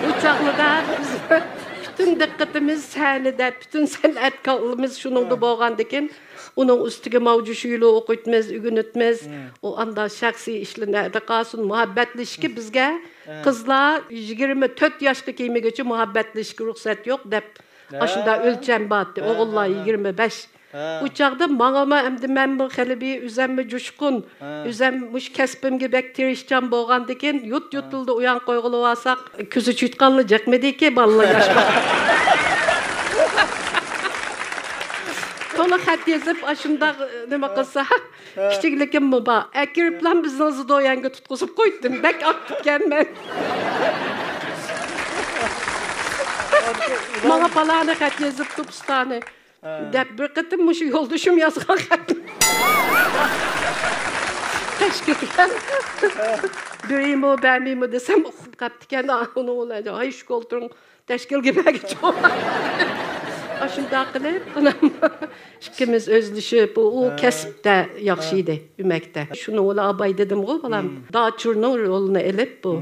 ئۇ چاغلىدا بىز پۈتۈن دىققىتىمىز سەھنىدە، پۈتۈن سەنئەتكارلىرىمىز شۇنىڭدا بولغاندىكىن، ئۇنىڭ ئۈستىگە ماۋجۇ شۈيلۇ ئوقۇيتىمىز، ئۆگىنىتىمىز. ئۇ ئاندا شەخسىي ئىشلىرىنى قالسۇن، مۇھەببەتلىشىشكە بىزگە قىزلار يىگىرمە تۆت ياشقا كەلمىگۈچە مۇھەببەتلىشىشكە رۇخسەت يوق دەپ، ئاشۇنداق ئۆلچەم بارتى. ئوغۇللار يىگىرمە بەش. ئۇ چاغدا ماڭىمۇ ئەمدى مەنمۇ خېلى بىر ئۆزەممۇ جۇشقۇن، ئۆزەم مۇشۇ كەسپىمگە بەك تىرىشچان بولغاندىكىن، يۇت يۇتۇلدا ئۇيان قويغىلى بارساق، كۆزى چۈيتقانلا جەقمىدىكى بالىلار ياشقا. تولا خەت يېزىپ، ئاشۇنداق نېمە قىلسا، كىچىكلىكىممۇ بار. ئەكىرىپلا بىزنىڭ زىدويەنگە تۇتقۇزۇپ قويدۇم. بەك ئاكتىپكەنمەن. ماڭا پالانى خەت يېزىپتۇ، پۇستانى. دەپ بىر قېتىم مۇشۇ يولدىشىم يازغان خەتنى تەشكىلگە بېرەيمۇ بەرمەيمۇ دېسەم، ئۇقۇپ قاپتىكەن. ئۇنىڭ بىلەن ھاي شۇ كولتۇرۇڭ تەشكىلگە بەرگۈچى. ئاشۇنداق قىلىپ ئانام ئىككىمىز ئۆزلىشىپ، ئۇ، ئۇ كەسىپتە ياخشى ئىدى، ئۆمەكتە. شۇنىڭ بىلەن ئاباي دېدىمغۇ بالام، داچۇرنىڭ رولىنى ئېلىپ بۇ.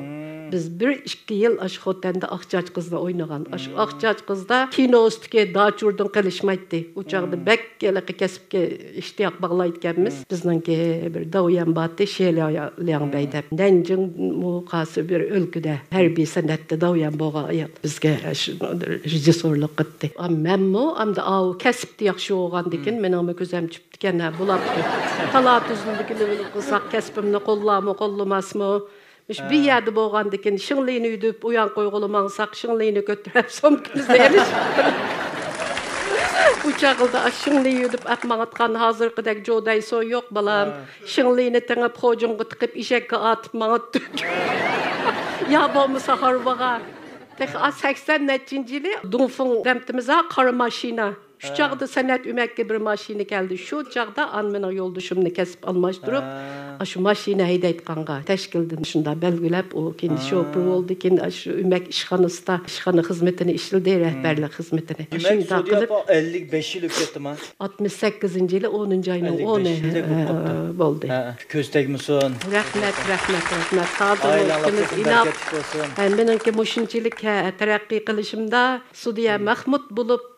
بىز بىر ئىككى يىل ئاشۇ خوتەندە ئاقچاچ قىزدا ئوينىغان. ئاشۇ ئاقچاچ قىزدا كىنوسىدىكى داچۇردىن قېلىشمايتتى. ئۇ چاغدا بەك ھېلىقى كەسىپكە ئىشتىياق باغلايدىكەنمىز. بىزنىڭكى بىر داۋيەن بارتى، شې لياڭبەي دەپ. نەنجىڭمۇ قايسى بىر ئۆلكىدە ھەربىي سەنئەتتە داۋيەن بولغان ئايال. بىزگە شۇ رېژىسسورلۇق قىلدى. ئا، مەنمۇ ئەمدى ئاۋۇ كەسىپتە ياخشى بولغاندىكىن مېنىڭمۇ كۆزەم چۈشۈپتىكەن، ھە، بولاپتۇ. تالا تۈزۈلدىكىنى قىلساق، كەسپىمنى قوللارمۇ، قوللىماسمۇ؟ مۇشۇ بىر يەردە بولغاندىكىن شىڭلىنى يۈدۈپ ئۇيان قويغىلى ماڭساق، شىڭلىنى كۆتۈرۈپ سومكىمىزنى ئېلىش. ئۇ چاغلىدا ئاشۇ شىڭلىنى يۈدۈپ ئەپ ماڭىدىغان ھازىرقىدەك جودەيسو يوق، بالام. شىڭلىنى تېڭىپ، خوجۇڭغا تىقىپ، ئېشەككە ئارتىپ ماڭاتتۇق. يا بولمىسا ھارۋىغا. تېخى ئا، سەكسەن نەچچىنچى يىلى دۇڭفېڭ دەمتىمىز ھە، قارا ماشىنا. شۇ چاغدا سەنئەت ئۆمەككە بىر ماشىنا كەلدى. شۇ چاغدا ئان مېنىڭ يولدىشىمنى كەسىپ ئالماشتۇرۇپ، ئاشۇ ماشىنا ھەيدەيدىغانغا تەشكىلدىن شۇنداق بەلگىلەپ، ئۇ كېيىن شوپۇر بولدى. كېيىن ئاشۇ ئۆمەك ئىشخانىسىدا ئىشخانا خىزمىتىنى ئىشلىدى، رەھبەرلىك خىزمىتىنى. شۇنداق قىلىپ، ئەللىك بەش يىل ئۆتۈپ كەتتىما؟ ئاتمىش سەككىزىنچى يىلى ئونىنچى ئاينىڭ ئونى بولدى. كۆز تەگمىسۇن. رەھمەت، رەھمەت، رەھمەت. ھازىر ۋاقتىمىز ئىناق. ھە، مېنىڭكى مۇشۇنچىلىك، ھە، تەرەققىي قىلىشىمدا سۇدىيە مەخمۇت بولۇپ،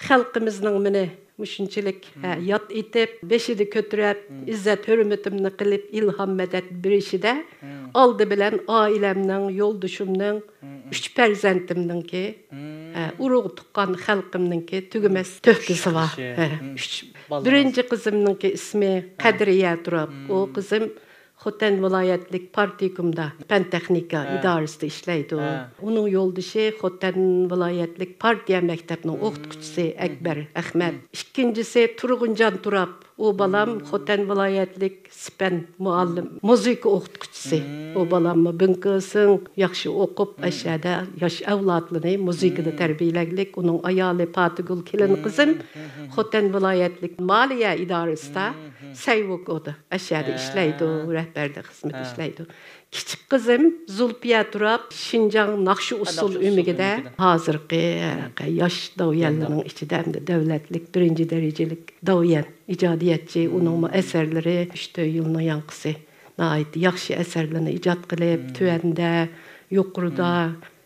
خەلقىمىزنىڭ مېنى مۇشۇنچىلىك، ھە، ياد ئېتىپ، بېشىدا كۆتۈرۈپ، ئىززەت ھۆرمىتىمنى قىلىپ، ئىلھام مەدەت بېرىشىدە ئالدى بىلەن ئائىلەمنىڭ، يولدىشىمنىڭ، ئۈچ پەرزەنتىمنىڭكى، ھە، ئۇرۇق تۇغقان خەلقىمنىڭكى تۈگىمەس تۆھپىسى بار. ھە، ئۈچ، بىرىنچى قىزىمنىڭكى ئىسمى قەدرىيە تۇرۇپ، ئۇ قىزىم خوتەن ۋىلايەتلىك پارتكومدا پەن تېخنىكا ئىدارىسىدە ئىشلەيدۇ. ئۇنىڭ يولدىشى خوتەن ۋىلايەتلىك پارتىيە مەكتەپنىڭ ئوقۇتقۇچىسى ئەكبەر ئەخمەت. ئىككىنچىسى تۇرغۇنجان تۇراپ. ئۇ بالام خوتەن ۋىلايەتلىك سىپەن مۇئەللىم، مۇزىكا ئوقۇتقۇچىسى. ئۇ بالاممۇ بىڭكېسىڭ ياخشى ئوقۇپ، ئەشەدە ياش ئەۋلادلىرىنى مۇزىكىدا تەربىيەلەگلىك. ئۇنىڭ ئايالى پاتىگۈل كېلىن قىزىم خوتەن ۋىلايەتلىك مالىيە ئىدارىسىدا سەيۋۇكودا ئەشەدە ئىشلەيدۇ، رەھبەرلىك خىزمەت ئىشلەيدۇ. كىچىك قىزىم زۇلپىيە تۇراپ شىنجاڭ ناخشا ئۇسسۇل ئۆمىكىدە ھازىرقى ياش داۋيەنلەرنىڭ ئىچىدە ئەمدى دۆلەتلىك بىرىنچى دەرىجىلىك داۋيەن، ئىجادىيەتچى. ئۇنىڭمۇ ئەسەرلىرى ئۈچ تۆت يىلنىڭ ياڭقىسى ناھايىتى ياخشى ئەسەرلەرنى ئىجاد قىلىپ، تۆۋەندە، يۇقىرىدا،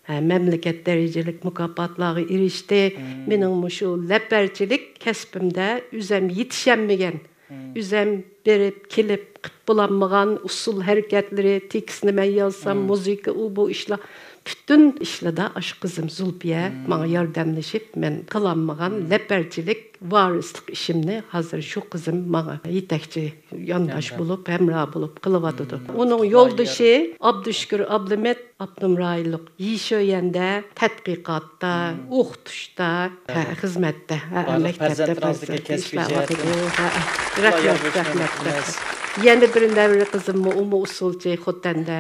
ھە، مەملىكەت دەرىجىلىك مۇكاپاتلارغا ئېرىشتى. مېنىڭ مۇشۇ لەپەرچىلىك كەسپىمدە ئۆزەم يېتىشەلمىگەن، ئۆزەم بېرىپ كېلىپ قىپ بولالمىغان ئۇسسۇل ھەرىكەتلىرى، تېكىستنى مەن يازسام، مۇزىكا، ئۇ بۇ ئىشلار پۈتۈن ئىشلىدا ئاشۇ قىزىم زۇلپىيە ماڭا ياردەملىشىپ، مەن قىلالمىغان لەپەرچىلىك، ۋارىسلىق ئىشىمنى ھازىر شۇ قىزىم ماڭا يېتەكچى، يانداش بولۇپ، ھەمراھ بولۇپ قىلىۋاتىدۇ. ئۇنىڭ يولدىشى ئابدۇشۈكۈر ئابلىمىت ئاپتونوم رايونلۇق يىشۆيەندە تەتقىقاتتا، ئوقۇتۇشتا، ھە، خىزمەتتە، ھە، مەكتەپتە پەرزەنتلىرىڭىزدىكى پەرزەنتلىكتە كەسپىي ئىشلەۋاتىدۇ. ھە، رەھمەت، رەھمەت. يەنە بىر نەۋرە قىزىممۇ، ئۇمۇ ئۇسسۇلچى خوتەندە.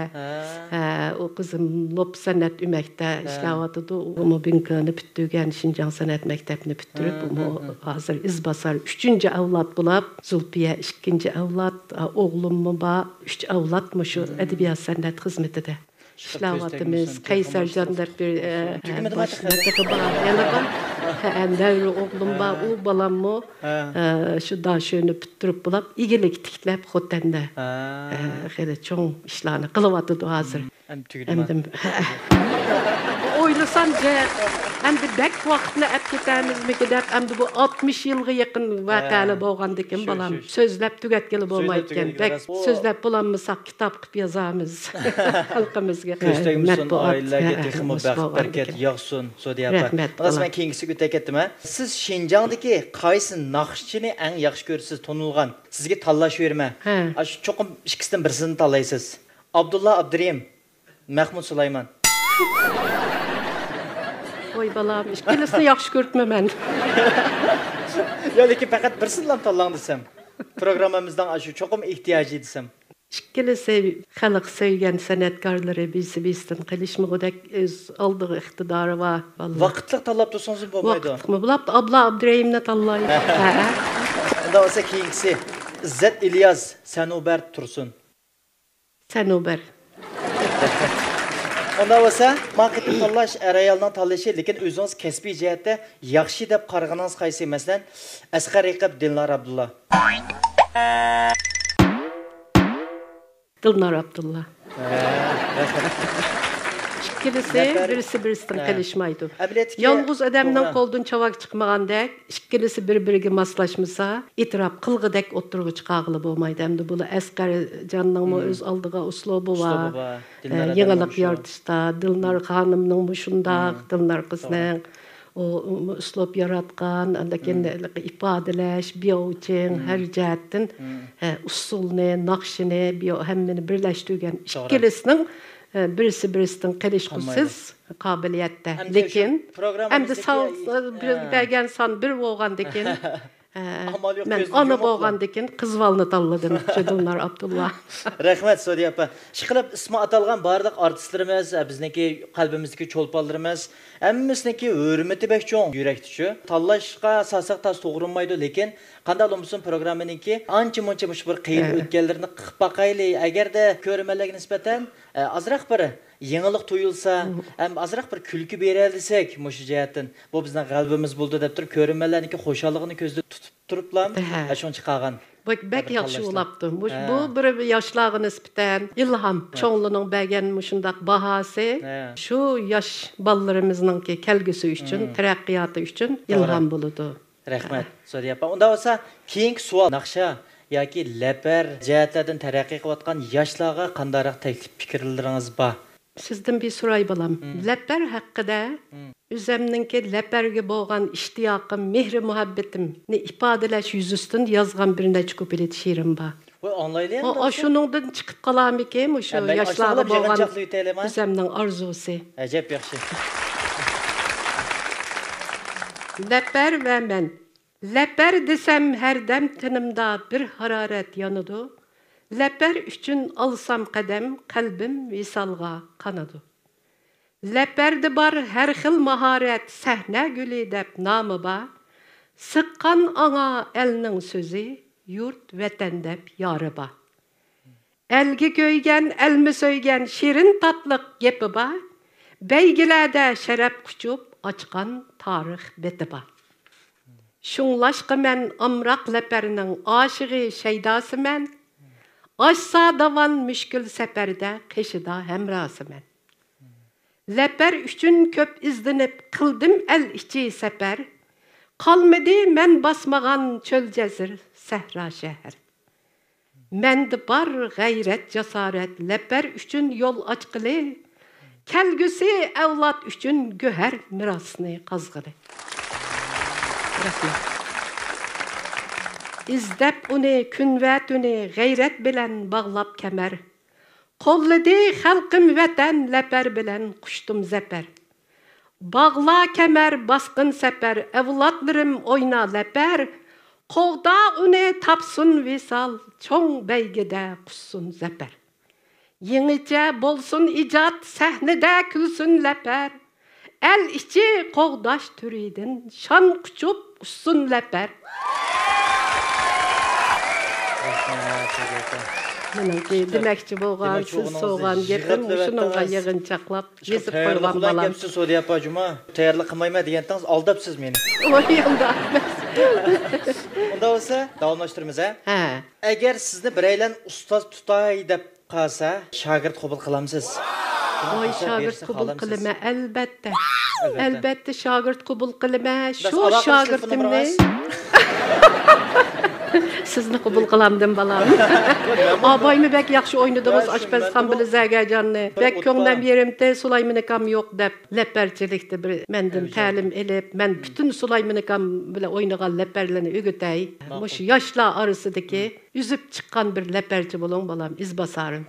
ھە، ئۇ قىزىم لوپ سەنئەت ئۆمەكتە ئىشلەۋاتىدۇ. ئۇمۇ بىنكىنى پۈتتۈرگەن، شىنجاڭ سەنئەت مەكتەپنى پۈتتۈرۈپ، ئۇمۇ ھازىر ئىزباسار ئۈچىنچى ئەۋلاد بولاپ، زۇلپىيە ئىككىنچى ئەۋلاد، ئوغلۇممۇ بار، ئۈچ ئەۋلاد مۇشۇ ئەدەبىيات سەنئەت خىزمىتىدە ئىشلەۋاتىمىز. قەيسەرجان دەپ بىر، ئە، تۈگىمىدىڭ باش تېخى. مەكتىپى بار، يەنە بار. ھە، نەۋرە ئوغلۇم بار، ئۇ بالاممۇ، ئە، شۇ داشۆنى پۈتتۈرۈپ بولاپ، ئىگىلىك تىكلەپ خوتەندە، ئە، خېلى چوڭ ئىشلارنى قىلىۋاتىدۇ ھازىر. ئەمدى تۈگىدىما؟ ئەمدى، ئويلىسام، جە-، ئەمدى بەك ۋاقىتنى ئەپ كېتەمىزمىكىن دەپ، ئەمدى بۇ ئاتمىش يىلغا يېقىن ۋەقەلەر بولغاندىكىن، بالام، سۆزلەپ تۈگەتكىلى بولمايدىكەن. بەك سۆزلەپ بولالمىساق، كىتاب قىلىپ يازارمىز خەلقىمىزگە. كۆز تەگمىسۇن، ئائىلىلەرگە تېخىمۇ بەخت، بەرىكەت ياغسۇن. سودىيە ئاپا. رەھمەت، خالاس، مەن كېيىنكىسىگە ئۆتۈپ كەتتىم، ھە. سىز شىنجاڭدىكى قايسى ناخشىچىنى ئەڭ ياخشى كۆرىسىز، تونۇلغان؟ سىزگە تاللاش بېرىمەن. ھە. ئاشۇ چوقۇم ئىككىسىدىن بىرسىنى تاللايسىز. ئابدۇللا ئابدۇرېھىم، مەخمۇت سۇلايمان. ۋاي بالام، ئىككىلىسىنى ياخشى كۆرۈپمەن مەن. يا، لېكىن پەقەت بىرسىنىلا تاللاڭ دېسەم. پروگراممىمىزنىڭ ئاشۇ چوقۇم ئېھتىياجى دېسەم. ئىككىلىسى خەلق سۆيگەن سەنئەتكارلىرى، بىرسى بىرسىدىن قېلىشمىغۇدەك ئۆز ئالدىغا ئىقتىدارى بار بالىلار. ۋاقىتلىق تاللاپ تۇرسىڭىزمۇ بولمايدۇ. ۋاقىتلىقمۇ بولۇپ، ئابلا ئابدۇرېھىمنى تاللاي. ھە. ئۇنداق بولسا كېيىنكىسى، ئىززەت ئىلياس، سەنۇبەر تۇرسۇن. سەنۇبەر. ئۇنداق بولسا، ما قېتىم تاللاش ئەر-ئايالنىڭ تاللىشى، لېكىن ئۆزىڭىز كەسپىي جەھەتتە ياخشى دەپ قارىغىنىڭىز قايسى؟ مەسىلەن، ئەسقەر رەقىب، دىلنار ئابدۇللا. دىلنار ئابدۇللا. ئىككىلىسى بىرسى بىرسىدىن قېلىشمايدۇ. يالغۇز ئادەمنىڭ قولىدىن چاۋاك چىقمىغاندەك، ئىككىلىسى بىر-بىرىگە ماسلاشمىسا، ئېتىراپ قىلغۇدەك ئوتتۇرىغا چىقارغىلى بولمايدۇ. ئەمدى بۇ ئەسقەرجاننىڭمۇ ئۆز ئالدىغا ئۇسلۇبى بار. ئە، يېڭىلىق يارىتىشتا، دىلنار خانىمنىڭمۇ شۇنداق، دىلنار قىزنىڭ ئۇ، ئۇ ئۇسلۇب ياراتقان، ئاندىن كېيىن ئىپادىلەش، بياۋچىڭ، ھەر جەھەتتىن، ئە، ئۇسسۇلنى، ناخشىنى، بياۋ-، ھەممىنى بىرلەشتۈرگەن ئىككىلىسىنىڭ، ئە، بىرسى بىرسىدىن قېلىشقۇسىز قابىلىيەتتە. لېكىن ئەمدى سان، بىر بەرگەن سان بىر بولغاندىكىن، ئە، مەن ئانا بولغاندىكىن قىز بالىنى تاللىدىم، شۇ دىلنار ئابدۇللا. رەھمەت، سودىيە ئاپا. ئىشقىلىپ، ئىسمى ئاتالغان بارلىق ئارتىسلىرىمىز، ئە، بىزنىڭكى قەلبىمىزدىكى چولپانلىرىمىز، ھەممىسىنىڭكى ھۆرمىتى بەك چوڭ يۈرەكتىچۇ. تاللاشقا سالساق تاس توغرىلمايدۇ، لېكىن قانداقلا بولمىسۇن، پروگراممىنىڭكى ئانچە-مۇنچە مۇشۇ بىر قىيىن ئۆتكەللىرىنى قىلىپ باقايلى. ئەگەردە كۆرۈرمەنلەرگە نىسبەتەن، ئە، ئازراق بىر يېڭىلىق تۇيۇلسا، ھەم ئازراق بىر كۈلكە بېرەلىسەك، مۇشۇ جەھەتتىن، بۇ بىزنىڭ غەلىبىمىز بولىدۇ دەپ تۇرۇپ، كۆرۈرمەنلەرنىڭكى خۇشاللىقىنى كۆزدە تۇتۇپ تۇرۇپلا، ھە، شۇنى چىقارغان. بەك، بەك ياخشى بولۇپتۇ. مۇش-، بۇ بىر ياشلارغا نىسبەتەن ئىلھام. چوڭلىرىنىڭ بەرگەن مۇشۇنداق باھاسى، شۇ ياش بالىلىرىمىزنىڭكى كەلگۈسى ئۈچۈن، تەرەققىياتى ئۈچۈن ئىلھام بولىدۇ. رەھمەت، سودىيە ئاپا. ئۇنداق بولسا، كېيىنكى سوئال، ناخشا ياكى لەپەر جەھەتلەردىن تەرەققىي قىلىۋاتقان ياشلارغا قانداقراق تەكلىپ پىكىرلىرىڭىز بار؟ سىزدىن بىر سوراي، بالام. لەپەر ھەققىدە ئۆزەمنىڭكى لەپەرگە بولغان ئىشتىياقىم، مېھرى-مۇھەببىتىمنى ئىپادىلەش يۈزىسىدىن يازغان بىر نەچچە كۇپلېت شېئىرىم بار. ۋاي، ئاڭلايلى ئۇ، ئەمدى ئۇ بولسا. شۇنىڭدىن چىقىپ قالارمىكىن، مۇشۇ ھە، مەيلى، ياشلارغا ئاشۇنداق بولغان يىغىنچاقلاپ ئۆتەيلىما؟ ئۆزەمنىڭ ئارزۇسى. ئەجەب ياخشى. لەپەر ۋە مەن. لەپەر دېسەم، ھەردەم تېنىمدا بىر ھارارەت يانىدۇ. لەپەر ئۈچۈن ئالسام قەدەم، قەلبىم ۋىسالغا قانىدۇ. لەپەردە بار ھەر خىل ماھارەت، سەھنە گۈلى دەپ نامى بار. سىققان ئاڭا ئەلنىڭ سۆزى، يۇرت، ۋەتەن دەپ يارى بار. ئەلگە كۆيگەن، ئەلمۇ سۆيگەن، شېرىن تاتلىق گېپى بار. بەيگىلەردە شەرەپ قۇچۇپ، ئاچقان تارىخ بېتى بار. شۇڭلاشقا مەن ئامراق لەپەرنىڭ ئاشىقى، شەيداسىمەن. ئاشسا داۋان مۈشكۈل سەپەردە، قېشىدا ھەمراسىمەن. لەپەر ئۈچۈن كۆپ ئىزدىنىپ، قىلدىم ئەل ئىچى سەپەر. قالمىدى مەن باسمىغان چۆل جەزىر، سەھرا شەھەر. مەندە بار غەيرەت، جاسارەت، لەپەر ئۈچۈن يول ئاچقىلى. كەلگۈسى ئەۋلاد ئۈچۈن گۆھەر مىراسنى قازغىلى. رەھمەت. ئىزدەپ ئۇنى كۈن ۋە تۈنى غەيرەت بىلەن باغلاپ كەمەر. قوللىدى خەلقىم ۋەتەن لەپەر بىلەن قۇچتۇم زەپەر. باغلا كەمەر باسقىن سەپەر، ئەۋلادلىرىم ئوينا لەپەر. قوغدا ئۇنى تاپسۇن ۋىسال، چوڭ بەيگىدە قۇچسۇن زەپەر. يېڭىچە بولسۇن ئىجاد، سەھنىدە كۈلسۇن لەپەر. ئەل ئىچى قوغداش تۈرىدىن شان قۇچۇپ ئۇچسۇن لەپەر. رەھمەت، سۆزلەيتتىڭ. مېنىڭكى دېمەكچى بولغان، دېمەكچى سىز بولغىنىڭىزنى سوغان گېپىم يىغىپ مۇشۇنىڭغا دەۋەتتىڭىز. يىغىنچاقلاپ يېزىپ قويغان بالام. تەييارلىق قىلمايمەن دېگەنتىڭىز، ئالداپسىز مېنى. ۋاي، ئۇنداق ئەمەس. ئۇنداق بولسا داۋاملاشتۇرىمىز، ھە؟ ھە. ئەگەر سىزنى بىرەيلەن ئۇستاز تۇتاي دەپ قالسا، شاگىرت قوبۇل قىلامسىز؟ ۋاي، شاگىرت قوبۇل قىلىمەن، ئەلبەتتە. ئەلبەتتە. ئەلبەتتە، شاگىرت قوبۇل قىلىمەن. شۇ شاگىرتىمنى. سىزنى قوبۇل قىلامدىم، بالام. ئابايمۇ بەك ياخشى ئوينىدىڭىز، ئاشپەزخان بىلەن زەگەرجاننى. بەك كۆڭلۈم يېرىمتى، سۇلايمان ئاكام يوق دەپ، لەپەرچىلىكتە بىر مەندىن تەلىم ئېلىپ، مەن پۈتۈن سۇلايمان ئاكام بىلەن ئوينىغان لەپەرلەرنى ئۆگىتەي. مۇشۇ ياشلار ئارىسىدىكى ئۈزۈپ چىققان بىر لەپەرچى بولۇڭ، بالام، ئىزباسارىم.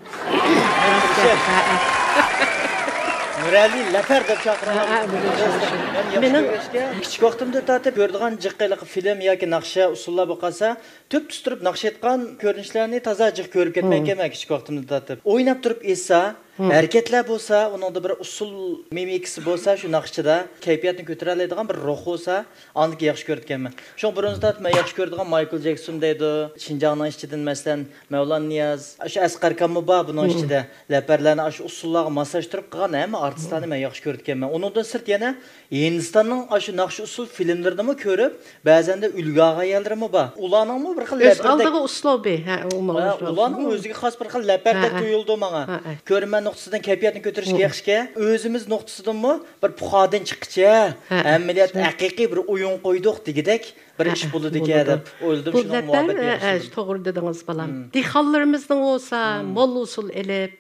نۇرئەلى لەپەر دەپ چاقىرىڭلار. ھە، ھە، بىلىمەن، شۇ، شۇ. مەن ياخشى مېنىڭ كۆرگەچكە، كىچىك ۋاقتىمدىن تارتىپ كۆرىدىغان جىق ھېلىقى فىلىم ياكى ناخشا ئۇسسۇللار بولۇپ قالسا، تۈپ تۇتۇپ ناخشا ئېيتقان كۆرۈنۈشلەرنى تازا جىق كۆرۈپ كەتمەيدىكەنمەن كىچىك ۋاقتىمدىن تارتىپ. ئويناپ تۇرۇپ ئېيتسا، ھەرىكەتلەر بولسا، ئۇنىڭدا بىر ئۇسسۇل مىمىكىسى بولسا، شۇ ناخشىدا كەيپىياتنى كۆتۈرەلەيدىغان بىر روھ بولسا، ئاندىكىن ياخشى كۆرىدىكەنمەن. شۇڭا بۇرۇنقى تارتىپ مەن ياخشى كۆرىدىغان مايكل جەكسون دەيدۇ، شىنجاڭنىڭ ئىچىدىن، مەسىلەن، مەۋلان نىياز، شۇ ئەسقەر ئاكاممۇ بار بۇنىڭ ئىچىدە. لەپەرلەرنى ئاشۇ ئۇسسۇللارغا ماسلاشتۇرۇپ قىلغان ھەممە ئارتىسلارنى مەن ياخشى كۆرىدىكەنمەن. ئۇنىڭدىن سىرت يەنە ھىندىستاننىڭ ئاشۇ ناخشا ئۇسسۇل فىلىملىرىنىمۇ كۆرۈپ، بەزەندە ئۈلگە ئالغان يەرلىرىمۇ بار. ئۇلارنىڭمۇ بىر خىل ئۆز لەپىردەك ئالدىغا ئۇسلۇبى، ھە، ئۇلارنىڭ ئۆزىگە خاس بىر خىل لەپەردەك تۇيۇلىدۇ ماڭا. كۆرۈرمەن نۇقتىسىدىن كەيپىياتنى كۆتۈرۈشكە ياخشىكەن. ئۆزىمىز نۇقتىسىدىنمۇ بىر پۇخادىن چىققىچە، ھەممىيلەت ھەقىقىي بىر ئويۇن قويدۇق دېگۈدەك بىر ئىش بولىدىكەن دەپ ئويلىدىم. شۇنىڭ مۇھەببەت ياخشى. توغرا دېدىڭىز، بالام. دېھقانلىرىمىزنىڭ بولسا مول ھوسۇل ئېلىپ،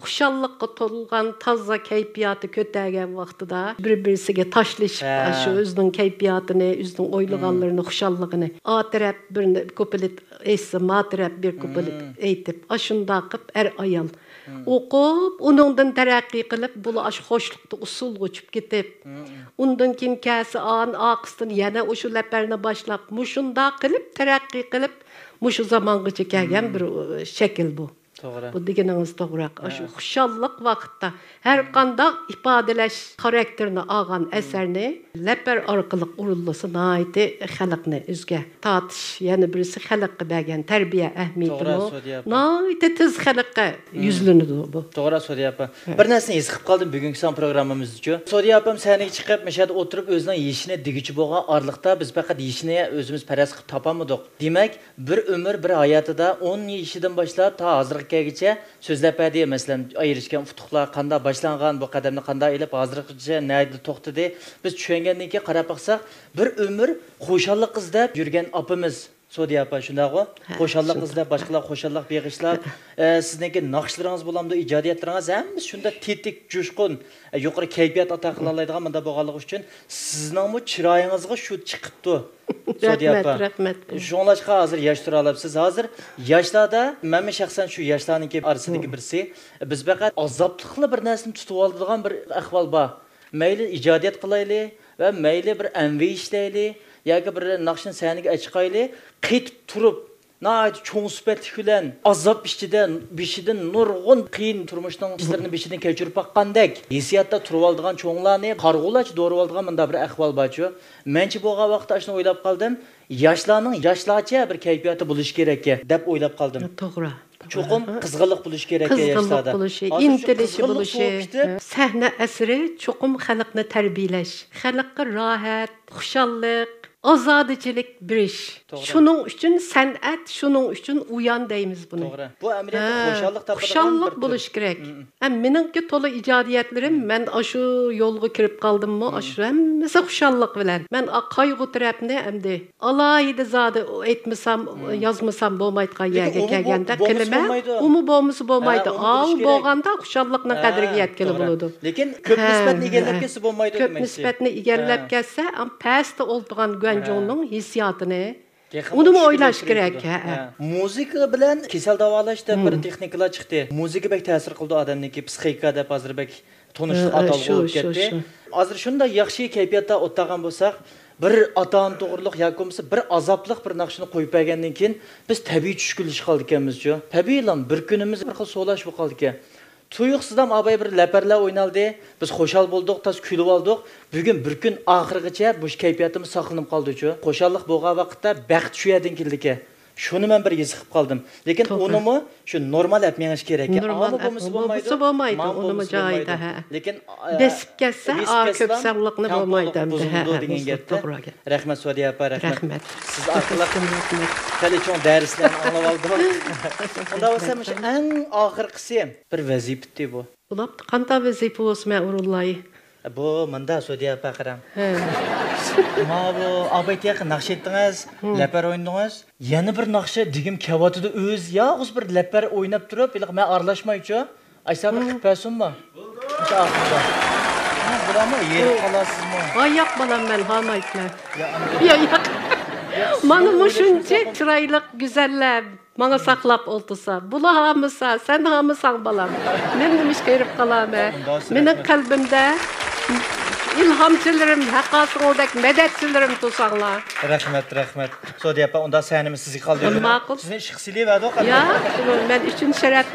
خۇشاللىققا تولغان تازا كەيپىياتى كۆتەرگەن ۋاقتىدا بىر-بىرسىگە تاشلىشىپ، ھە، شۇ ئۆزىنىڭ كەيپىياتىنى، ئۆزىنىڭ ئويلىغانلىرىنى، خۇشاللىقىنى، ئا تەرەپ بىر كۇپلېت ئېيتسا، ما تەرەپ بىر كۇپلېت ئېيتىپ، ئاشۇنداق قىلىپ ئەر-ئايال ئوقۇپ، ئۇنىڭدىن تەرەققىي قىلىپ، بۇلار ئاشۇ خۇشلۇقتا ئۇسسۇلغا ئۇچۇپ كېتىپ، ئۇندىن كېيىن كەلسە ئان ئارقىسىدىن يەنە ئاشۇ لەپەرنى باشلاپ، مۇشۇنداق قىلىپ تەرەققىي قىلىپ، مۇشۇ زامانغىچە كەلگەن بىر، ئە، شەكىل بۇ. توغرا. بۇ دېگىنىڭىز توغرا. ئاشۇ خۇشاللىق ۋاقىتتا، ھەر قانداق ئىپادىلەش خاراكتېرىنى ئالغان ئەسەرنى لەپەر ئارقىلىق ئورۇنلىسا، ناھايىتى خەلقنى ئۆزىگە تارتىش، يەنە بىرسى خەلققە بەرگەن تەربىيە ئەھمىيىتىمۇ ناھايىتى تېز خەلققە يۈزلىنىدۇ بۇ. توغرا، سودىيە ئاپا. بىر نەرسىنى ھېس قىلىپ قالدىم بۈگۈنكى سان پروگراممىمىزدىچۇ. سودىيە ئاپام سەھنىگە چىقىپ، مەشەدە ئولتۇرۇپ، ئۆزىنىڭ يېشىنى دېگۈچى بولغان ئارىلىقتا، بىز پەقەت يېشىنى ئۆزىمىز پەرەز قىلىپ تاپالمىدۇق. دېمەك، بىر ئۆمۈر، بىر ھاياتىدا ئون يېشىدىن باشلاپ تا ھازىرغا كەلگۈچە سۆزلەپ بەردى. مەسىلەن، ئېرىشكەن ئۇتۇقلار قانداق باشلانغان، بۇ قەدەمنى قانداق ئېلىپ، ھازىرغىچە نەدە توختىدى؟ بىز چۈشەنگەندىن كېيىن قاراپ باقساق، بىر ئۆمۈر خۇشاللىق ئىزدەپ يۈرگەن ئاپىمىز سودىيە ئاپا، شۇنداقغۇ؟ ھە، خۇشاللىق ئىزدەپ، باشقىلارغا خۇشاللىق بېغىشلاپ، ئە، سىزنىڭكى ناخشىلىرىڭىز بولامدۇ، ئىجادىيەتلىرىڭىز ھەممىسى شۇنداق تېتىك، جۇشقۇن، ئە، يۇقىرى كەيپىيات ئاتا قىلالايدىغان مۇنداق بولغانلىقى ئۈچۈن سىزنىڭمۇ چىرايىڭىزغا شۇ چىقىپتۇ. سودىيە ئاپا. رەھمەت، رەھمەت. شۇڭلاشقا ھازىر ياش تۇرالاپسىز. ھازىر ياشلاردا، مەنمۇ شەخسەن شۇ ياشلارنىڭكى ئارىسىدىكى بىرسى، بىز پەقەت ئازابلىقلا بىر نەرسىنى تۇتۇۋالىدىغان بىر ئەھۋال بار. مەيلى ئىجادىيەت قىلايلى ۋە مەيلى بىر ئەمۋى ئىشلەيلى ياكى بىر ناخشىنى سەھنىگە ئەچىقايلى، قېتىپ تۇرۇپ، ناھايىتى چوڭ سۈپەتلىك بىلەن ئازاب ئىچىدە بېشىدىن نۇرغۇن قىيىن تۇرمۇشنىڭ ئىشلىرىنى بېشىدىن كەچۈرۈپ باققاندەك ھېسسىياتتا تۇرۇۋالىدىغان چوڭلارنى قارىغۇلارچە دورىۋالىدىغان مۇنداق بىر ئەھۋال بارچۇ. مەنچە بولغان ۋاقىتتا ئاشۇنى ئويلاپ قالدىم، ياشلارنىڭ ياشلارچە بىر كەيپىياتى بولۇشى كېرەككەن دەپ ئويلاپ قالدىم. توغرا. چوقۇم قىزغىنلىق بولۇشى كېرەك ياشلاردا. قىزغىنلىق بولۇشى، ئىنتىلىشى بولۇشى، سەھنە ئەسىرى چوقۇم خەلقنى تەربىيەلەش، خەلققە راھەت، خۇشاللىق، ئازادىچىلىك بېرىش. توغرا. شۇنىڭ ئۈچۈن سەنئەت، شۇنىڭ ئۈچۈن ئۇيان دەيمىز بۇنى. توغرا. بۇ ئەمەلىيەتتە خۇشاللىق تاپىدىغان خۇشاللىق بولۇشى كېرەك. ھە، مېنىڭكى تولا ئىجادىيەتلىرىم، مەن ئاشۇ يولغا كىرىپ قالدىممۇ، ئاشۇ ھەممىسى خۇشاللىق بىلەن. مەن ئا، قايغۇ تەرەپنى ئەمدى ئالاھىدە زادى ئېيتمىسام، يازمىسام بولمايدىغان يەرگە كەلگەندە قىلىمەن. بولمايدۇ. ئۇمۇ بولمىسا بولمايدۇ. ھە، ئۇمۇ ئاۋۇ بولۇشى كېرەك. بولغاندا خۇشاللىقنىڭ ھە، قەدرىگە يەتكىلى توغرا. بولىدۇ. لېكىن كۆپ ھە، نىسبەتنى ئىگىلەپ ھە. كەتسە بولمايدۇ كۆپ دېمەكچى. نىسبەتنى ئىگىلەپ ھە. كەتسە، ئەم، پەستە ئولتۇرغان گۇەنجۇڭنىڭ ھە. ھېسسىياتىنى تېخىمۇ ئۇنىمۇ چۈشكۈنلەشتۈرۈپ ئويلاش كېرەك، كېتىدۇ. ھە. مۇزىكا بىلەن كېسەل داۋالاشتا بىر مم. تېخنىكىلار چىقتى. مۇزىكا بەك تەسىر قىلىدۇ ئادەمنىڭكى پسىخىكا دەپ ھازىر بەك تونۇشلۇق ھە، ئاتالغۇ شۇ، بولۇپ شۇ، كەتتى. شۇ. ھازىر شۇنداق ياخشى كەيپىياتتا ئولتۇرغان بولساق، بىر ئاتا-ئانا توغرۇلۇق ياكى بولمىسا بىر ئازابلىق بىر ناخشىنى قويۇپ بەرگەندىن كېيىن، بىز تەبىئىي چۈشكۈنلىشىپ قالىدىكەنمىزچۇ. تەبىئىيلا بىر كۈنىمىز بىر خىل سولاش بولۇپ قالىدىكەن. تۇيۇقسىزلا ئاباي بىر لەپەرلەر ئوينالدى. بىز خۇشال بولدۇق، تاس كۈلۈۋالدۇق. بۈگۈن بىر كۈن ئاخىرغىچە مۇشۇ كەيپىياتىمىز ساقلىنىپ قالدىچۇ. خۇشاللىق بولغان ۋاقىتتا بەخت شۇ يەردىن كېلىدىكەن. شۇنى مەن بىر ھېس قىلىپ قالدىم. لېكىن توغرا. ئۇنىمۇ شۇ نورمال ئەپ مېڭىش كېرەك. نورمال ئەپ بولمىسا بولمايدۇ، ماڭا ئۇنىمۇ بولمىسا جايىدا، بولمايدۇ. ھە. لېكىن، ئە، بېسىپ كەتسە، بېسىپ ئا، كەتسە كۆپ سانلىقنى بولمايدۇ ئەمدى، ھە، توغرا گەپ. رەھمەت، سودىيە ئاپا، رەھمەت. رەھمەت. سىز ئارقىلىق خېلى چوڭ دەرسلەرنى ئاڭلاپ ئالدۇق. ئۇنداق بولسا، مۇشۇ ئەڭ ئاخىرقىسى بىر ۋەزىپىتى بۇ. بولاپتۇ، قانداق ۋەزىپە بولسا مەن ئورۇنلاي. بۇ مۇندا سودىيە ئاپا قاراڭ. ھە. ماۋۇ ئابايتى ياقى ناخشا ئېيتتىڭىز، لەپەر ئوينىدىڭىز. يەنە بىر ناخشا دېگۈم كېلىۋاتىدۇ، ئۆزى يالغۇز بىر لەپەر ئويناپ تۇرۇپ، ھېلىقى مەن ئارىلاشمايچۇ. ئايسا بىر قىلىپ بەرسۇنما؟ مۇشۇ ئاخىرىدا. ھە، بولامۇ؟ يېرىپ قالارسىزمۇ؟ ۋاي ياق، بالام، مەن ھالمايتىمەن. يا، ئانا. يا، ياق. مانا مۇشۇنچە چىرايلىق گۈزەللەر ماڭا ساقلاپ ئولتۇرسا، بۇلا ھامىسا، سەن ھامىساڭ، بالام. مەن نېمىشقا ھېرىپ قالامەن؟ مېنىڭ قەلبىمدە ئىلھامچىلىرىم، ھەققاسىڭىلدەك مەدەتچىلىرىم تۇرساڭلار. رەھمەت، رەھمەت. سودىيە ئاپا، ئۇندا سەھنىمىز سىزگە قالدى. ماقۇل. سىزنى ئىشقا سېلىۋەردۇق. يا، مەن ئۈچىنچى شەرەپ.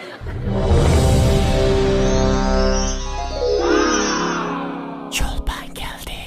چولپان كەلدى.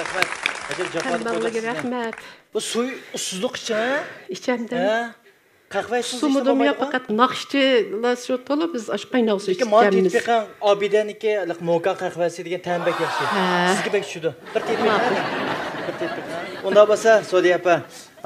رەھمەت. ئەجەب جاپالىق بولدى سىزنىڭ. ھەممىڭلارغا رەھمەت. بۇ سۇ ئۇسسۇزلۇق ئىچىڭ، ھە؟ ئىچەمدىم. ھە؟ قەھۋە ئىچسىڭىز سۇمۇدۇم يوق، پەقەت ناخشىچىلار شۇ تولا، بىز ئاشۇ قايناق سۇ ئىچىپ ئىچىمىز. لېكىن ماڭا تېتىپ بېقىڭ، ئابىدەنىكى موكا قەھۋەسى دېگەن تەم بەك ياخشى. ھە. سىزگە بەك چۈشىدۇ. بىر تېتىپ بېقىڭ. ماقۇل. بىر تېتىپ بېقىڭ. ئۇنداق بولسا، سودىيە ئاپا،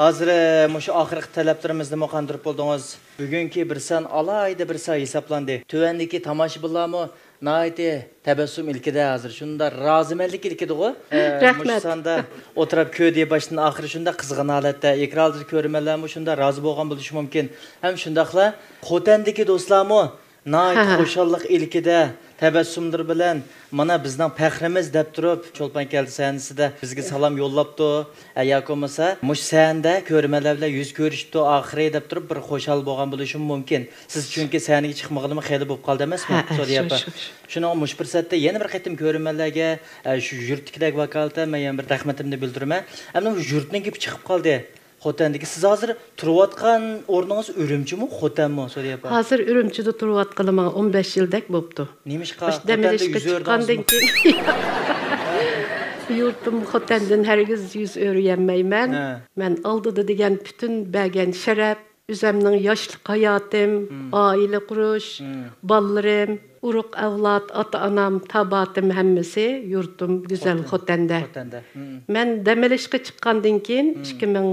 ھازىر، ئە، مۇشۇ ئاخىرقى تەلەپلىرىمىزنىمۇ قاندۇرۇپ بولدىڭىز. بۈگۈنكى بىر سان ئالاھىدە بىر سان ھېسابلاندى. تۆۋەندىكى تاماشىبىنلارمۇ ناھايىتى تەبەسسۇم ئىلكىدە ھازىر. شۇنداق رازىمەنلىك ئىلكىدىغۇ. ئە، رەھمەت. مۇشۇ ساندا ئولتۇرۇپ كۆردى باشتىن ئاخىر شۇنداق قىزغىن ھالەتتە. ئېكران ئالدىدا كۆرۈرمەنلەرمۇ شۇنداق رازى بولغان بولۇشى مۇمكىن. ھەم شۇنداقلا خوتەندىكى دوستلارمۇ ناھايىتى خۇشاللىق ئىلكىدە، تەبەسسۇملىرى بىلەن، مانا بىزنىڭ پەخرىمىز دەپ تۇرۇپ، چولپان كەلدى سەھنىسىدە بىزگە سالام يوللاپتۇ. ھە، ياكى بولمىسا مۇشۇ سەھنىدە كۆرۈرمەنلەر بىلەن يۈز كۆرۈشۈپتۇ ئاخىرى دەپ تۇرۇپ بىر خۇشال بولغان بولۇشىمۇ مۇمكىن. سىز چۈنكى سەھنىگە چىقمىغىلىمۇ خېلى بولۇپ قالدى ئەمەسمۇ، ھە، ھە، سودىيە شۇ، ئاپا؟ شۇ، شۇ. شۇنىڭغا مۇشۇ پۇرسەتتە يەنە بىر قېتىم كۆرۈرمەنلەرگە، ئە، شۇ يۇرتتىكىلەرگە ۋاكالىتەن مەن يەنە بىر رەھمىتىمنى بىلدۈرىمەن. ئەمدى مۇشۇ يۇرتنىڭ گېپى چىقىپ قالدى. خوتەندىكى، سىز ھازىر تۇرۇۋاتقان ئورنىڭىز ئۈرۈمچىمۇ، خوتەنمۇ، سودىيە ئاپا؟ ھازىر ئۈرۈمچىدە تۇرۇۋاتقىلى ماڭا ئون بەش يىلدەك بوپتۇ. نېمىشقا؟ مۇشۇ دەم خوتەندە ئېلىشقا يۈز ئۆردىڭىزمۇ؟ چىققاندىن كېيىن يۇرتۇم خوتەندىن ھەرگىز يۈز ئۆرۈيەلمەيمەن. ھە. مەن ئالدىدا دېگەن پۈتۈن بەرگەن شەرەپ، ئۆزەمنىڭ ياشلىق ھاياتىم، مم. ئائىلە قۇرۇش، مم. بالىلىرىم، ئۇرۇق ئەۋلاد، ئاتا-ئانام، تاباتىم ھەممىسى يۇرتۇم گۈزەل خوتەن. خوتەندە. خوتەندە. مم. مەن دەم ئېلىشقا چىققاندىن كېيىن، مم. ئىككى مىڭ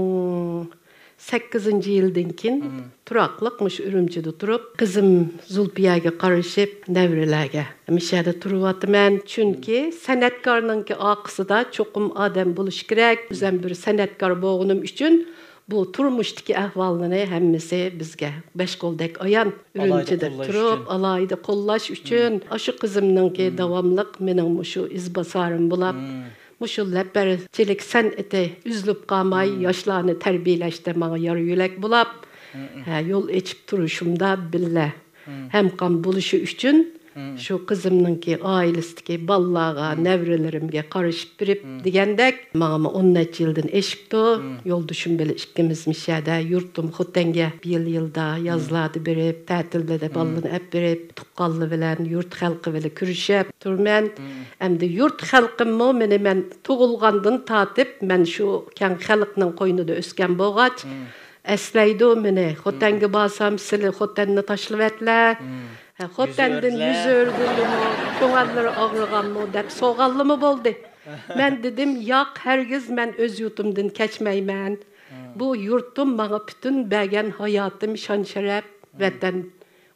سەككىزىنچى يىلدىن كېيىن مم. تۇراقلىق مۇشۇ ئۈرۈمچىدە تۇرۇپ، قىزىم زۇلپىيەگە قارىشىپ، نەۋرىلەرگە مۇشۇ يەردە تۇرۇۋاتىمەن. چۈنكى مم. سەنئەتكارنىڭكى ئارقىسىدا چوقۇم ئادەم بولۇشى كېرەك. مم. ئۆزەم بىر سەنئەتكار بولغىنىم ئۈچۈن بۇ تۇرمۇشتىكى ئەھۋالنى ھەممىسى بىزگە بەش قولدەك ئايان. ئالاھىدە ئۈرۈمچىدە قوللاش تۇرۇپ، ئۈچۈن. ئالاھىدە قوللاش ئۈچۈن، مم. ئاشۇ قىزىمنىڭكى مم. داۋاملىق مېنىڭ مۇشۇ ئىزباسارىم بولاپ، مم. مۇشۇ لەپەرچىلىك سەنئىتى ئۈزۈلۈپ قالماي، مم. ياشلارنى تەربىيەلەشتە ماڭا يار يۆلەك بولاپ، مم. ھە، يول ئېچىپ تۇرۇشۇمدا بىللە مم. ھەمكار بولۇشى ئۈچۈن، مم. شۇ قىزىمنىڭكى ئائىلىسىدىكى بالىلارغا، مم. نەۋرىلىرىمگە قارىشىپ بېرىپ مم. دېگەندەك، ماڭىمۇ ئون نەچچە يىلدىن ئېشىپتۇ. مم. يولدىشىم بىلەن ئىككىمىز مۇشۇ يەردە، يۇرتۇم خوتەنگە يىل-يىلدا، مم. يازلاردا بېرىپ، تەتىلدە مم. بالىلارنى ئەپ بېرىپ، تۇغقانلار بىلەن، يۇرت خەلقى بىلەن كۆرۈشۈپ تۇرىمەن. مم. ئەمدى يۇرت خەلقىممۇ مېنى، مەن تۇغۇلغاندىن تارتىپ، مەن شۇ كەڭ خەلقنىڭ قوينىدا ئۆسكەن بولغاچ، مم. ئەسلەيدۇ مېنى. مم. خوتەنگە بارسام، سىلى خوتەننى تاشلىۋەتلە. مم. ھە، خوتەندىن يۈز ئۆرگۈلىمۇ، كۆڭۈللىرى ئاغرىغانمۇ دەپ سوغانلىمۇ بولدى. مەن دېدىم، ياق، ھەرگىز مەن ئۆز يۇرتۇمدىن كەچمەيمەن. مم. بۇ يۇرتۇم ماڭا پۈتۈن بەرگەن ھاياتىم، شان-شەرەپ، مم. ۋەتەن.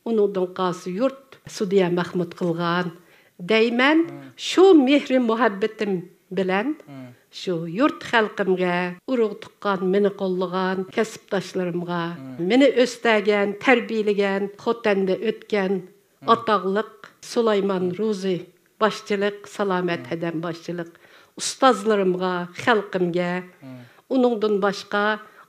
ئۇنىڭدىن قالسا يۇرت، سۇدىيە مەخمۇت قىلغان دەيمەن. مم. شۇ مېھرى مۇھەببىتىم بىلەن مم. شۇ يۇرت خەلقىمگە، ئۇرۇق تۇغقان، مېنى قوللىغان كەسىپداشلىرىمغا، مم. مېنى ئۆستۈرگەن، تەربىيەلىگەن، خوتەندە ئۆتكەن مم. ئاتاقلىق سۇلايمان مم. روزى باشچىلىق، سالامەت مم. ھەدەم باشچىلىق ئۇستازلىرىمغا، خەلقىمگە، مم. ئۇنىڭدىن باشقا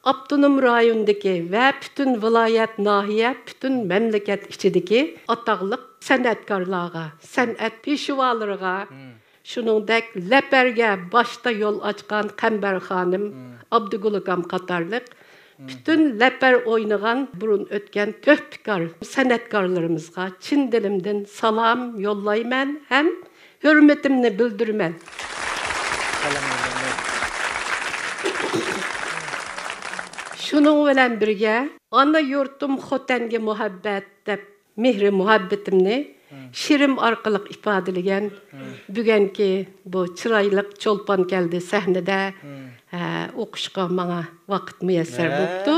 ئاپتونوم رايوندىكى ۋە پۈتۈن ۋىلايەت، ناھىيە، پۈتۈن مەملىكەت ئىچىدىكى ئاتاقلىق سەنئەتكارلارغا، سەنئەت پېشۋالىرىغا، مم. شۇنىڭدەك لەپەرگە باشتا يول ئاچقان قەمبەر خانىم، مم. ئابدۇگۈل ئاكام قاتارلىق مم. پۈتۈن لەپەر ئوينىغان بۇرۇن ئۆتكەن تۆھپىكار سەنئەتكارلىرىمىزغا چىن دىلىمدىن سالام يوللايمەن ھەم ھۆرمىتىمنى بىلدۈرىمەن. شۇنىڭ بىلەن بىرگە، ئانا يۇرتۇم خوتەنگە مۇھەببەت دەپ مېھرى مۇھەببىتىمنى مم. شېئىرىم ئارقىلىق ئىپادىلىگەن مم. بۈگۈنكى بۇ چىرايلىق چولپان كەلدى سەھنىدە، مم. ھە، ئوقۇشقا ماڭا ۋاقىت مۇيەسسەر ھە. بوپتۇ.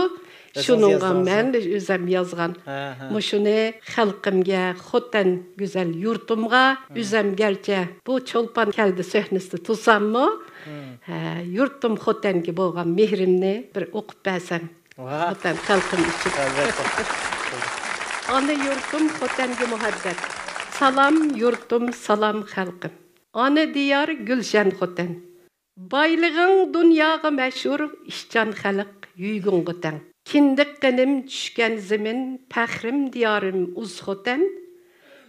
ئۆزىڭىز شۇنىڭغا يازدىڭىزمۇ؟ مەن ئۆزۈم يازغان. ھە، ھە. مۇشۇنى خەلقىمگە، خوتەن گۈزەل يۇرتۇمغا، مم. ئۆزۈم گەرچە بۇ چولپان كەلدى سەھنىسىدە تۇرساممۇ، مم. ھە، يۇرتۇم خوتەنگە بولغان مېھرىمنى بىر ئوقۇپ بەرسەم. ۋاھ. خوتەن خەلقىم ئۈچۈن. ئەلۋەتتە. ئانا يۇرتۇم خوتەنگە مۇھەببەت. سالام يۇرتۇم، سالام خەلقىم. ئانا دىيار گۈلشەن خوتەن. بايلىقىڭ دۇنياغا مەشھۇر، ئىشچان خەلق يۈرىكىڭگە تەڭ. كىندىك قېنىم چۈشكەن زېمىن، پەخرىم دىيارىم ئۇز خوتەن.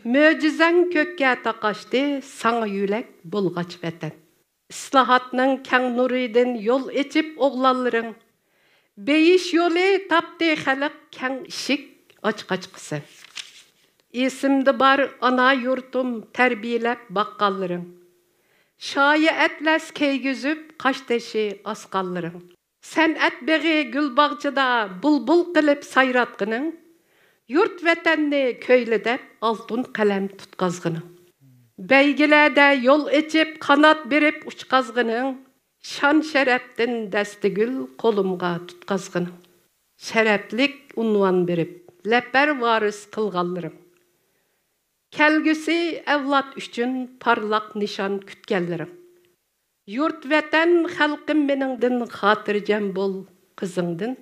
مۆجىزەڭ كۆككە تاقاشتى، ساڭا يۆلەك بولغاچ ۋەتەن. ئىسلاھاتنىڭ كەڭ نۇرىدىن يول ئېچىپ ئوغلانلىرىڭ، بېيىش يولى تاپتى خەلق، كەڭ ئىشىك ئاچقاچقا سەن. ئېسىمدە بار ئانا يۇرتۇم، تەربىيەلەپ باققانلىرىڭ، شايە ئەتلەس كىيگۈزۈپ قاشتېشى ئاسقانلىرىڭ. سەنئەت بېغى گۈل باغچىدا بۇلبۇل قىلىپ سايراتقىنىڭ، يۇرت ۋەتەننى كۆيلىدەپ ئالتۇن قەلەم تۇتقازغىنىڭ، بەيگىلەردە يول ئېچىپ قانات بېرىپ ئۇچقازغىنىڭ، شان شەرەپتىن دەستىگۈل قولۇمغا تۇتقازغىنىڭ، شەرەپلىك ئۇنۋان بېرىپ لەپەر ۋارىس قىلغانلىرىڭ، كەلگۈسى ئەۋلاد ئۈچۈن پارلاق نىشان كۈتكەنلىرىڭ. يۇرت ۋەتەن خەلقىم مېنىڭدىن خاتىرجەم بول قىزىڭدىن.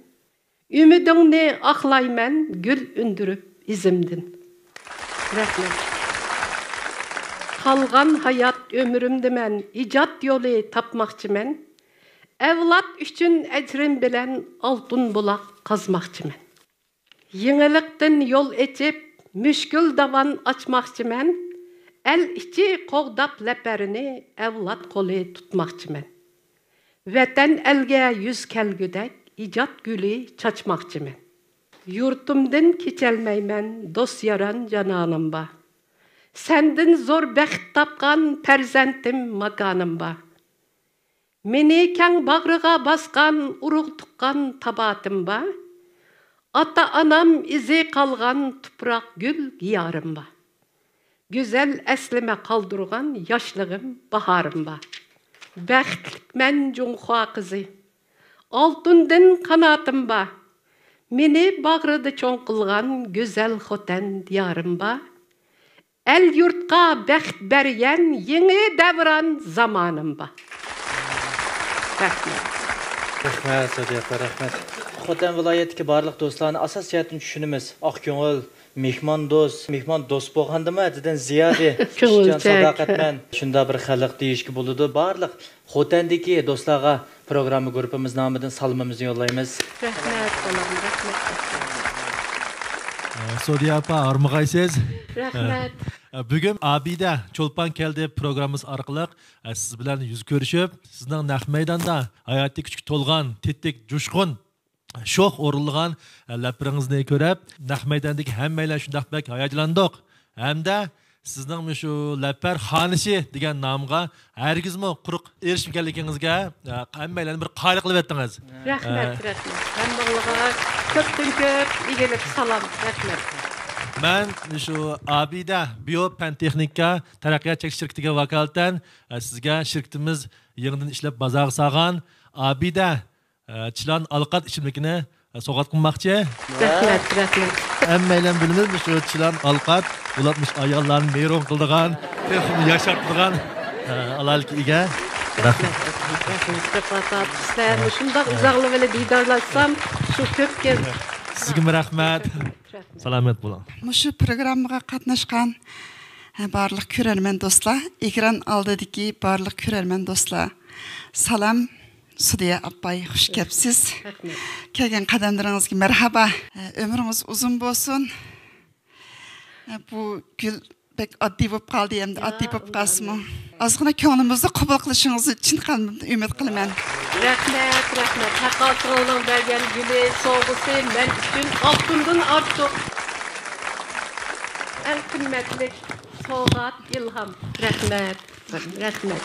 ئۈمىدىڭنى ئاقلايمەن گۈل ئۈندۈرۈپ ئىزىمدىن. رەھمەت. قالغان ھايات ئۆمرۈمدە مەن ئىجاد يولى تاپماقچىمەن. ئەۋلاد ئۈچۈن ئەجرىم بىلەن ئالتۇن بۇلاق قازماقچىمەن. يېڭىلىقتىن يول ئېچىپ، مۈشكۈل داۋان ئاچماقچىمەن. ئەل ئىچى قوغداپ لەپەرنى، ئەۋلاد قولى تۇتماقچىمەن. ۋەتەن ئەلگە يۈز كەلگۈدەك، ئىجاد گۈلى چاچماقچىمەن. يۇرتۇمدىن كېچەلمەيمەن، دوست-ياران جانانىم بار. سەندىن زور بەخت تاپقان پەرزەنتىم، ماكانىم بار. مېنى كەڭ باغرىغا باسقان ئۇرۇق تۇغقان تاۋابىم بار. ئاتا-ئانام ئىزى قالغان تۇپراق گۈل دىيارىم بار. گۈزەل ئەسلىمە قالدۇرغان ياشلىقىم، باھارىم بار. بەختلىكمەن جۇڭخۇا قىزى، ئالتۇندىن قاناتىم بار. مېنى باغرىدا چوڭ قىلغان گۈزەل خوتەن دىيارىم بار. ئەل-يۇرتقا بەخت بەرگەن يېڭى دەۋران زامانىم بار. رەھمەت. رەھمەت، سودىيە ئاپا، رەھمەت. خوتەن ۋىلايەتتىكى بارلىق دوستلارنى ئاساسىي جەھەتتىن چۈشىنىمىز. ئاق كۆڭۈل، مېھماندوست، مېھماندوست بولغاندىمۇ ھەددىدىن زىيادە ئىشچان، كۆڭۈلچەك، ساداقەتمەن. شۇنداق بىر خەلق دېيىشكە بولىدۇ. بارلىق خوتەندىكى دوستلارغا پروگرامما گۇرۇپپىمىز نامىدىن سالىمىمىزنى يوللايمىز. رەھمەت، بالام، رەھمەت. ئە، سودىيە ئاپا، ھارمىغايسىز. رەھمەت. ئە، بۈگۈن ئابىدە چولپان كەلدى پروگراممىسى ئارقىلىق، ئە، سىز بىلەن يۈز كۆرۈشۈپ، سىزنىڭ نەق مەيداندا ھاياتىي كۈچكە تولغان، تېتىك، جۇشقۇن، شوخ ئورۇنلىغان، ئە، لەپىرىڭىزنى كۆرۈپ، نەق مەيداندىكى ھەممەيلەن شۇنداق بەك ھاياجلاندۇق. ھەمدە سىزنىڭ مۇشۇ لەپەر خانىشى دېگەن نامغا ھەرگىزمۇ قۇرۇق ئېرىشمىگەنلىكىڭىزگە، ئە، ھەممەيلەننى بىر قايىل قىلىۋەتتىڭىز. رەھمەت، ئە، رەھمەت. ھەممىڭلارغا كۆپتىن كۆپ ئىگىلىك، سالام، رەھمەت. مەن مۇشۇ ئابىدە بىيو پەن تېخنىكا تەرەققىيات چەكلىك شىركىتىگە ۋاكالىتەن، ئە، سىزگە شىركىتىمىز يېڭىدىن ئىشلەپ بازارغا سالغان ئابىدە ئە، چىلان ئالقات ئىچىملىكىنى، ئە، سوۋغات قىلماقچى. رەھمەت، رەھمەت. ھەممەيلەن بىلىمىز، مۇشۇ چىلان ئالقات، بولۇپمۇ ئاياللارنى مەيرون قىلىدىغان، تېخىمۇ ياشارتىدىغان، ئە، ئالاھىدىلىككە ئىگە. رەھمەت، رەھمەت، رەھمەت. سىلەر مۇشۇنداق ئۇزاقلار بىلەن دىدارلاشسام، شۇ كۆپكەن. سىزگىمۇ رەھمەت. رەھمەت. سالامەت بولۇڭ. مۇشۇ پروگراممىغا قاتناشقان، ھە، بارلىق كۆرەرمەن دوستلار، ئېكران ئالدىدىكى بارلىق كۆرەرمەن دوستلار، سالام. سۈدىيە ئاپاي، خۇش كەپسىز. رەھمەت. كەلگەن قەدەملىرىڭىزگە مەرھابا. ئۆمرىڭىز ئۇزۇن بولسۇن. بۇ گۈل بەك ئاددىي بولۇپ قالدى، ئەمدى يا، ئاددىي بولۇپ قالسىمۇ. ئۇنداق. ئازغىنا كۆڭلىمىزنى قوبۇل قىلىشىڭىزنى چىن قەلبىمدىن ئۈمىد قىلىمەن. رەھمەت، رەھمەت. ھەق ئاتىڭىزنىڭ بەرگەن گۈلى، سوۋغىسى مەن ئۈچۈن ئالتۇندىن ئارتۇق. ئەڭ قىممەتلىك سوۋغات، ئىلھام. رەھمەت. رەھمەت.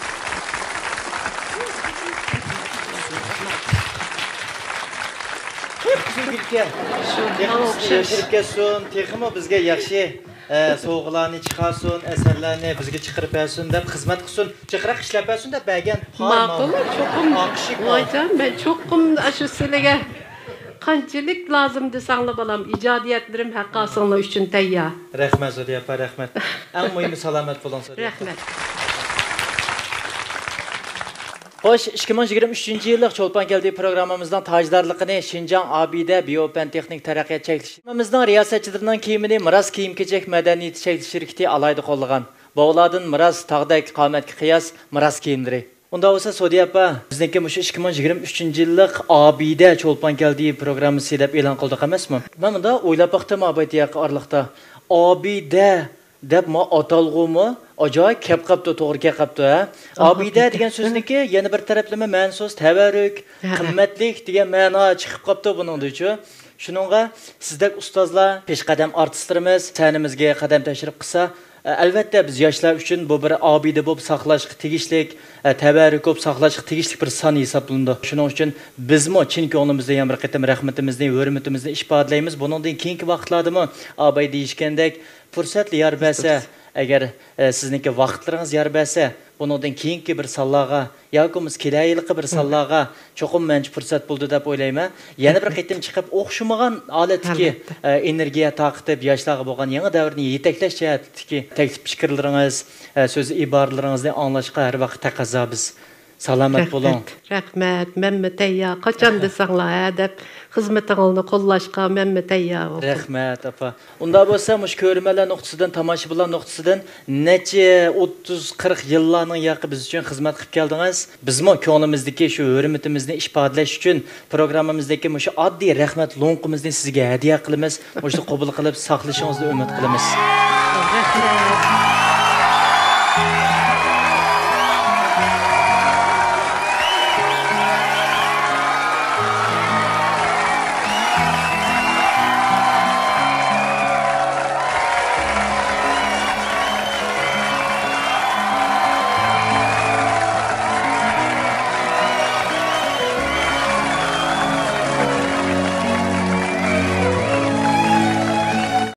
شۇ، تېخىمۇ ساۋۇق سىزگە شەمس. ياشىرىپ كەتسۇن، تېخىمۇ بىزگە ياخشى، ئە، سوۋغىلارنى چىقارسۇن، ئەسەرلەرنى بىزگە چىقىرىپ بەرسۇن دەپ خىزمەت قىلسۇن، جىقراق ئىشلەپ بەرسۇن دەپ بەرگەن پار ماقۇل، ماۋۇ. چوقۇم. ئاقىشى پار. ۋايجان، مەن چوقۇم ئاشۇ سىلىگە قانچىلىك لازىم دېسەڭلار، بالام، ئىجادىيەتلىرىم ھەققاسىڭلار ئۈچۈن تەييار. رەھمەت، سودىيە ئاپا، رەھمەت. ئەڭ مۇھىمى سالامەت بولۇڭ، سودىيە ئاپا. رەھمەت. خوش، ئىككى مىڭ يىگىرمە ئۈچىنچى يىللىق چولپان كەلدى پروگراممىمىزنىڭ تاجدارلىقىنى شىنجاڭ ئابىدە بىيو پەن تېخنىك تەرەققىيات چەكلىك شىركىتىمىزنىڭ رىياسەتچىلىرىنىڭ كىيىمىنى مىراس كىيىم كېچەك مەدەنىيىتى چەكلىك شىركىتى ئالاھىدە قوللىغان. بوۋىلاردىن مىراس، تاغدەك قامەتكە قىياس، مىراس كىيىملىرى. ئۇنداق بولسا، سودىيە ئاپا، بىزنىڭكى مۇشۇ ئىككى مىڭ يىگىرمە ئۈچىنچى يىللىق ئابىدە چولپان كەلدى پروگراممىسى دەپ ئېلان قىلدۇق ئەمەسمۇ؟ مەن مۇنداق ئويلاپ باقتىم ئابايتى ياقى ئارىلىقتا. ئابىدە دەپ ما ئاتالغۇمۇ ئاجايىپ كەپ قاپتۇ، توغرا كەپ قاپتۇ، ھە؟ ئابىدە ئابىدە دېگەن سۆزنىڭكى يەنە بىر تەرەپلىمە مەنىسى تەۋەررۈك، ھە، قىممەتلىك دېگەن مەنا چىقىپ قاپتۇ بۇنىڭدىچۇ. شۇنىڭغا سىزدەك ئۇستازلار، پېشقەدەم ئارتىسلىرىمىز سەھنىمىزگە قەدەم تەشرىپ قىلسا، ئەلۋەتتە، بىز ياشلار ئۈچۈن بۇ بىر ئابىدە بولۇپ ساقلاشقا تېگىشلىك، تەۋەررۈك بولۇپ ساقلاشقا تېگىشلىك بىر سان ھېسابلىنىدۇ. شۇنىڭ ئۈچۈن بىزمۇ چىن كۆڭلىمىزدىن يەنە بىر قېتىم رەھمىتىمىزنى، ھۆرمىتىمىزنى ئىپادىلەيمىز. بۇنىڭدىن كېيىنكى ۋاقىتلاردىمۇ ئاباي دېيىشكەندەك، پۇرسەتلا يار بەرسە، ئەگەر، ئە، سىزنىڭكى ۋاقىتلىرىڭىز يار بەرسە، بۇنىڭدىن كېيىنكى بىر سانلارغا ياكى بولمىسا كېلەر يىلقى بىر سانلارغا چوقۇم مەنچە پۇرسەت بولىدۇ دەپ ئويلايمەن. يەنە بىر قېتىم چىقىپ، ئوخشىمىغان ھالەتتىكى، ئەلۋەتتە. ئە، ئېنېرگىيە تارقىتىپ، ياشلارغا بولغان يېڭى دەۋرنى يېتەكلەش جەھەتتىكى تەكلىپ پىكىرلىرىڭىز، ئە، سۆز ئىبارىلىرىڭىزنى ئاڭلاشقا ھەر ۋاقىت تەقەززا بىز. سالامەت بولۇڭ. رەھمەت، رەھمەت. مەنمۇ تەييار. قاچان دېسەڭلار، ھە دەپ، خىزمىتىڭىزنى قوللاشقا مەنمۇ تەييار بولدۇم. رەھمەت، ئاپا. ئۇنداق بولسا، مۇشۇ كۆرۈرمەنلەر نۇقتىسىدىن، تاماشىبىنلار نۇقتىسىدىن نەچچە ئوتتۇز، قىرىق يىللارنىڭ ياقى بىز ئۈچۈن خىزمەت قىلىپ كەلدىڭىز. بىزمۇ كۆڭلىمىزدىكى شۇ ھۆرمىتىمىزنى ئىپادىلەش ئۈچۈن پروگراممىمىزدىكى مۇشۇ ئاددىي رەھمەت لوڭقىمىزنى سىزگە ھەدىيە قىلىمىز. مۇشۇنى قوبۇل قىلىپ ساقلىشىڭىزنى ئۈمىد قىلىمىز. رەھمەت.